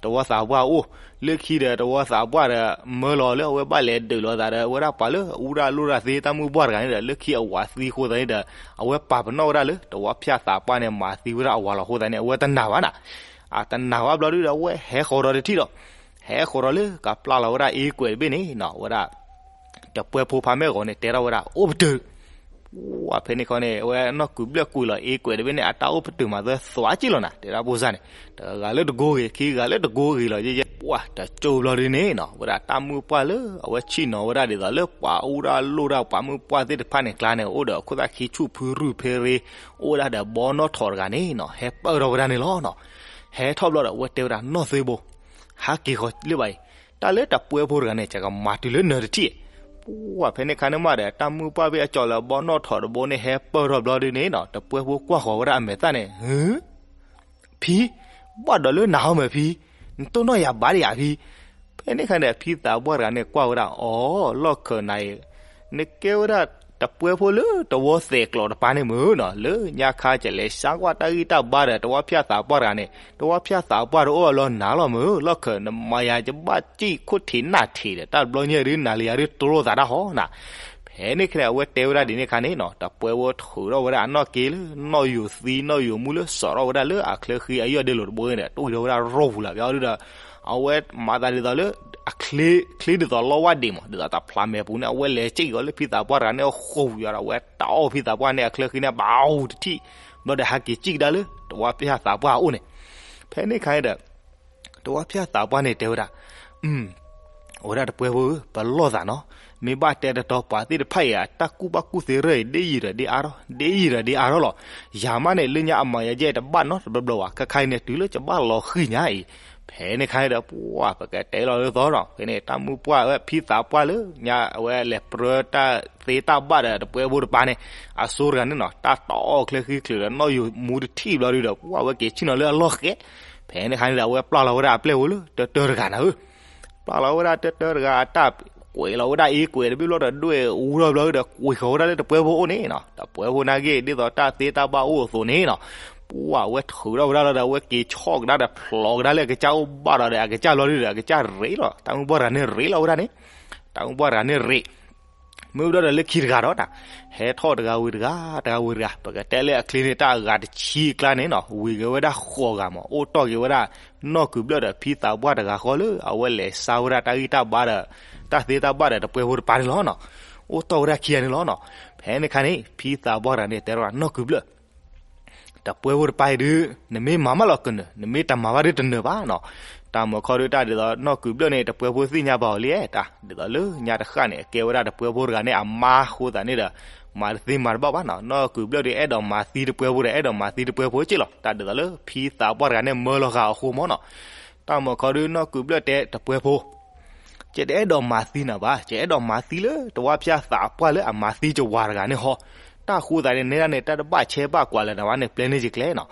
တဝီသးပှၢ်အအိၣ်, လၢခံဒီးတဝီသးပှၢ်ဒီး မၢလီၤလၢအဝဲဘၣ်လဲၤဒုးလိာ်သးဒီး အဝဲဒၣ်ပှၤလၢအူတၢ်လိၣ်တၢ်သ့တၢ်မုၣ်ပှၢ်တဂၤန့ၣ်ဒီး လၢခံအဝၤသံအဃိသတးန့ၣ်ဒီး အဝဲပာ်ပနီၣ်ဝဲဒၣ်လၢ တဝီဖၠၣ်သးပှၢ်န့ၣ် မၤသံဝဲဒၣ်အဝၤလီၤအဃိသတးန့ၣ် အဝဲတနာ်ဘၣ်နၤ, အတနာ်ဘၣ်ဘျီဒုးဒီး အဝဲဟဲဃီၤဒီးတထံၣ်ဒီး ဟဲဃီၤဒီးလၢကပျၢ်လီၤဝဲဒၣ်အ့ကွဲးတဘ့ၣ်န့ၣ်နီၤ, ဝဲဒၣ် တပှဲဖိဖးမဲာ်ဂီၤန့ၣ် တဲထီၣ်ဝဲဒၣ်အိၣ်ပတုာ်, ဝဲဖဲန့ၣ်ခီန့ၣ် အဝဲနီၢ်ကုၢ်ဘျၢၣ်ကွံာ်လီၤအ့ကွဲးတဘ့ၣ်န့ၣ် အတၢ်အိၣ်ပတုာ်မၤသဲသွါက့ၣ်လီၤနၤ, တဲဒၣ်ဘိၣ်စၢ်န့ၣ် တဂၤလၢတကိးဂ့ၤ ခံဂၤလၢတကိးဂ့ၤလီၤယဲယဲ, ဝဲတကၠိဘျီဒုးန့ၣ်နီၤ ဝဲဒၣ်တၢ်မုၣ်ပှၢ်လၢအဝဲဆ့ၣ်နီၤဝဲဒၣ်ဒ်သိးလၢပှၤအူတၢ်လိၣ်တၢ်ပှၤမုၣ်ပှၢ်သ့ၣ်တဖၣ်န့ၣ်ကျါန့ၣ် အိၣ်ဒီးခိၣ်သၣ်ခံဆူၣ်ဖုရုၢ်ဖ့ရ့ အိၣ်ဝဲဒၣ်ဒီးဘီနီၣ်ထိးတဂၤန့ၣ်နီၤ ဟဲပၢၢ်ထီၣ်ဝဲဒၣ်န့ၣ်လီၤနီၤ. ဟဲထီၣ်ဘျီဒီး အဝဲတဲဝဲဒၣ်နီၢ်သွ့ဘိ ဟးက့ၤဃီၤလၢဘၣ်အံၤ, တၢ်လၢတပှဲဖိတဂၤန့ၣ် ယကမၤတုၤလၢနၢၤတထံၣ်, ပှၢ်ဖဲန့ၣ်ခါန့ၣ်မးဒီး တၢ်မုၣ်ပှၢ်ဘ့ၣ်အကၠီလၢဘီနီၣ်ထိးတဘိန့ၣ် ဟဲပၢၢ်ထီၣ်ဘျီဒုးန့ၣ်နီၤ တပှဲဖိကွၢ်ဃီၤဝဲဒၣ်အမဲာ်သၣ်န့ၣ် ဖံ, ဘၣ်ဒီးလၢနၤဟီမ့ၢ်ဖံ, နတိၢ်နီၣ်ယၤဘၣ်ဒံးဧါဖံ. ဖဲန့ၣ်ခါန့ၣ် ဖံသးပှၢ်တဂၤန့ၣ်ကွၢ်ဝဲဒၣ်အီၤ လီၢ်ခၢးနၤအံၤ, နကဲဝဲဒၣ်တပှဲဖိလၢတဝီသဲးကျိးတပၤန့ၣ်မ့ၢ်နီၤ, လၢညါခါကလဲၤဆါကွၢ်တၢ်ဂံၢ်တၢ်ဘါဒီး တဝီဖၠၣ်သးပှၢ်တဂၤန့ၣ် တဝီဖၠၣ်သးပှၢ်တအိၣ်အလီၢ်နၤလီၤမ့ၢ်, လီၢ်ခၢးနမၤယၤယဘၣ်စံၣ်ခိၣ်ထံးနၢ်ထံးဒီး တၢ်တဘျီညါဒုးနၤလၢယၤဒုးတလိၣ်သးတၢ်ဟီနၤ. ဖဲန့ၣ်ခါန့ၣ် အဝဲတဲဝဲဒၣ်ဒ်န့ၣ်ခါန့ၣ်နီၤ တပှဲဖိထုးထီၣ်ဝဲဒၣ်အနီၢ်က့လၢ နီၣ်ယိၤသံနီၣ်ယိၤမူလၢ စိာ်ထီၣ်ဝဲဒၣ်လၢအချၢဃံအယီၢ်ဒ့လိာ်တဘိန့ၣ်ဒီး တူၢ်ထီၣ်ဝဲဒၣ်ရိၣ်ပူၤလၢပျီဒုးဒီး အဝဲမၤသးဒ်သိးလၢ အချ့ ချ့ဒ်သိးလီဝၣ်ဒံးမး ဒ်သိးတၢ်ဖျါမဲာ်ပူၤန့ၣ် အဝဲလဲၤစံၣ်ကီးလၢဖံသးပှၢ်တဂၤန့ၣ်အဃိာ်ယၤဒီး အဝဲတၢ်အီၣ်ဖံသးပှၢ်န့ၣ်အချၢဃံန့ၣ် ဘၣ်အူတထံၣ်, ဘျီဒီးဟဲက့ၤစံၣ်ကဒါလၢ တဝီဖၠၣ်သးပှၢ်အအိၣ်န့ၣ်. ဖဲန့ၣ်ခါန့ၣ်ဒီး တဝီဖၠၣ်သးပှၢ်န့ၣ်တဲဝဲဒၣ် အိၣ်ဝဲဒၣ်တပှဲဖိဧၢ ပလီၢ်သးနီၤ, မ့ၢ်ဘၣ်တဲတတီပှၤသ့ၣ်တဖၣ်အံၤ အတၢ်ကူၣ်ဘၣ်ကူၣ်သ့ရၢၢ်အံၤ ဒ်ယံာ်ဒီးဒ်အါထီၣ် ဒ်ယံာ်ဒီးဒ်အါထီၣ်လီၤ. ယၤမးန့ၣ် လၢညါအမၤယၤယဲၢ်တဘၣ်နီတဘျီဘျီဘၣ်, ခဲခါအံၤန့ၣ် တုၤလၢယဘၣ်လီၤဃံၤညါအံၤ. ဖဲန့ၣ်ခါန့ၣ်ဒီး ပှၢ်ပကတဲလီၤလၢသီနီၤ, ဖဲန့ၣ် တၢ်မုၣ်ပှၢ်ဝဲဖံသးပှၢ်လၢညါအဝဲလဲၤပြၢတၢ်သ့တၢ်ဘၣ်ဒီးတပှဲဖိတပၤန့ၣ် အစိၤတဂၤန့ၣ်နီၤ တၢ်တၢ်အီၣ်ချၢဃံချုးဒီးနီၣ်ယိၤမူတထံၣ်ဘျီဒုးဒီး ပှၢ်ဝဲက့ၤဆ့ၣ်နီၤလၢအလီၢ်ဃဲ. ဖဲန့ၣ်ခါန့ၣ်ဒီး အဝဲပျၢ်လီၤဝဲဒၣ်အပျဲၢ်ဖိလၢတၢတၢတဂၤနၤဧၢ ပျၢ်လီၤဝဲဒၣ်တၢတၢတဂၤအတၢ်ကွဲးလီၤဝဲဒၣ်အ့ကွဲးတဘ့ၣ်ဘျီဒီး ဒွဲၣ်အူထီၣ်ဘျီဒီး ကွံာ်ဃီၤဝဲဒၣ်လၢတပှဲဖိအအိၣ်န့ၣ်နီၤ, တပှဲဖိနာ်က့ ဒ်သိးတၢ်သ့တၢ်ဘၣ်အိၣ်အသိးန့ၣ်နီၤ, ပှၢ်ဝဲထုးထီၣ်ဝဲဒၣ်လီၤဒီး အဝဲက့ၤဆီၣ်ကဒါဒီးဖျိးကဒါလၢအကစၢ်အိၣ်ဘၣ်ဒီး အကစၢ်ဘျီဒုးဒီး အကစၢ်ရ့လီၤ, တၢ်မုၣ်ပှၢ်တဂၤန့ၣ်ရ့လီၤဝဲဒၣ်န့ၣ်, တၢ်မုၣ်ပှၢ်တဂၤန့ၣ်ရ့ မ့ၢ်ဘျီဒီးလၢခံတဂၤဒီးတၢ် ဟဲထီၣ်တဂၤဝံၤတဂၤ တဂၤဝံၤတဂၤ ပကတဲလၢအချ့န့ၣ် တၢ်အဂၤတဆံအကျါန့ၣ်နီၤ ဝံၤက့ၤဝဲဒၣ်ဃိးဂၤမး အိၣ်တီၢ်က့ၤဝဲဒၣ် နီၢ်ကုၢ်ဘျၢၣ်ဒီးဖံသးပှၢ်တဂၤဃီလၢ အဝဲလဲၤစါဝဲဒၣ်တၢ်ဂံၢ်တၢ်ဘါဒီး တၢ်သ့တၢ်ဘၣ်ဒီးတပှဲဖိတပၤန့ၣ်လီၤနီၤ, အိၣ်တီၢ်ဝဲဒၣ်ခံဂၤန့ၣ်လီၤနီၤ. ဖဲန့ၣ်ခါန့ၣ် ဖံသးပှၢ်တဂၤန့ၣ် တဲထီၣ်နီၢ်ကုၢ်ဘျၢၣ် တပှဲဖိတပၤအံၤဒုး နမ့ၢ်မၤမးလီၤကနၢၤ နမ့ၢ်တမၤဘၣ်ဒုးတနၢၤဘၣ်နီၤ. တၢ်မၤခီဒုးတၢ်ဒ်သိးနီၢ်ကုၢ်ဘျၢၣ်န့ၣ် တပှဲဖိသ့ၣ်ညါဘၣ်အီၤလံ, တၢ်ဒ်သိးလၢညါတဃၣ်န့ၣ် အကဲဝဲဒၣ်တပှဲဖိတဂၤန့ၣ် အမါအဃိသတးန့ၣ်ဒီး မၤတသ့မၤတဘၣ်ဘၣ်နီၤ. နီၢ်ကုၢ်ဘျၢၣ်ဒုးအဲၣ်ဒိးမၤသံတပှဲဖိဒီး အဲၣ်ဒိးမၤသံတပှဲဖိက့ၢ်လီၤ. တၢ်ဒ်သိးလၢဖံသးပှၢ်တဂၤန့ၣ်မၢလီၤဃာ်အဃိမးနီၤ. တၢ်မၤခီဒုးနီၢ်ကုၢ်ဘျၢၣ်တဲတပှဲဖိ ယတအဲၣ်ဒိးမၤသံနၤဘၣ်, ယအဲၣ်ဒိးမၤသံလၢတဝီဖၠၣ်သးပှၢ်လၢအမၤသံယဝၤတဂၤန့ၣ်ဟီ. တၢ်အဃိသတးန့ၣ် နဲဒၣ်န့ၣ် တၢ်တဘၣ်ဆဲးဘၣ်ကွၢ်လၢၤနၤဘၣ်န့ၣ် ပျဲန့ၢ်ယကျဲနီၤ.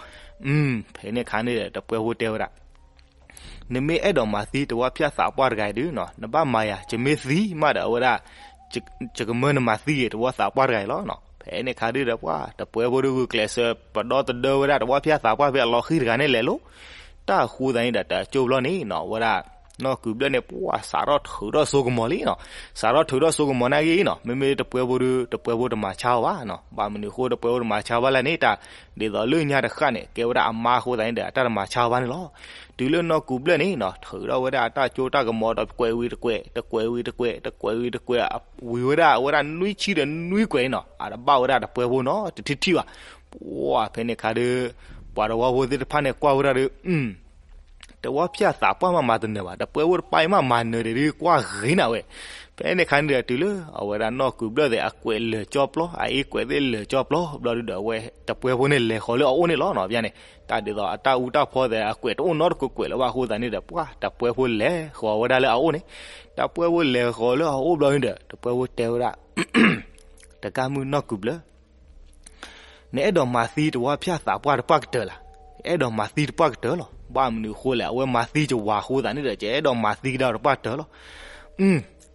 ဖဲန့ၣ်ခါန့ၣ်ဒီးတပှဲဖိတဲဝဲဒၣ် နမ့ၢ်အဲၣ်ဒိးမၤသံတဝီဖၠၣ်သးပှၢ်တဂၤအံၤဒုးနီၤ နဘၣ်မၤယၤ ယမ့ၢ်သံမးဒီးအဝဲဒၣ် ယကမၢနမၤသံက့ၤတဝီသးပှၢ်တဂၤအံၤလီၤနီၤ. ဖဲန့ၣ်ခါဒုးဒီးပှၤ တပှဲဖိဒုးဂုာ်ကျဲးစၢးပဒီသဒၢဝဲဒၣ်တဝီဖၠၣ်သးပှၢ်ဖဲအလီၤဃံၤတဂၤန့ၣ်လဲၤလီၤ. တၢ်အဃိသတးန့ၣ်ဒီးတကၠိဘျီန့ၣ်နီၤ ဝဲဒၣ် နီၢ်ကုၢ်ဘျၢၣ်န့ၣ် ပှၤစးထီၣ်ထုးထီၣ်စိကမီၤလံနီၤ. စးထီၣ်ထုးထီၣ်စိကမီၤနာ်က့နီၤ မ့မ့ၢ်တပှဲဖိဒုး တပှဲဖိတမၤဆါအီၤဘၣ်နီၤ. ဘၣ်မနုၤအဃိတပှဲဖိတမၤဆါဘၣ်လဲၣ်န့ၣ် တၢ်ဒ်သိးလၢညါတဃၣ်န့ၣ် ကဲဝဲဒၣ်အမါအဃိသတးန့ၣ်ဒီး အတၢ်တမၤဆါဘၣ်န့ၣ်လီၤ. တုၤလၢနီၢ်ကုၢ်ဘျၢၣ်န့ၣ်နီၤ ထုးထီၣ်ဝဲဒၣ်အတၢ်ကၠိတၢ်ကမီၤဒီး ကွဲးဝံၤတကွဲး တကွဲးဝံၤတကွဲး တကွဲးဝံၤတကွဲး ဝံၤဝဲဒၣ်အဝဲဒၣ်နွံဆံဒီးနွံကွဲးန့ၣ်နီၤ အတဘၣ်ဝဲဒၣ်တပှဲဖိနီတထံၣ်ဘၣ်. ပှၤဖဲန့ၣ်ခါဒုး ပှၤတဝီဖိသ့ၣ်တဖၣ်န့ၣ်ကွၢ်ဝဲဒၣ်ဒီး တဝီဖၠၣ်သးပှၢ်မးမၤတနၢၤဘၣ် တပှဲဖိတပၤအံၤမးမၤနၢၤဒံးဒုးကွၢ်ဂ့ၤနၤဝဲ. ဖ ဖဲန့ၣ်ခါန့ၣ်ဒီး တုၤလၢအဝဲဒၣ်နီၢ်ကုၢ်ဘျၢၣ်သ့ၣ်အကွဲးလၢာ်ကၠီပျီ အအ့ၣ်ကွဲးသ့ၣ်လၢာ်ကၠီပျီဘျီဒုဒီး အဝဲတပှဲၤဖိန့ၣ်လဲၤဃီၤလၢအအိၣ်န့ၣ်လီၤနီၤ. ဖဲန့ၣ် တၢ်ဒ်သိးအတၢ်အူတၢ်ဖီသ့ၣ်အကွဲးတအိၣ်နီတကွဲးကွဲးလၢၤဘၣ်အဃိသတးန့ၣ်ဒီး ပှၢ်တပှဲၤဖိလဲၤဃီၤဝဲဒၣ်လၢအအိၣ်န့ၣ်, တပှဲၤဖိလဲၤဃီၤလၢအအိၣ်ဘျီန့ၣ်ဒီး တပှဲၤဖိတဲဝဲဒၣ် တကးမုၢ်နီၢ်ကုၢ်ဘျၢၣ် နအဲၣ်ဒိးမၤသံတဝီဖၠၣ်သးပှၢ်တပှၢ်ကတၢၢ်လၢ်. အဲၣ်ဒိးမၤသံတပှၢ်ကတၢၢ်လီၤ. ဘၣ်မနုၤအဃိလဲၣ်, အဝဲမၤသံယဝၤအဃိသတးန့ၣ်ဒီး ယအဲၣ်ဒိးမၤသံကဒါတပှၢ်ကတၢၢ်လီၤ.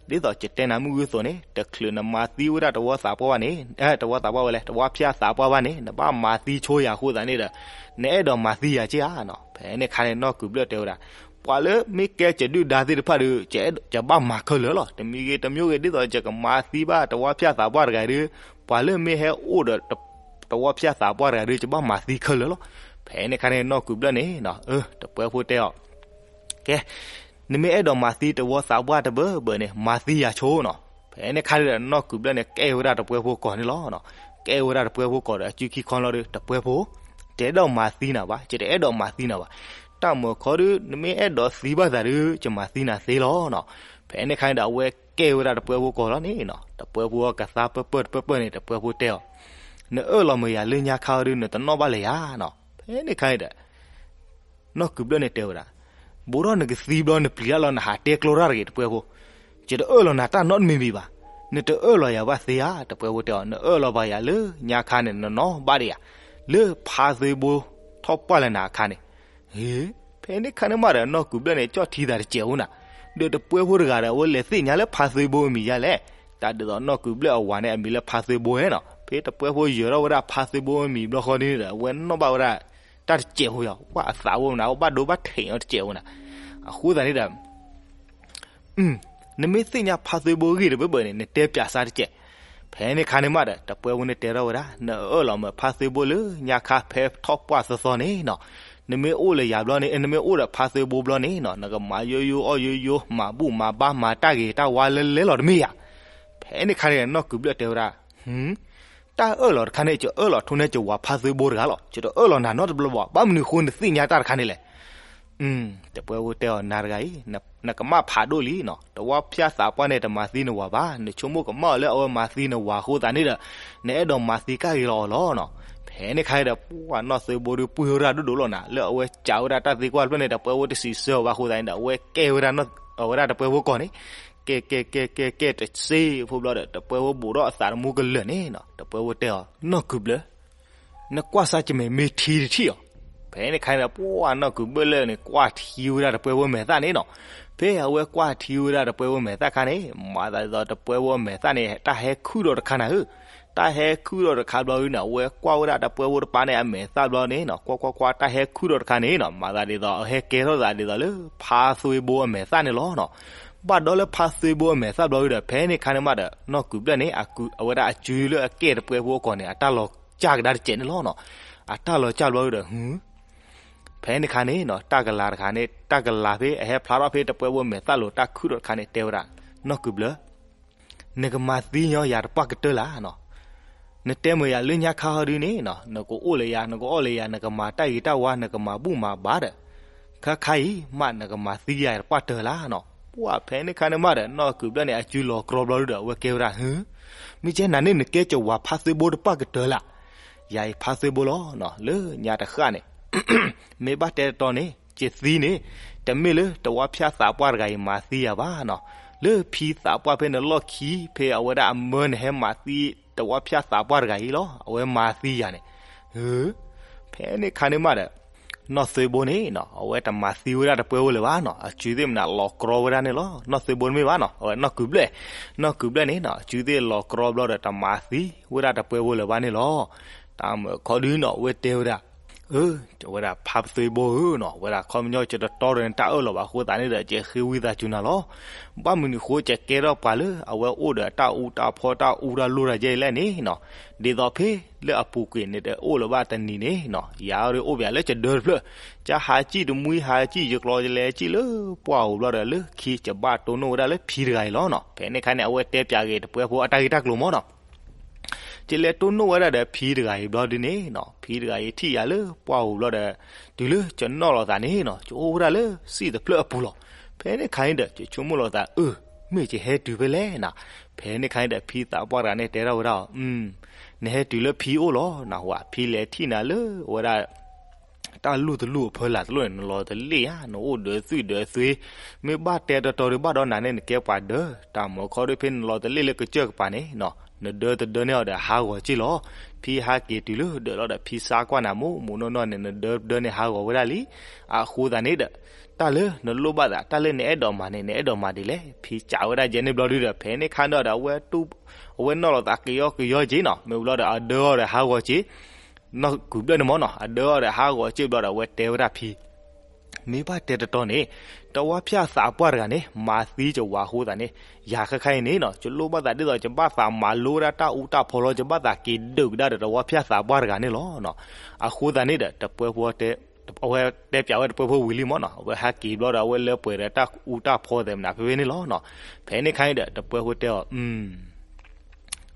ဒ်သိးယတဲနၤမုၢ်ဂုၢ်သိးန့ၣ် တချုးနမၤသံဝဲဒၣ်တဝီသးပှၢ်ဘၣ်န့ၣ်, တဝီသးပှၢ်ဝဲလဲၣ်, တဝီဖၠၣ်သးပှၢ်ဘၣ်န့ၣ် နဘၣ်မၤသံဆိယၤအဃိသတးန့ၣ်ဒီး နအဲၣ်ဒိးမၤသံယၤက့ဧါနီၤ. ဖဲန့ၣ်ခါန့ၣ် နီၢ်ကုၢ်ဘျၢၣ်တဲဝဲဒၣ် ပှၤလၢမ့ၢ်ကဲယဒုၣ်ဒါသ့ၣ်တဖၣ်ဒီး ယဘၣ်မၤခဲလၢာ်လီၤ. တမံၤဂ့ၤတမံၤဂ့ၤ ဒ်သိးယကမၤသံဘၣ်တဝီဖၠၣ်သးပှၢ်တဂၤဒီး ပှၤလၢမ့ၢ်ဟဲအိၣ်ဒီး တဝီဖၠၣ်သးပှၢ်တဂၤဒီး ယဘၣ်မၤသံခဲလၢာ်လီၤ. ဖဲန့ၣ်ခါန့ၣ် နီၢ်ကုၢ်ဘျၢၣ်န့ၣ် တပှဲၤဖိတဲအီၤ, ကဲ, နမ့ၢ်အဲၣ်ဒိးမၤသံတဝီသးပှၢ်တဘၢဘၢန့ၣ် မၤသံယၤဆိနီၤ. ဖဲန့ၣ်ခါန့ၣ်ဒီး နီၢ်ကုၢ်ဘျၢၣ်န့ၣ် ကဲဝဲဒၣ်တပှဲၤဖိကိးန့ၣ်လီၤ. ကဲဝဲဒၣ်တပှဲၤဖိကိးဒီး အစုခံခီလီၤဒီး တပှဲၤဖိ, တအဲၣ်ဒိးမၤသံနၤဘၣ်, ယတအဲၣ်ဒိးမၤသံနၤဘၣ်. တၢ်မၢခီဒုး နမ့ၢ်အဲၣ်ဒိးသံဘၣ်သးဒီး ယမၤသံနၤသ့လီၤနီၤ. ဖဲန့ၣ်ခါန့ၣ်ဒီး အဝဲကဲဝဲဒၣ်တပှဲၤဖိကိးလီၤန့ၣ်နီၤ. တပှဲၤဖိကသါပၢၢ်ပၢၢ်တပၢၢ်ပၢၢ်န့ၣ် တပှဲၤဖိတဲအီၤ, နအၢၣ်လီၤမုာ်ယၤလၢညါခါအံၤဒီး နတနီၣ်ဘၣ်လၢၤယၤနီၤ. ဖဲန့ၣ်ခါန့ၣ်ဒီး နီၢ်ကုၢ်ဘျၢၣ်န့ၣ်တဲဝဲဒၣ်, ဘူးထီၣ်နကသံဘျီ နပျံၤတၢ်လီၤ နဟးတဲကျိတၢ်တဂ့ၤ တပှဲၤဖိ, ယတအၢၣ်လီၤနၤတၢ်နီတမံၤမံၤဘၣ်. နတအၢၣ်လီၤယၤဘၣ်သ့ဧါ. တပှဲၤဖိတဲအီၤ, နအၢၣ်လီၤဘၣ်ယၤလၢညါခါန့ၣ် နနီၣ်ဘၣ်ဒံးယၤ, လၢဖါသွ့ဘိထီၣ်ပှၢ်လၢနၤအခါန့ၣ်. ဖဲန့ၣ်ခါန့ၣ်မးဒီး နီၢ်ကုၢ်ဘျၢၣ်န့ၣ် ကၠီၣ်ထံသးတစဲးဖိနၤ, ဒီးတပှဲၤဖိတဂၤဒီး အဝဲလဲၤသ့ၣ်ညါလၢဖါသွ့ဘိအမံၤဒ်လဲၣ်. တၢ်ဒ်သိးနီၢ်ကုၢ်ဘျၢၣ်အဝၤန့ၣ် အမံၤလၢဖါသွ့ဘိနီၤ. ဖဲတပှဲၤဖိယၢၤထီၣ်ဝဲဒၣ်ဖါသွ့ဘိအမံၤဘျီဃီဒ်န့ၣ်ဒီး အဝဲနီၣ်ဘၣ်ဝဲဒၣ် တၢ်တစဲးဖိယီၤ, ဝဲအသးဖိမနၤ အဝဲဘၣ်ဒိဘၣ်ထံးအီၤတစဲးဖိနၤ. အဃိသတးန့ၣ်ဒီး နမ့ၢ်သ့ၣ်ညါဖါသွ့ဘိအဂ့ၢ်တဘၢဘၢန့ၣ် နတဲပၠးစၢ်တစဲး. ဖဲန့ၣ်ခါန့ၣ်မးဒီး တပှဲၤဖိန့ၣ်တဲထီၣ်ဝဲဒၣ်, နအၢၣ်လီၤမုာ်ဖါသွ့ဘိလၢညါခါဖဲထီၣ်ပှၢ်သီသီန့ၣ်နီၤ. နမ့ၢ်အိၣ်လၢယၤဘျီန့ၣ်, နမ့ၢ်အိၣ်ဒီးဖါသွ့ဘိဘျီန့ၣ်နီၤ, နကမၤယိယိအီၣ်ယိယိ, မၤဘူၣ်မၤဘါ, မၤတၢ်ဂ့ၤတၢ်ဝါလၢလဲလီၤတမ့ၢ်ယၤ. ဖဲန့ၣ်ခါန့ၣ် နီၢ်ကုၢ်ဘျၢၣ်တဲဝဲဒၣ်, တၢ်အၢၣ်လီၤတခါန့ၣ် ယအၢၣ်လီၤထိးန့ၢ်ယဝၤဖါသွ့ဘိတဂၤလီၤ. ယတအၢၣ်လီၤနၤနီတဘျီဘၣ်. ဘၣ်မနုၤအဃိနသ့ၣ်ညါတၢ်တခါန့ၣ်လဲၣ်. တပှဲၤဖိတဲအီၤ, နၤတဂၤအံၤ နကမၣ်ဖးဒိၣ်လံနီၤ. တဝီဖၠၣ်သးပှၢ်န့ၣ် တမၤသံနဝၤဘၣ်. နဆိကမိၣ်ကမၣ်အီၤလၢအဝဲမၤသံနဝၤအဃိသတးန့ၣ်ဒီး နအဲၣ်ဒိးမၤသံကၢ်ဂ့ၤလီၤအီၤလီၤနီၤ. ဖဲန့ၣ်ခါန့ၣ်ဒီး ပှၢ်နီၢ်သွ့ဘိဒီး ပှံၢ်ဝဲဒၣ်ဒိၣ်ဒိၣ်လီၤနၤ, လၢအဝဲစံးဝဲဒၣ်တၢ်သံကွၢ်တဖျၢၣ်န့ၣ် တပှဲၤဖိတစံးဆၢအီၤဘၣ်အဃိသတးန့ၣ်ဒီး အဝဲကဲဝဲဒၣ် အဝဲဒၣ်တပှဲၤဖိကိးန့ၣ် ကဲကဲကဲကဲကဲတစ့ဖိဘျီဒီး တပှဲၤဖိဘူးထီၣ်အသးတမူကလၢာ်န့ၣ်နီၤ. တပှဲၤဖိတဲအီၤ, နီၢ်ကုၢ်ဘျၢၣ် နကွၢ်စၢ်ကမဲာ်မ့ၢ်ထံတထံၣ်အီၤ. ဖဲန့ၣ်ခါန့ၣ်ဒီး ပှၢ်နီၢ်ကုၢ်ဘျၢၣ်လၢန့ၣ် ကွၢ်ထံဝဲဒၣ်တပှဲၤဖိမဲာ်သၣ်န့ၣ်နီၤ. ဖဲအဝဲကွၢ်ထံဝဲဒၣ်တပှဲၤဖိမဲာ်သၣ်ခါန့ၣ် မၤသးဒ်သိးတပှဲၤဖိအမဲာ်သၣ်န့ၣ် တၢ်ဟဲခုၣ်ဒီးတခါနၤဧၢ. တၢ်ဟဲခုၣ်ဒီးတခါဘျီဒုန့ၣ် အဝဲကွၢ်ဝဲဒၣ်တပှဲၤဖိတပၤန့ၣ် အမဲာ်သၣ်ဘျီန့ၣ်နီၤ, ကွၢ်ကွၢ်ကွၢ် တၢ်ဟဲခုၣ်ဒီးတခါန့ၣ်နီၤ, မၤသးဒ်သိးအဟဲကဲထီၣ်သးဒ်သိးလၢ ဖါသွ့ဘိအမဲာ်သၣ်န့ၣ်လီၤနီၤ. ဘၣ်ဒီးလၢဖါသွ့ဘိအမဲာ်သၣ်ဘျီဒုဒီး ဖဲန့ၣ်ခါန့ၣ်မးဒီး နီၢ်ကုၢ်ဘျၢၣ်န့ၣ် အဝဲဒၣ်အစုလၢအကဲတပှဲၤဖိအကိာ်န့ၣ် အတၢ်လီၤစၢ်ကဒါတစဲးန့ၣ်လီၤနီၤ. အတၢ်လီၤစၢ်ဘျီဒုဒီး ဖဲန့ၣ်ခါန့ၣ်နီၤ တၢ်ကလၤတခါန့ၣ် တၢ်ကလၤဖဲအဟဲဖျါထီၣ်ဖဲတပှဲၤဖိမဲာ်သၣ်လိၤ တၢ်ခုၣ်ဒီးတခါန့ၣ် တဲဝဲဒၣ်, နီၢ်ကုၢ်ဘျၢၣ် နကမၤသံညီယၤတပှၢ်ကတၢၢ်လၢ်နီၤ. နတဲမုာ်ယၤလၢညါခါဟီဒုန့ၣ်နီၤ နကအိၣ်လၢယၤ နကအီၣ်လၢယၤ နကမၤတၢ်ဂ့ၤတၢ်ဝါ နကမၤဘူၣ်မၤဘါဒီး ခါခါအံၤမး နကမၤသံယၤတပှၢ်တၢၢ်လၢ်နီၤ. ပှၢ်ဖဲန့ၣ်ခါန့ၣ်မးဒီး နီၢ်ကုၢ်ဘျၢၣ်န့ၣ် အစုလီၤကြီဘျီဒုဒီး အဝဲကဲဝဲဒၣ် ဟ့, မ့ၢ်ကဲနၤန့ၣ် နကဲကဝၤဖါသွ့ဘိတပှၢ်ကတၢၢ်လၢ်. ယၤအံၤဖါသွ့ဘိလီၤနီၤ လၢညါတဃၣ်န့ၣ် မ့ၢ်ဘၣ်တဲတတီန့ၣ် ယသံန့ၣ် တမ့ၢ်လၢတဝီဖၠၣ်သးပှၢ်တဂၤအံၤမၤသံယၤဘၣ်နီၤ. လၢဖံသးပှၢ်ဖဲနလီၢ်ခံ ဖဲအဝဲဒၣ်အမၢနဟဲမၤသံတဝီဖၠၣ်သးပှၢ်တဂၤအံၤလီၤ အဝဲမၤသံယၤန့ၣ်. ဟ့, ဖဲန့ၣ်ခါန့ၣ်မးဒီး နီၢ်သွ့ဘိန့ၣ်နီၤ အဝဲတမၤသံဝဲဒၣ်တပှဲၤဖိလၢၤဘၣ်နီၤ. အစုသ့ၣ်မနုၤလီၤကြီဝဲဒၣ်န့ၣ်လီၤ. နီၢ်သွ့ဘိတမ့ၢ်ဘၣ်နီၤ အဝဲနီၢ်ကုၢ်ဘျၢၣ်, နီၢ်ကုၢ်ဘျၢၣ်န့ၣ်နီၤ အစုသ့ၣ်လီၤကြီဘျီဒီး တမၤသံဝဲဒၣ်တပှဲၤဖိလၢၤဘၣ်န့ၣ်လီၤ. တၢ်မၢခီဒုနီၤ အဝဲတဲဝဲဒၣ်, အၢ, ဝဲဒၣ်ဖါသွ့ဘိဧၢနီၤ ဝဲဒၣ်ခီပညီ ယတတီဒီးနတၢ်အၢၣ်လီၤဘၣ်အဃိသတးန့ၣ်ဒီး ယဃ့ဝံသးစူၤနၤလီၤ. ဘၣ်မနုၤအဃိ ယကဲထီၣ်ပှၤလၢအဝဲအိၣ်ဒီးတၢ်အူတၢ်ဖီ တၢ်အူတၢ်လိၣ်တၢ်ယဲၢ်လဲၣ်န့ၣ်နီၤ. ဒ်သိးဖဲလၢအပူၤကွံာ်န့ၣ် တအိၣ်လၢၤဘၣ်တနံၤန့ၣ်နီၤ ယၤအံၤအိၣ်ဘၣ်လၢကဒၢတဖျၢၣ်, ကဟးစံၣ်တမှံဟးစံၣ် ယကျီယလဲစံၣ်လၢပှၢ်ဧိၤဘျီဒီး လၢခံယဘၣ်တိၢ်နီၣ်ဝဲဒၣ်လၢဖံတဂၤအံၤလီၤနီၤ. ဖဲန့ၣ်ခါန့ၣ် အဝဲတဲပၠးက့ၤတပှဲၤဖိအတၢ်ဂ့ၢ်တၢ်ကျိၤမးနီၤ. ယလဲၤတိၢ်နီၣ်ဝဲဒၣ်ဒီးဖံတဂၤအံၤဘျီဒုန့ၣ်နီၤ ဖံတဂၤအံၤထံၣ်ယၤလၢပှၢ်ဧိၤဘျီဒီး တုၤလၢယနီၣ်လိာ်သးန့ၣ်နီၤ ယအိၣ်ဝဲဒၣ်လၢစံၣ်တဖျၢၣ်အပူၤလီၤ. ဖဲန့ၣ်ခါန့ၣ်ဒီး ယဆိကမိၣ်လိာ်သး အၢ မ့ၢ်ယဟဲတုၤဖဲလဲၣ်နီၤ. ဖဲန့ၣ်ခါန့ၣ်ဒီး ဖံသးပှၢ်တဂၤန့ၣ်တဲထီၣ်ဝဲဒၣ်အီၤ, နဟဲတုၤလၢဖံအိၣ်လီၤနီၤ. ဝဲဖံလဲၤထံၣ်နၤလၢအဝဲဒၣ် တၢ်လူၢ်တလူၢ်အဖၢလာ်တလိၣ်န့ၣ် နလီၤတလ့ၣ်ဧါ, နအိၣ်ဒၢးသွံၣ်ဒၢးသွ့, မ့ၢ်ဘၣ်တဲတတီၤဒီး ဘၣ်ဒီးနၤန့ၣ် နကဲပှၤဒၢး, တၢ်မၤခီဒုး ဖဲနလီၤတလ့ၣ်လၢကစၢၢ်ကပၤန့ၣ်နီၤ, နဒၢတဒၢန့ၢ်အီၤဒီးဟးဂီၤက့ၢ်လီၤ. ဖံဟးက့ၤတုၤလၢဒၢးလီၤဒီး ဖံစါကွၢ်နၤ မိၢ်မိၢ်နီၢ်နီၢ်န့ၣ် နဒၢတဒၢန့ၢ်ဟးဂီၤဝဲဒၣ်လံ. အဃိသတးန့ၣ်ဒီး တၢ်လၢနလိၣ်ဘၣ်သး တၢ်လၢနအဲၣ်ဒိးမၤန့ၣ် နအဲၣ်ဒိးမၤဒ်လဲၣ်. ဖံစံးဝဲဒၣ်ယဲန့ၣ်ဘျီဒုဒီး ဖဲန့ၣ်ခါန့ၣ်ဒီး အဝဲတူၢ် အဝဲနီၣ်လီၤသးကယီကယီက့ၤနီၤ. မ့ၢ်ဘျီဒီး အဒၢအီၤဒီးဟးဂီၤက့ၤ နီၢ်ကုၢ်ဘျၢၣ်န့ၣ်မ့ၢ်နီၤ, အဒၢအီၤဒီးဟးဂီၤက့ၤဘျီဒီး အဝဲတဲဝဲဒၣ်ဖံ, မ့ၢ်ဘၣ်တဲတတီၤန့ၣ် တဝါဖၠၣ်သးပှၢ်တဂၤန့ၣ် မၤသံကဝၤအဃိသတးန့ၣ် ယၤခဲခါအံၤန့ၣ်နီၤ ယလိၣ်ဘၣ်သးဒ်သိး ယဘၣ်သးမၤလိဝဲဒၣ်တၢ်အူတၢ်ဖီလီၤ, ယဘၣ်သးက့ၤဒုးကဒါဒီး တဝါဖၠၣ်သးပှၢ်တဂၤန့ၣ်လီၤ. အဃိသတးန့ၣ်ဒီး တပှဲဖိ အဝဲတဲပၠးဝဲတပှဲဖိဝံၤလံမ့ၢ်နီၤ, အဝဲဟးက့ၤဘျီဒီး အဝဲလၢပှဲၤဒီးတၢ်အူတၢ်ဖီသဲးမနုၤဖဲဖဲန့ၣ်လီၤနီၤ. ဖဲန့ၣ်ခါန့ၣ်ဒီး တပှဲဖိတဲအီၤ,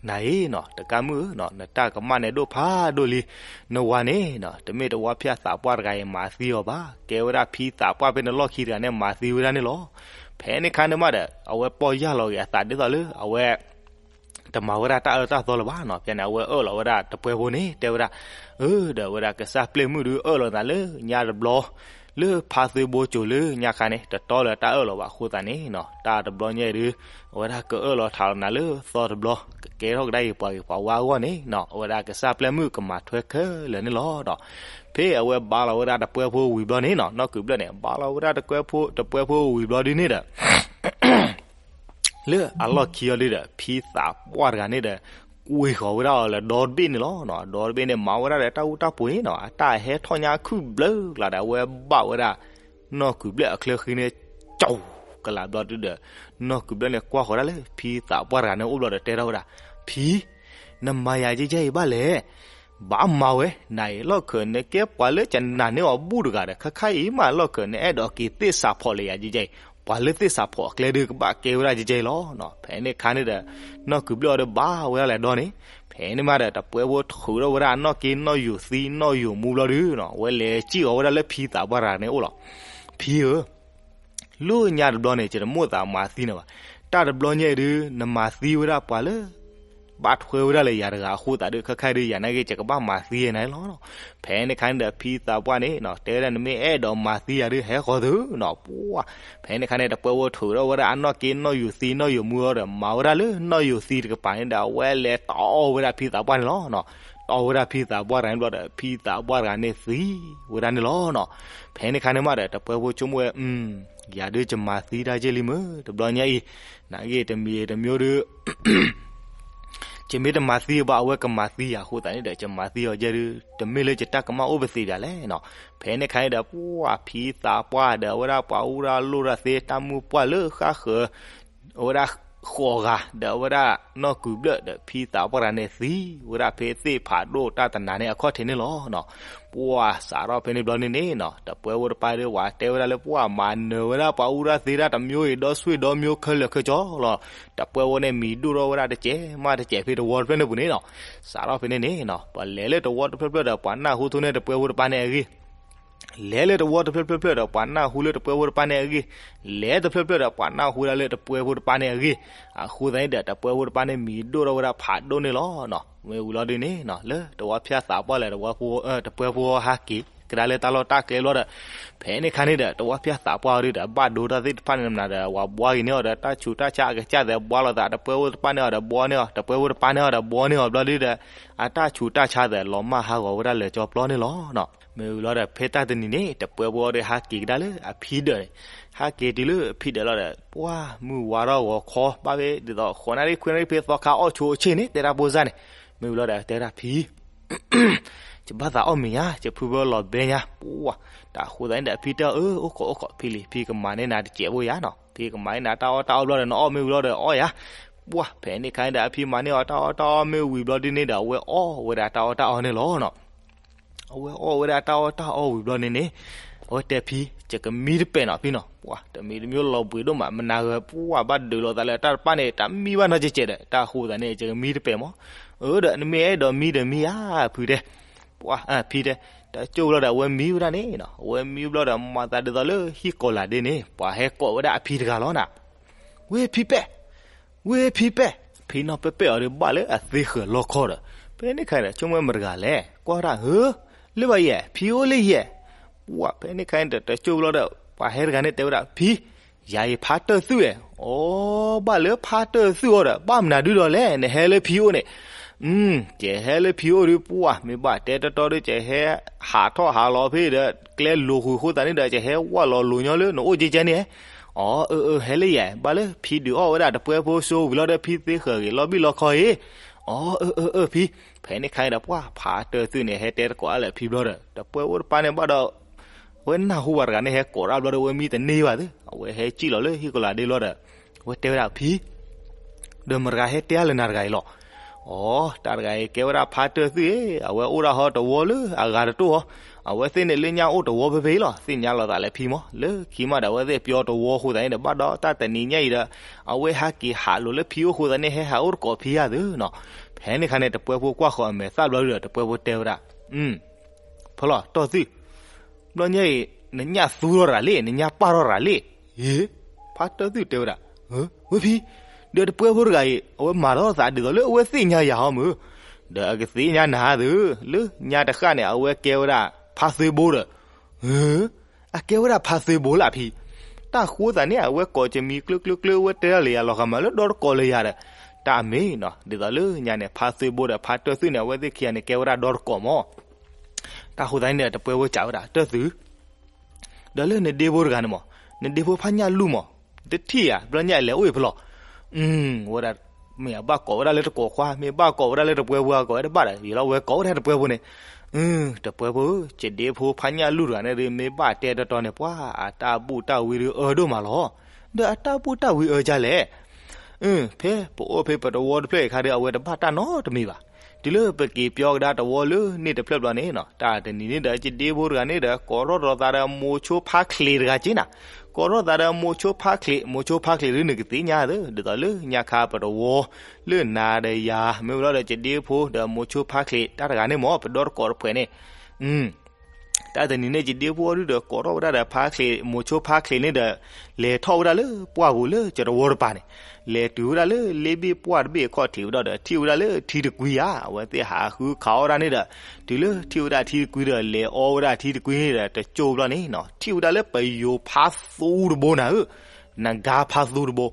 နၤအံၤနီၤ တကးမုၣ်ဧၢနီၤ, နတၢ်ကမၣ်န့ၣ်ဒိၣ်ဖးဒိၣ်လံ. နဝၤန့ၣ်နီၤ တမ့ၢ်တဝါဖၠၣ်သးပှၢ်တဂၤအံၤမၤသံအီၤဘၣ်, ကဲဝဲဒၣ်ဖံသးပှၢ်ဖဲနလီၢ်ခံတဂၤန့ၣ် မၤသံဝဲဒၣ်န့ၣ်လီၤ. ဖဲန့ၣ်ခါန့ၣ်မးဒီး အဝဲပီၢ်ယၢ်လီၤက့ၤအသးဒ်သိးလၢ အဝဲ တမၤဝဲဒၣ်တၢ်အၢတၢ်သီလၢၤဘၣ်နီၤ. ဖဲန့ၣ် အဝဲအၢၣ်လီၤဝဲဒၣ်တပှဲဖိန့ၣ် တဲဝဲဒၣ်, အၢ ဒီးဝဲဒၣ်ကစၢ်ပျဲၢ်မုၣ်ဒုးအၢၣ်လီၤသးလၢညါတဘျီ လၢဖါသ့ဘိကၠိၤလၢညါခါန့ၣ် တတီလၢတၢ်အၢၣ်လီၤဘၣ်အဃိသတးန့ၣ်နီၤ, တၢ်တဘျီညါအံၤဒုး အဝဲဒၣ်ကအၢၣ်လီၤထးလီၤနၤလၢသီတဘျီ ကကဲထီၣ်ကဒါက့ၤပှၤဂ့ၤပှၤဝါအဂီၢ်န့ၣ်နီၤ, အဝဲဒၣ်ကစၢ်ပျဲၢ်မုၣ်ကမၤထွဲခဲလၢာ်န့ၣ်လီၤဒီး ဖဲအဝဲဘါလီၤဝဲဒၣ်တပှဲဖိဝံၤဘျီန့ၣ်နီၤ, နီၢ်ကုၢ်ဘျၢၣ်န့ၣ် ဘါလီၤဝဲဒၣ်တပှဲဖိ တပှဲဖိဝံၤဘျီဒုးန့ၣ်ဒီး လၢအလီၢ်ခံအီၤဒုးဒီး ဖံသးပှၢ်တဂၤန့ၣ်ဒီး ကွံာ်ဃီၤဝဲဒၣ်အီၤလၢဒီတဘ့ၣ်န့ၣ်လီၤ. ဒီတဘ့ၣ်န့ၣ် မၤဝဲဒၣ်ဒီးတၢ်အူတၢ်ပူၤန့ၣ်နီၤ, အတၢ်ဟဲထီၣ်ညါခုၣ်ဘျၢကလးဒီး အဝဲဘၣ်ဝဲဒၣ် နီၢ်ကုၢ်ဘျၢၣ်အချၢဃံန့ၣ် ကၠီကလးဘျီဒုးဒီး နီၢ်ကုၢ်ဘျၢၣ်န့ၣ် ကွၢ်ဃီၤဒၣ်လၢ ဖံသးပှၢ်တဂၤန့ၣ်အိၣ်ဘျီဒီးတဲထီၣ်ဝဲဒၣ်, ဖံ နမၤယၤယဲယဲအံၤဘၣ်လဲၣ်. ဘၣ်မၤဝဲ, နၤအံၤ လီၢ်ခၢၣ်နကဲပှၤလၢကနၤန့ၢ်အီၤဘူၣ်တဂၤဒီး ခါခါအံၤမး လီၢ်ခၢၣ်နအဲၣ်ဒိးက့ၤသ့ၣ်စးဖီၣ်လၢယၤယဲယဲအံၤ, ပှၤလၢသ့ၣ်စးဖီၣ်အကျဲဒုးကဘၣ်ကဲဝဲဒၣ်ယဲယဲအံၤလီၤ. ဖဲန့ၣ်ခါန့ၣ်ဒီး နီၢ်ကုၢ်ဘျၢၣ်အီၤဒီးဘါဝဲဒၣ်လဲၣ်ဒီန့ၣ်, ဖဲန့ၣ်မးဒီး တပှဲဖိထုးထီၣ်ဝဲဒၣ်အနီၢ်က့နီၢ်ယိာ်သံနီၢ်ယိာ်မူဘျီဒုးနီၤ, အဝဲလဲၤစံၣ်ဃီၤဝဲဒၣ်လၢဖံသးပှၢ်တဂၤန့ၣ်အိၣ်လီၤ. ဖံဧၢ လၢညါတဘျီန့ၣ် ယတမိၣ်သးမၤသံနၤဘၣ်. တၢ်တဘျီညါအံၤဒုး နမၤသံဝဲဒၣ်ပှၤလၢ ဘၣ်ထွဲဝဲဒၣ်လၢယၤတဂၤအဃိသတးဒုး ခဲခါဒုးယၤနာ်က့ ယကဘၣ်မၤသံနၤလီၤ. ဖဲန့ၣ်ခါန့ၣ်ဒီး ဖံသးပှၢ်န့ၣ်နီၤ တဲဝဲဒၣ် နမ့ၢ်အဲၣ်ဒိးမၤသံယၤဒုး ဟဲဃီၤသုနီၤ ပှၢ်. ဖဲန့ၣ်ခါန့ၣ် တပှဲဖိထုးထီၣ်ဝဲဒၣ်အနီၢ်က့နီၢ်ယိာ်သံနီၢ်ယိာ်မူဒီး မၤဝဲဒၣ်လၢနီၢ်ယိာ်သံတကပၤန့ၣ်ဒီး အဝဲလဲၤတီဝဲဒၣ်ဖံသးပှၢ်န့ၣ်လီၤနီၤ. တီဝဲဒၣ်ဖံသးပှၢ်တဂၤန့ၣ်ဘျီဒီး ဖံသးပှၢ်တဂၤန့ၣ်သံဝဲဒၣ်န့ၣ်လီၤနီၤ. ဖဲန့ၣ်ခါန့ၣ်မးဒီး တပှဲဖိဆိကမိၣ်ဝဲ ယၤဒုးယမၤသံတၢ်ယဲၢ်လံမ့ၢ် တဘျီညါအံၤ နာ်က့ တမံၤတမံၤဒုး ယမ့ၢ်တမၤသံဘၣ် အဝဲကမၤသံယၤအဃိသတးန့ၣ်ဒီး ယမၤသံအီၤယဲၢ်ဒုး တမ့ၢ်လၢယတၢ်ကမၣ်အိၣ်ပသ့ၣ်ဘၣ်လဲၣ်နီၤ. ဖဲန့ၣ်ခါန့ၣ်ဒီး ပှၢ်ဖံသးပှၢ်ဒီး အဝဲဒၣ်ပှၤအူရၢ်လိၣ်ရၢ်သ့ တၢ်မုၢ်ပှၢ်လၢဃၣ်ဃၢၤ အဝဲဒၣ်ဃိးဂၤ ဒီးအဝဲဒၣ်နီၢ်ကုၢ်ဘျၢၣ်ဒီး ဖံသးပှၢ်တဂၤန့ၣ်သံဝဲဒၣ်ဖဲသ့ၣ်ဖးဒိၣ်တၢ်တနၤန့ၣ်အခီၣ်ထံးန့ၣ်လီၤနီၤ. ပှၢ်စးထီၣ်ဖဲန့ၣ်ဘျီန့ၣ်န့ၣ်နီၤ တပှဲဖိတပၤဒီး ပှၤတဲဝဲဒၣ်လၢ ပှၢ်မၤနၢၤဝဲဒၣ်ပှၤအူရၢ်သ့ဒၣ်တမံၤအံၤ ဒီးဆွ့ၣ်ဒီမံၤခဲလၢာ်ခဲဆ့လီၤ. တပှဲဖိန့ၣ်မံၤဒိၣ်ထီၣ်ဝဲဒၣ်တစဲးမးတစဲးဖဲတဝီတဖျၢၣ်န့ၣ်ပူၤန့ၣ်နီၤ. စးထီၣ်ဖဲန့ၣ်န့ၣ်နီၤ ပှၤလဲၤလၢတဝီတဖျၢၣ်ဖျၢၣ်ဒီး ပှၤနၢ်ဟူထိန့ၢ်တပှဲဖိတပၤန့ၣ်အဂ့ၢ် လဲၤလၢတဝီတဖျၢၣ်ဖျၢၣ်ဖျၢၣ်ဒီး ပှၤနၢ်ဟူလၢတပှဲဖိတပၤန့ၣ်အဂ့ၢ်, လဲၤတဖျၢၣ်ဖျၢၣ်ဒီး ပှၤနၢ်ဟူဒၣ်လၢတပှဲဖိတပၤန့ၣ်အဂ့ၢ်, အဃိသတးန့ၣ်ဒီး တပှဲဖိတပၤန့ၣ်မံၤဒိၣ်ထီၣ်ဝဲဒၣ်ဖးဒိၣ်န့ၣ်လီၤနီၤ. မ့ၢ်ဝံၤလီၤဒုးန့ၣ်နီၤ လၢတဝီဖၠၣ်သးပှၢ်လဲၣ် တဝီဖိ တပှဲဖိဟဲက့ၤကဒါလၢတၢ်လီၢ်တၢ်ကျဲဘျီဒီး ဖဲန့ၣ်ခါန့ၣ်ဒီး တဝီဖၠၣ်သးပှၢ်အီၤဒုးဒီး ဘၣ်ဒိတၢ်သ့ၣ်တဖၣ်န့ၣ်မနုၤဒီး ပှၤဘှီက့ၤန့ၢ်အီၤဒီး တၢ်ဆူးတၢ်ဆါအကစၢ်သဲး ဘှီလိာ်သး တပှဲဖိတပၤန့ၢ်အီၤဒီးဘှီန့ၢ်အီၤ တပှဲဖိတပၤန့ၢ်အီၤဒီးဘှီန့ၢ်အီၤဘျီဒုးဒီး အတၢ်ဆူးတၢ်ဆါသဲး လီၤမၢ်ဟးဂီၤဝဲဒၣ်လၢာ်ကၠီပျီန့ၣ်လီၤနီၤ. မ့ၢ်ဝံၤလီၤဒီး ဖဲတၢ်တနံၤန့ၣ် တပှဲဖိအီၤဒီးဟဲက့ၤကဒါလၢအဖံဒၢးန့ၣ်, ဟဲက့ၤတုၤလၢအဖံဒၢးလီၤဒီး ပှၢ်မုၢ်ဝါထီၣ်ဂီၤခီ ဘၣ်ဖဲဒ်သိး ဃိးနၣ်ရံၣ်ခွံနၣ်ရံၣ်ဖဲသီခါအီၣ်ဆိအဆ့ၣ်န့ၣ် တဲတၢ်ဖိစၢ်န့ၣ်, မ့ၢ်ဝံၤလီၤဒီးတဲဒၣ်ဖံ ယဘၣ်သးအီၣ်မ့ၤညါ ယဖုဖဲလီၤဘဲညါ ပှၢ်. တၢ်ဃိသတးန့ၣ်ဒီး ဖံတဲအီၤ အၢ အိၣ်ခိးအိၣ်ခိးဖံလံ ဖံကမၤန့ၢ်နၤတစဲးဖိယါနီၤ, ဖံကမၤန့ၢ်နၤတၢ်အီၣ်တၢ်အီဘျီဒီး နအီၣ်မ့ၢ်ဝံၤလီၤဒီးအီၣ်ယါ. ပှၢ် ဖဲန့ၣ်ခါန့ၣ်ဒီး အဖံမၤန့ၢ်အီၤတၢ်အီၣ်တၢ်အီမ့ၢ်ဝံၤဘျီဒုးန့ၣ်ဒီး အဝဲအီၣ်ဝဲဒၣ်တၢ်အီၣ်တၢ်အီန့ၣ်လီၤနီၤ. အဝဲအီၣ်ဝဲဒၣ်တၢ်အီၣ်တၢ်အီဝံၤဘျီန့ၣ်န့ၣ် အဝဲတဲဖံ ယကမံတပဲာ်နီၤဖံနီၤ. ပှၢ် တမံၤတမံၤလီၤဘှံးဒိၣ်မး မနၤဂၤ ပှၢ်ဘၣ်ဒုးလိာ်သးလၢတၢ်တပၤန့ၣ် တမံဘၣ်နီတစဲးဒီး တၢ်ဃိသတးန့ၣ် ယကမံတပဲာ်မး. အၢ ဒီး နမ့ၢ်အဲၣ်ဒိးမံဒီးမံဧါ ဖုတဲ. ပှၢ် ဖံတဲ တၢ်ကၠိၢ်လီၤဒီး အဝဲမံဝဲဒၣ်န့ၣ်နီၤ, အဝဲမံဘျီဒီး မၤသးဒ်သိးလၢဟံၣ်ကိးလးဒ့န့ၣ် ပှၤဟဲကိးဝဲဒၣ်အဖံတဂၤလီၤနီၤ. ဝ့ၢ်ဖံပဲၣ်, ဝ့ၢ်ဖံပဲၣ်. ဖံနီၢ်ပဲၣ်ပဲၣ်အီၤဒီးဘၣ်လၢအသ့ဃၢၤလီခီဒီး ဖဲန့ၣ်ခါဒီး ဆိကမိၣ်မတၤတဂၤလဲၣ်, ကွၢ်ဒၣ်ဧၢ, လၢဘၣ်ယဲၢ်, ဖံအိၣ်လၢယဲၢ်. ပှၢ် ဖဲန့ၣ်ခါန့ၣ်ဒီး တကၠိၢ်ဘျီဒီး ပှၤဟဲတဂၤန့ၣ်တဲဝဲဒၣ် ဖံ, ယၤအံၤဖါတၢၢ်သုးဝဲ. အိ ဘၣ်လၢဖါတၢၢ်သုးအီၤဒီး ဘၣ်မနုၤဒုဒီးလဲၣ်, နဟဲလၢဖံအိၣ်န့ၣ်. ကဟဲလၢဖံအိၣ်ဒီး ပှၢ် မ့ၢ်ဘၣ်တဲတီတီဒီး ကဟဲဟးထီၣ်ဟးလီၤဖဲဒီး ကျဲလိာ်ဃုာ်အဃိသတးန့ၣ်ဒီး ကဟဲဝၢ်လီၤလိာ်ညီလၢနအိၣ်ကဲကဲန့ၣ်. အိ အၢ အၢ ဟဲလၢယၤ, ဘၣ်လၢဖံဒုးအီၣ်ဝဲဒၣ်တပှဲဖိစိဝံၤလီၤဒီး ဖံသ့ဃၢၤဂ့ၤလီၤဘံၣ်လီခီအံၤ. အိ အၢ အၢ အၢ ဖံ. ဖဲန့ၣ်ခါန့ၣ်ဒီး ပှၢ် ဖါတၢၢ်သုးန့ၣ် ဟဲတဲတကိးအါလၢဖံဘျီဒီး တပှဲဖိတပၤန့ၣ်ဘၣ်ဒီး အဝဲနၢ်ဟူဝဲတဂၤန့ၣ် ဟဲကိးတၢ်ဘျီဒီး အဝဲမံတန့ၢ်ဘၣ်သ့, အဝဲဟဲစံၣ်လီၤလၢဟံၣ်ကလၤဒ့ဘျီဒီး အဝဲတဲဝဲဒၣ် ဖံ, ဒီးမတၤတဂၤဟဲတဲအါလၢနၤတဂၤအံၤလီၤ. အိ တၢ်တဂၤအံၤကဲဝဲဒၣ်ဖါတၢၢ်သုးအံၤ, အဝဲအိၣ်ဒၣ်ဟီတဝီလၢအဂၤတတိၢ်အီၤ, အဝဲသ့ၣ်န့ၣ်လၢညါအိၣ်တဝီဖဲဖဲအံၤလီၤ. သ့ၣ်ညါလိာ်သးလၢဖံမး, လၢခံမးဒီး အဝဲသ့ၣ်ပျီတဝီအဃိသတးန့ၣ်ဒီး ဘၣ်ဒီးတၢ်တနံၤညါအံၤဒီး အဝဲဟဲက့ၤဟးလိာ်လၢဖံအိၣ်အဃိသတးန့ၣ် ဟဲဟးအိၣ်တကိးဖံယါသုနီၤ. ဖဲန့ၣ်ခါန့ၣ် တပှဲဖိကွၢ်ဃီၤအမဲာ်သၣ်ဘျီဒီး တပှဲဖိတဲဝဲဒၣ် ဖီလီၤတီၢ်သုး, ဘျီညါအံၤ နညၣ်သူထီၣ်ရၤလံ, နညၣ်ပၢ်ထီၣ်ရၤလံ. ဟ့, ဖါတၢၢ်သုးတဲဝဲဒၣ်, ဝ့ၢ်ဖံ, ဒီးတပှဲဖိတဂၤအံၤ အဝဲမၤထီၣ်သးဒ်သိးလၢအဝဲသ့ၣ်ညါယၤဟီမုၢ်, ဒီးအကသ့ၣ်ညါနၤသု, လၢညါတဃၣ်န့ၣ် အဝဲကဲဝဲဒၣ်ဖါသွ့ဘိဒီး အကဲဝဲဒၣ်ဖါသွ့ဘိလၢဖံ. တၢ်ဃိသးန့ၣ် အဝဲကိးကမံၤကျၢကျၢကျၢ အဝဲတဲဒၣ်လၢယၤလီၤဂာ်မးလၢဒီတကိးလၢယၤဒီး, တၢ်အမ့ၢ်နီၤ ဒ်သိးလၢညါန့ၣ် ဖါသွ့ဘိဒီးဖါတၢၢ်သုးန့ၣ် အဝဲသ့ၣ်ခံဂၤန့ၣ် ကဲဝဲဒၣ်ဒီတကိးမး. တၢ်ဃိသးန့ၣ်ဒီး တပှဲဖိစံးဝဲဒၣ်တၢၢ်သုး ဒီးလၢနဒ့ဖိတဂၤန့ၣ်မး, နဒ့ဖိဖါညၣ်လူၢ်မး, တထံၣ်ဧါ, ဘျီညါအလဲၤအိၣ်အံၤဖီလီၤ. ဝဲဒၣ်, မ့ၢ်အဘၣ်ကိးဝဲဒၣ်လၢတကိးခွါ, မ့ၢ်ဘၣ်ကိးဝဲဒၣ်လၢတပှဲဖိအကိးဝဲတဘၣ်ဒီး ယလီၤဝဲကိးဝဲဒၣ်တပှဲဖိန့ၣ်. တပှဲဖိဧၢ, ယဒ့ဖိဖါညၣ်လူၢ်တဂၤန့ၣ်ဒီး မ့ၢ်ဘၣ်တဲတီတီန့ၣ် ပှၤအတၢ်ဘူၣ်တၢ်ဝံဒုးအၢဒိၣ်မးလီၤ. ဒီးအတၢ်ဘူၣ်တၢ်ဝံအၢကလဲၣ်. ဖဲပအိၣ်ဖဲပတဝီတဖျၢၣ်အံၤခါဒီး အဝဲတဘၣ်တၢ်နီတမံၤဘၣ်. တုၤလၢပက့ၤပၠီကဒါတဝီလၢန့ၣ်တဖျၢၣ်ဘျီန့ၣ်နီၤ, တၢ်တနံၤန့ၣ်ဒီး ယဒ့ဖိတဂၤန့ၣ်ဒီး ကိးထီၣ်ဒီးသးဒီးမိၤဆိဖါချံးတဂၤက့နၤ, ကိးထီၣ်သးဒီးမိၤဆိဖါချံး, မိၤဆိဖါချံးဒုးနကသ့ၣ်ညါသ့, ဒ်သိးလၢညါခါပတဝီ လၢနၤဒီးယၤ မ့ၢ်ဝံၤလီၤဒီးယဒ့ဖိဒီးမိၤဆိဖါချံး တၢ်တဂၤန့ၣ်မး ပဒီတကိးတဖှဲးန့ၣ်. တၢ်တနံၤန့ၣ် ယဒ့ဖိအံၤဒုးဒီး ကိးထီၣ်ဝဲဒၣ်ဒီးဖါချံး, မိၤဆိဖါချံးန့ၣ်ဒီး လဲၤထီၣ်ဝဲဒၣ်လၢပှၢ်ပူၤလၢကတဝီတပၤန့ၣ်, လဲၤတုၤဝဲဒၣ်လၢလ့ဘ့ၣ်ပှၢ်တဘ့ၣ်အခီၣ်ထံးဝဲဒီး ထံၣ်ဝဲဒၣ်လၢထံတကွံဧါ, အဝဲသ့ၣ်ဟးဃုခးအီၣ်ဒၣ်န့ၣ်ဒီး တုၤလၢထံၣ်ဝဲဒၣ်ထံတကွံဒီး လဲၤအီဝဲဒၣ်ထံတကွံန့ၣ်ဒီး တကၠိဘျီန့ၣ်နီၤ, ထံၣ်ဝဲဒၣ်လၢပယိၤဖါသူတဘိနၤဧၢ, နဂါဖါသူတဘိ.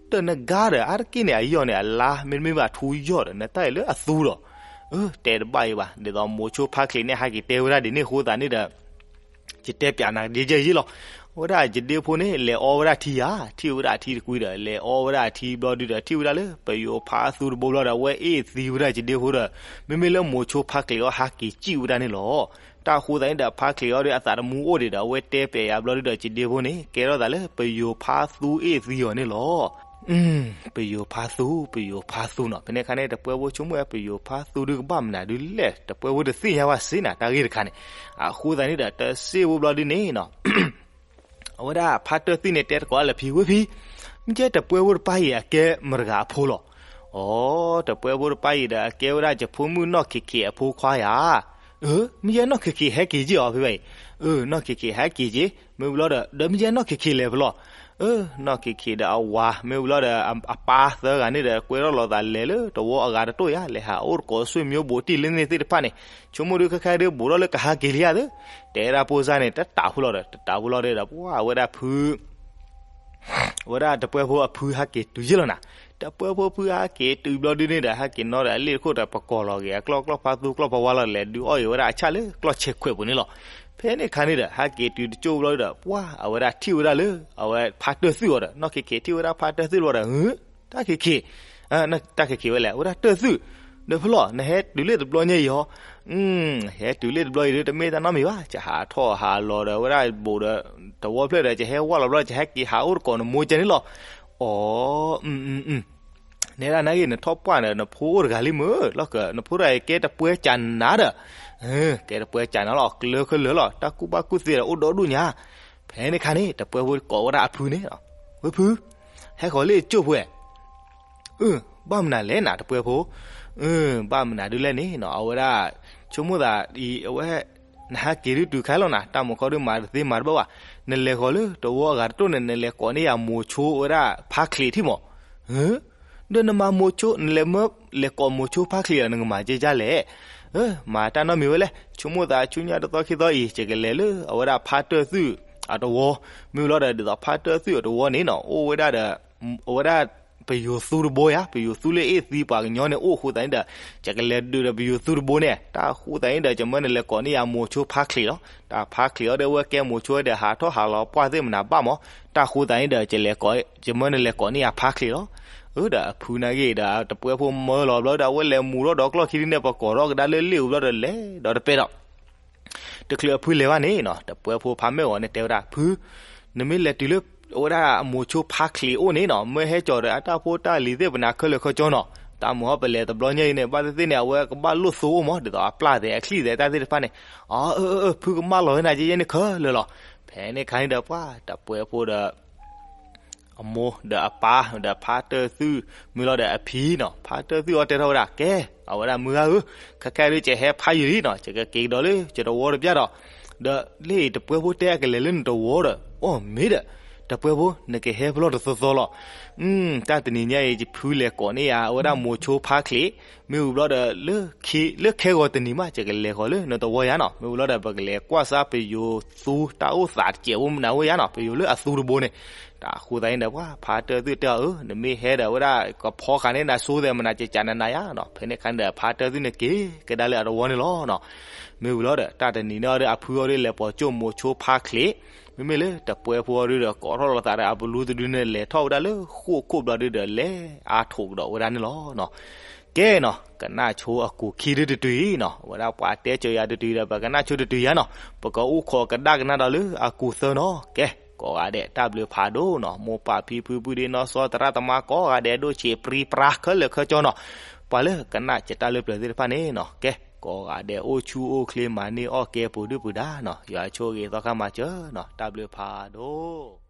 ဒီးနဂါဒီး အါတက့ၢ်န့ၣ် အယီၢ်န့ၣ် အလါမ့တမ့ၢ်ဘၣ်ထူယီၢ်ဒီး နတၢ်အံၤလၢအသူဒီး တဲတဘၣ်အံၤဘၣ်, ဒ်သိးမိၤဆိဖါချံးန့ၣ် ဟဲက့ၤတဲဝဲဒၣ်ဒ်န့ၣ်အဃိသတးန့ၣ်ဒီး ယတဲပျးနၤဒ်ယဲၢ်ယဲၢ်လီၤ. အဝဲဒၣ်ယဒ့ဖိန့ၣ် လဲၤအီဝဲဒၣ်ထံဧါ, ထံၣ်ဝဲဒၣ်ထံတကွံဒီး လဲၤအီဝဲဒၣ်ထံဘျီဒုဒီး ထံၣ်ဝဲဒၣ်လၢပယိၤဖါသူတဘိဘျီဒီး အဝဲအ့ၣ်သံဝဲဒၣ်ယဒ့ဖိဒီး မ့မ့ၢ်လၢမိၤဆိဖါချံးအီၤဟဲက့ၤစံၣ်ဝဲဒၣ်န့ၣ်လီၤ. တၢ်ဃိသတးန့ၣ်ဒီး ဖါချံးအီၤဒီး အသးတမူအိၣ်ဒံးဒီး အဝဲတဲပျးယၤဘျီဒုဒီး ယဒ့ဖိန့ၣ် ကဲထီၣ်သးလၢပယိၤဖါသူအ့ၣ်သံအီၤန့ၣ်လီၤ. ပယိၤဖါသူ, ပယိၤဖါသူနီၤ. ဖဲန့ၣ်အခါန့ၣ် တပှဲဖိဆိကမိၣ်ဝဲ ပယိၤဖါသူဒုးကဘၣ်မနုၤဒုးလဲၣ်, တပှဲဖိတသ့ၣ်ညါဘၣ်စ့နၤ တၢ်ဂ့ၢ်တခါန့ၣ်. အဃိသတးန့ၣ်ဒီး တစ့ဖိဘျီဒုန့ၣ်နီၤ အဝဲဒၣ်ဖါတၢၢ်သံန့ၣ် တဲတကိးအါလၢဖံ, ဝ့ၢ်ဖံ, မ့ၢ်ကဲတပှဲဖိတပၤအံၤ အကဲမတၤတဂၤအဖိလီၤ. အိ တပှဲဖိတပၤအံၤဒီး အကဲဝဲဒၣ်ယဖိမုၣ်နီၢ်ခ့းခ့းအဖိခွါယၤ. အၢ မ့ၢ်ယဲနီၢ်ခ့းခ့းဟဲက့ၤက့ၤအီၤဖဲဘၣ်အံၤ. အၢ နီၢ်ခ့းခ့းဟဲက့ၤက့ၤ မ့ၢ်ဝံၤလီၤဒီး ဒီးမ့ၢ်ယဲနီၢ်ခ့းခ့းလဲၤဖဲလဲၣ်. အၢ နီၢ်ခ့းခ့းဒီးအဝၤ မ့ၢ်ဝံၤလီၤဒီး အပၢ်သၢဂၤန့ၣ်ဒီး ကွဲထီၣ်လိာ်သးလဲၤလၢတဝီအဂၤတတိၢ်ယၤ လဲၤဟးအိၣ်တကိးဆွေမျိုးဘိးတံၢ်လၢန့ၣ်သ့ၣ်တဖၣ်န့ၣ်, ဆိကမိၣ်ဒုးခဲခါဒုး ဘူးထီၣ်လၢကဟဲက့ၤလံဧါသ့, တဲဒၣ်ဖိစၢ်န့ၣ် တတးဖိလီၤဒီး တတးဖိလီၤဒီး ပှၤအဝဲဒၣ်ဖု အဝဲဒၣ်တပှဲဖိအဖုဟဲက့ၤတုၤယ့ၢ်လီၤနၤ. တပှဲဖိဖုဟဲက့ၤတုၤဘျီဒုန့ၣ်ဒီး ဟဲက့ၤနီၣ်ဒီးအလ့ၣ်တခိၣ်ဒီး ပကိးလီၤက့ၤအကျီၢ် ကျီၢ်ဖါသူ ကျီၢ်ဖါဝါလီၤ လဲၤဒုးအီၣ်အံၤဝဲဒၣ်အဆၣ်လၢကျီၢ်ဆဲးခွဲးပူၤန့ၣ်လီၤ. ဖဲန့ၣ်အခါန့ၣ်ဒီး ဟဲက့ၤတုၤတကၠိဘျီဒီး ပှၤအဝဲဒၣ်ထံၣ်ဝဲဒၣ်လၢ အဝဲဖါတၢၢ်သုးအီၤဒီး နီၢ်ခ့းခ့းထံၣ်ဝဲဒၣ်ဖါတၢၢ်သုးလီၤဒီး တၢ်ခ့းခ့း တၢ်ခ့းခ့းဝဲလဲၣ် အဝဲဒၣ်တၢၢ်သုး, ဒီးဖဲလဲၣ် နဟဲတုၤလၢတဘျီညါအံၤဟီ, ဟဲတုၤလၢတဘျီအံၤဒီး တမ့ၢ်တၢ်နီတမံၤဘၣ်, ယဟးထီၣ်ဟးလီၤဒီး အဝဲဒၣ်ဘူးဒီး တဝီဖျၢၣ်ဒီး ယဟဲဝၢ်လီၤဘျီ ယဟဲက့ၤဟးအိၣ်တကိးနမိၢ်ကဲန့ၣ်လီၤ. အိ နဲဒၣ်နဂ့ၢ် နထီၣ်ပှၢ်န့ၣ် နဖိအိၣ်တဂၤလံမ့ၢ် လီၤကၢ နဖိတဂၤအံၤကဲတပှဲကၢ်နၤဒီး, ကဲတပှဲကၢ်နၤလီၤ ကျၢခဲလၢာ်လီၤ တၢ်ကူၣ်ဘၣ်ကူၣ်သ့ဒီးအိၣ်ဒီဒူၣ်ညါ. ဖဲန့ၣ်အခါန့ၣ် တပှဲဖိကိးဝဲဒၣ်အဖုန့ၣ်, ဝ့ၢ်ဖု, ဟဲဃီၤလၢကၠိဖိဝဲ အၢ ဘၣ်မနုၤလဲၣ်နၤတပှဲဖိ, ဘၣ်မနုၤဒုးလဲၣ်န့ၣ်နီၤ အဝဲဒၣ် ဆိကမိၣ်သးအံၤ အဝဲ နဟးက့ၤဒုးတုၤခါလီၤနၤ, တၢ်မုာ်ခီဒုးမၤတသ့မၤတဘၣ်ဘၣ်. နလဲၤဃီၤလၢတဝီအဂၤတတိၢ်န့ၣ် နလဲၤကိးန့ၢ်ယၤမိၤဆိဝဲဒၣ်ဖါချံးထံၣ်မး. ဒီးနမၤမိၤဆိ နလဲၤမၢလဲၤကိးမိၤဆိဖါချံးဒီး နကမၤကဲကၢ်လဲၣ်. မၤတၢ်နီတမံၤဝဲလဲၣ်, ဆိကမိၣ်သးဆူညါတသီခံသီအံၤ ယကလဲၤလၢအဝဲဒၣ်ဖါတၢၢ်သုးအတဝီ. မ့ၢ်လီၤဒီး ဒ်သိးဖါတၢၢ်သုးအတဝီန့ၣ်နီၤ အိၣ်ဝဲဒၣ်ဒီး အဝဲဒၣ် ပယိၤသူတဘိယါ, ပယိၤသူလၢအ့ၣ်သံပှၤကညီန့ၣ် အိၣ်ဃိသတးန့ၣ်ဒီး ယကလဲၤဒုးဒီးပယိၤသူတဘိန့ၣ်. တၢ်ဃိသတးန့ၣ်ဒီး ယမၢနလဲၤကိးန့ၢ်ယၤမိၤဆိဖါချံးလီၤ. တၢ်ဖါချံးအီၤဒီး အဝဲကဲမိၤဆိဒီး ဟးထီၣ်ဟးလီၤပှၢ်သ့ၣ်မနၤဘၣ်မး, တၢ်ဃိသတးန့ၣ်ဒီး ယလဲၤကိး ယမၢနလဲၤကိးန့ၢ်ယၤဖါချံးလီၤ. အၢ ဒီးအဖုနာ်က့ၤဒီး တပှဲဖိမၢလီၤဘျီဒီး အဝဲလဲၤမူၤထီၣ်ဒီးကျီၢ်ခံဒုန့ၣ် ပကိးထီၣ်ကဒါလၢလ့ၣ်အူဘျီဒီး လဲၤဒီးတပဲာ်ဒီး တချုးအဖုလဲၤဘၣ်န့ၣ်နီၤ တပှဲဖိဖးမဲာ်ဂီၤန့ၣ် တဲဝဲဒၣ် ဖု, နမ့ၢ်လဲၤတုၤလၢ အဝဲဒၣ်အမိၤဆိဖါချံးအိၣ်န့ၣ်နီၤ မၢဟဲကၠီၤဒီးအတၢ်ဖိတၢ်လံၤသ့ၣ်ပနၤခဲလၢာ်ခဲဆ့နီၤ. တၢ်မုာ်ဟီၣ်ပလဲၤတဘျီညါအံၤန့ၣ် ဘၣ်သ့ၣ်သ့ၣ်န့ၣ် အဝဲကဘၣ်လိၣ်သိအိၣ်မး ဒ်သိးအပျၢ်သဲးအချံၣ်သဲးတၢ်သ့ၣ်တဖၣ်န့ၣ်. အၢ အၢ အၢ ဖုကမၣ်လီၤဝဲနၤကဲယဲန့ၣ်ခဲလၢာ်လီၤ. ဖဲန့ၣ်ခါန့ၣ်ဒီး ပှၤတပှဲဖိဒီး အမိၢ်ဒီးအပၢ်ဒီးဖါတၢၢ်သုး မ့ၢ်လီၤဒီးအဖံနီၤ ဖါတၢၢ်သုးအီၤတဲထီၣ်ဝဲဒၣ် ကဲ အဝဲဒၣ်မုၢ်ဂၤဧၢ, ခဲခဲဒုးကဟဲဖးယံာ်လံနီၤ ယကက့ၤကဒီးလၢယတဝီတပျၢ်ဒီး ဒီးလၢတပှဲဖိတဲအကလဲၤလၢနတဝီဒီး အိၣ်မ့ၢ်ဒီး တပှဲဖိ နကဟဲဖဲလီၤတသီသီလီၤ. တၢ်တနံၤညါအံၤ ယဖုလဲၤကိးန့ၢ်ယၤ အဝဲဒၣ်မိၤဆိဖါချံး မ့ၢ်ဝံၤဘျီဒီး လၢခဲဂီၤတနံၤမး ယကလဲၤဃီၤလၢနတဝီယါနီၤ မ့ၢ်ဝံၤလီၤဒီး ပကလဲၤကွၢ်စၢ်ပယိၤသူတၢ်အိၣ်သးတစဲးဖိမနၤဝဲယါနီၤ ပယိၤလၢအသူတဘိန့ၣ်. တၢ်ဃိသတးန့ၣ်ဒီး ပှၤဖါတၢၢ်သုးတဲအီၤ အၢ နမ့ၢ်ဟဲဒီး အဝဲဒၣ်ကဖီဃာ်န့ၢ်နၤစိသဲးမနၤ ကကးနနၤယါနီၤ. ဖဲန့ၣ်ခါန့ၣ်ဒီး ဖါတၢၢ်သုးန့ၣ်က့ၤကဒါလၢအတဝီန့ၣ်လီၤနီၤ. မ့ၢ်ဝံၤလီၤဒီး တၢ်တနံၤန့ၣ်အီၤဒီး အဖုအီၤဒီးလဲၤပိာ်ကၠိၣ်မိၤဆိဖါချံး မ့မ့ၢ်လၢတပှဲဖိအီၤဒုးဒီး ကိးထီၣ်လိာ်သးဒီးအပလူတဒုန့ၣ် လဲၤထီၣ်ဝဲဒၣ်လၢဃိၣ်ခိၣ်ဘျီဒုးဒီး လဲၤအါထိးကဒီးဝဲဒၣ်န့ၣ်လီၤ. ကဲနီၤ ကနၣ်ဆိအကူာ်ခံဒုတတုၤအံၤနီၤ အဝဲဒၣ်ပှၤတဲစၢၤယၤတတုၤဒီး ပကနၣ်ဆိတတုၤယါနီၤ ပကအိၣ်ခိးကဒါကနၣ်ဒီးလၢအကူာ်သၢနီၤ. ကဲ ကိးဂၤဒဲးတၢ်ဘျုးဖးဒိၣ်နီၤ မိၢ်ပၢ်ဖံဖုပုၢ်ဒ့နီၢ်စီသရၣ်သမါကိးဂၤဒဲး ဒိၣ်ဆံးပြံပြါခဲလၢာ်ခဲဆ့နီၤ ပှၤလၢကနၣ်ယတၢ်လၢပျၢၤသ့ၣ်တဖၣ်န့ၣ်နီၤ. ကဲ ကိးဂၤဒဲးအိၣ်ဆူၣ်အိၣ်ချ့မၤန့ၢ်အီၣ်ကဲပူၤဒုၣ်ပူၤဒါနီၤ ယွၤဆိၣ်ဂ့ၤသီခါမၤစၢၤနီၤ တၢ်ဘျုးဖးဒိၣ်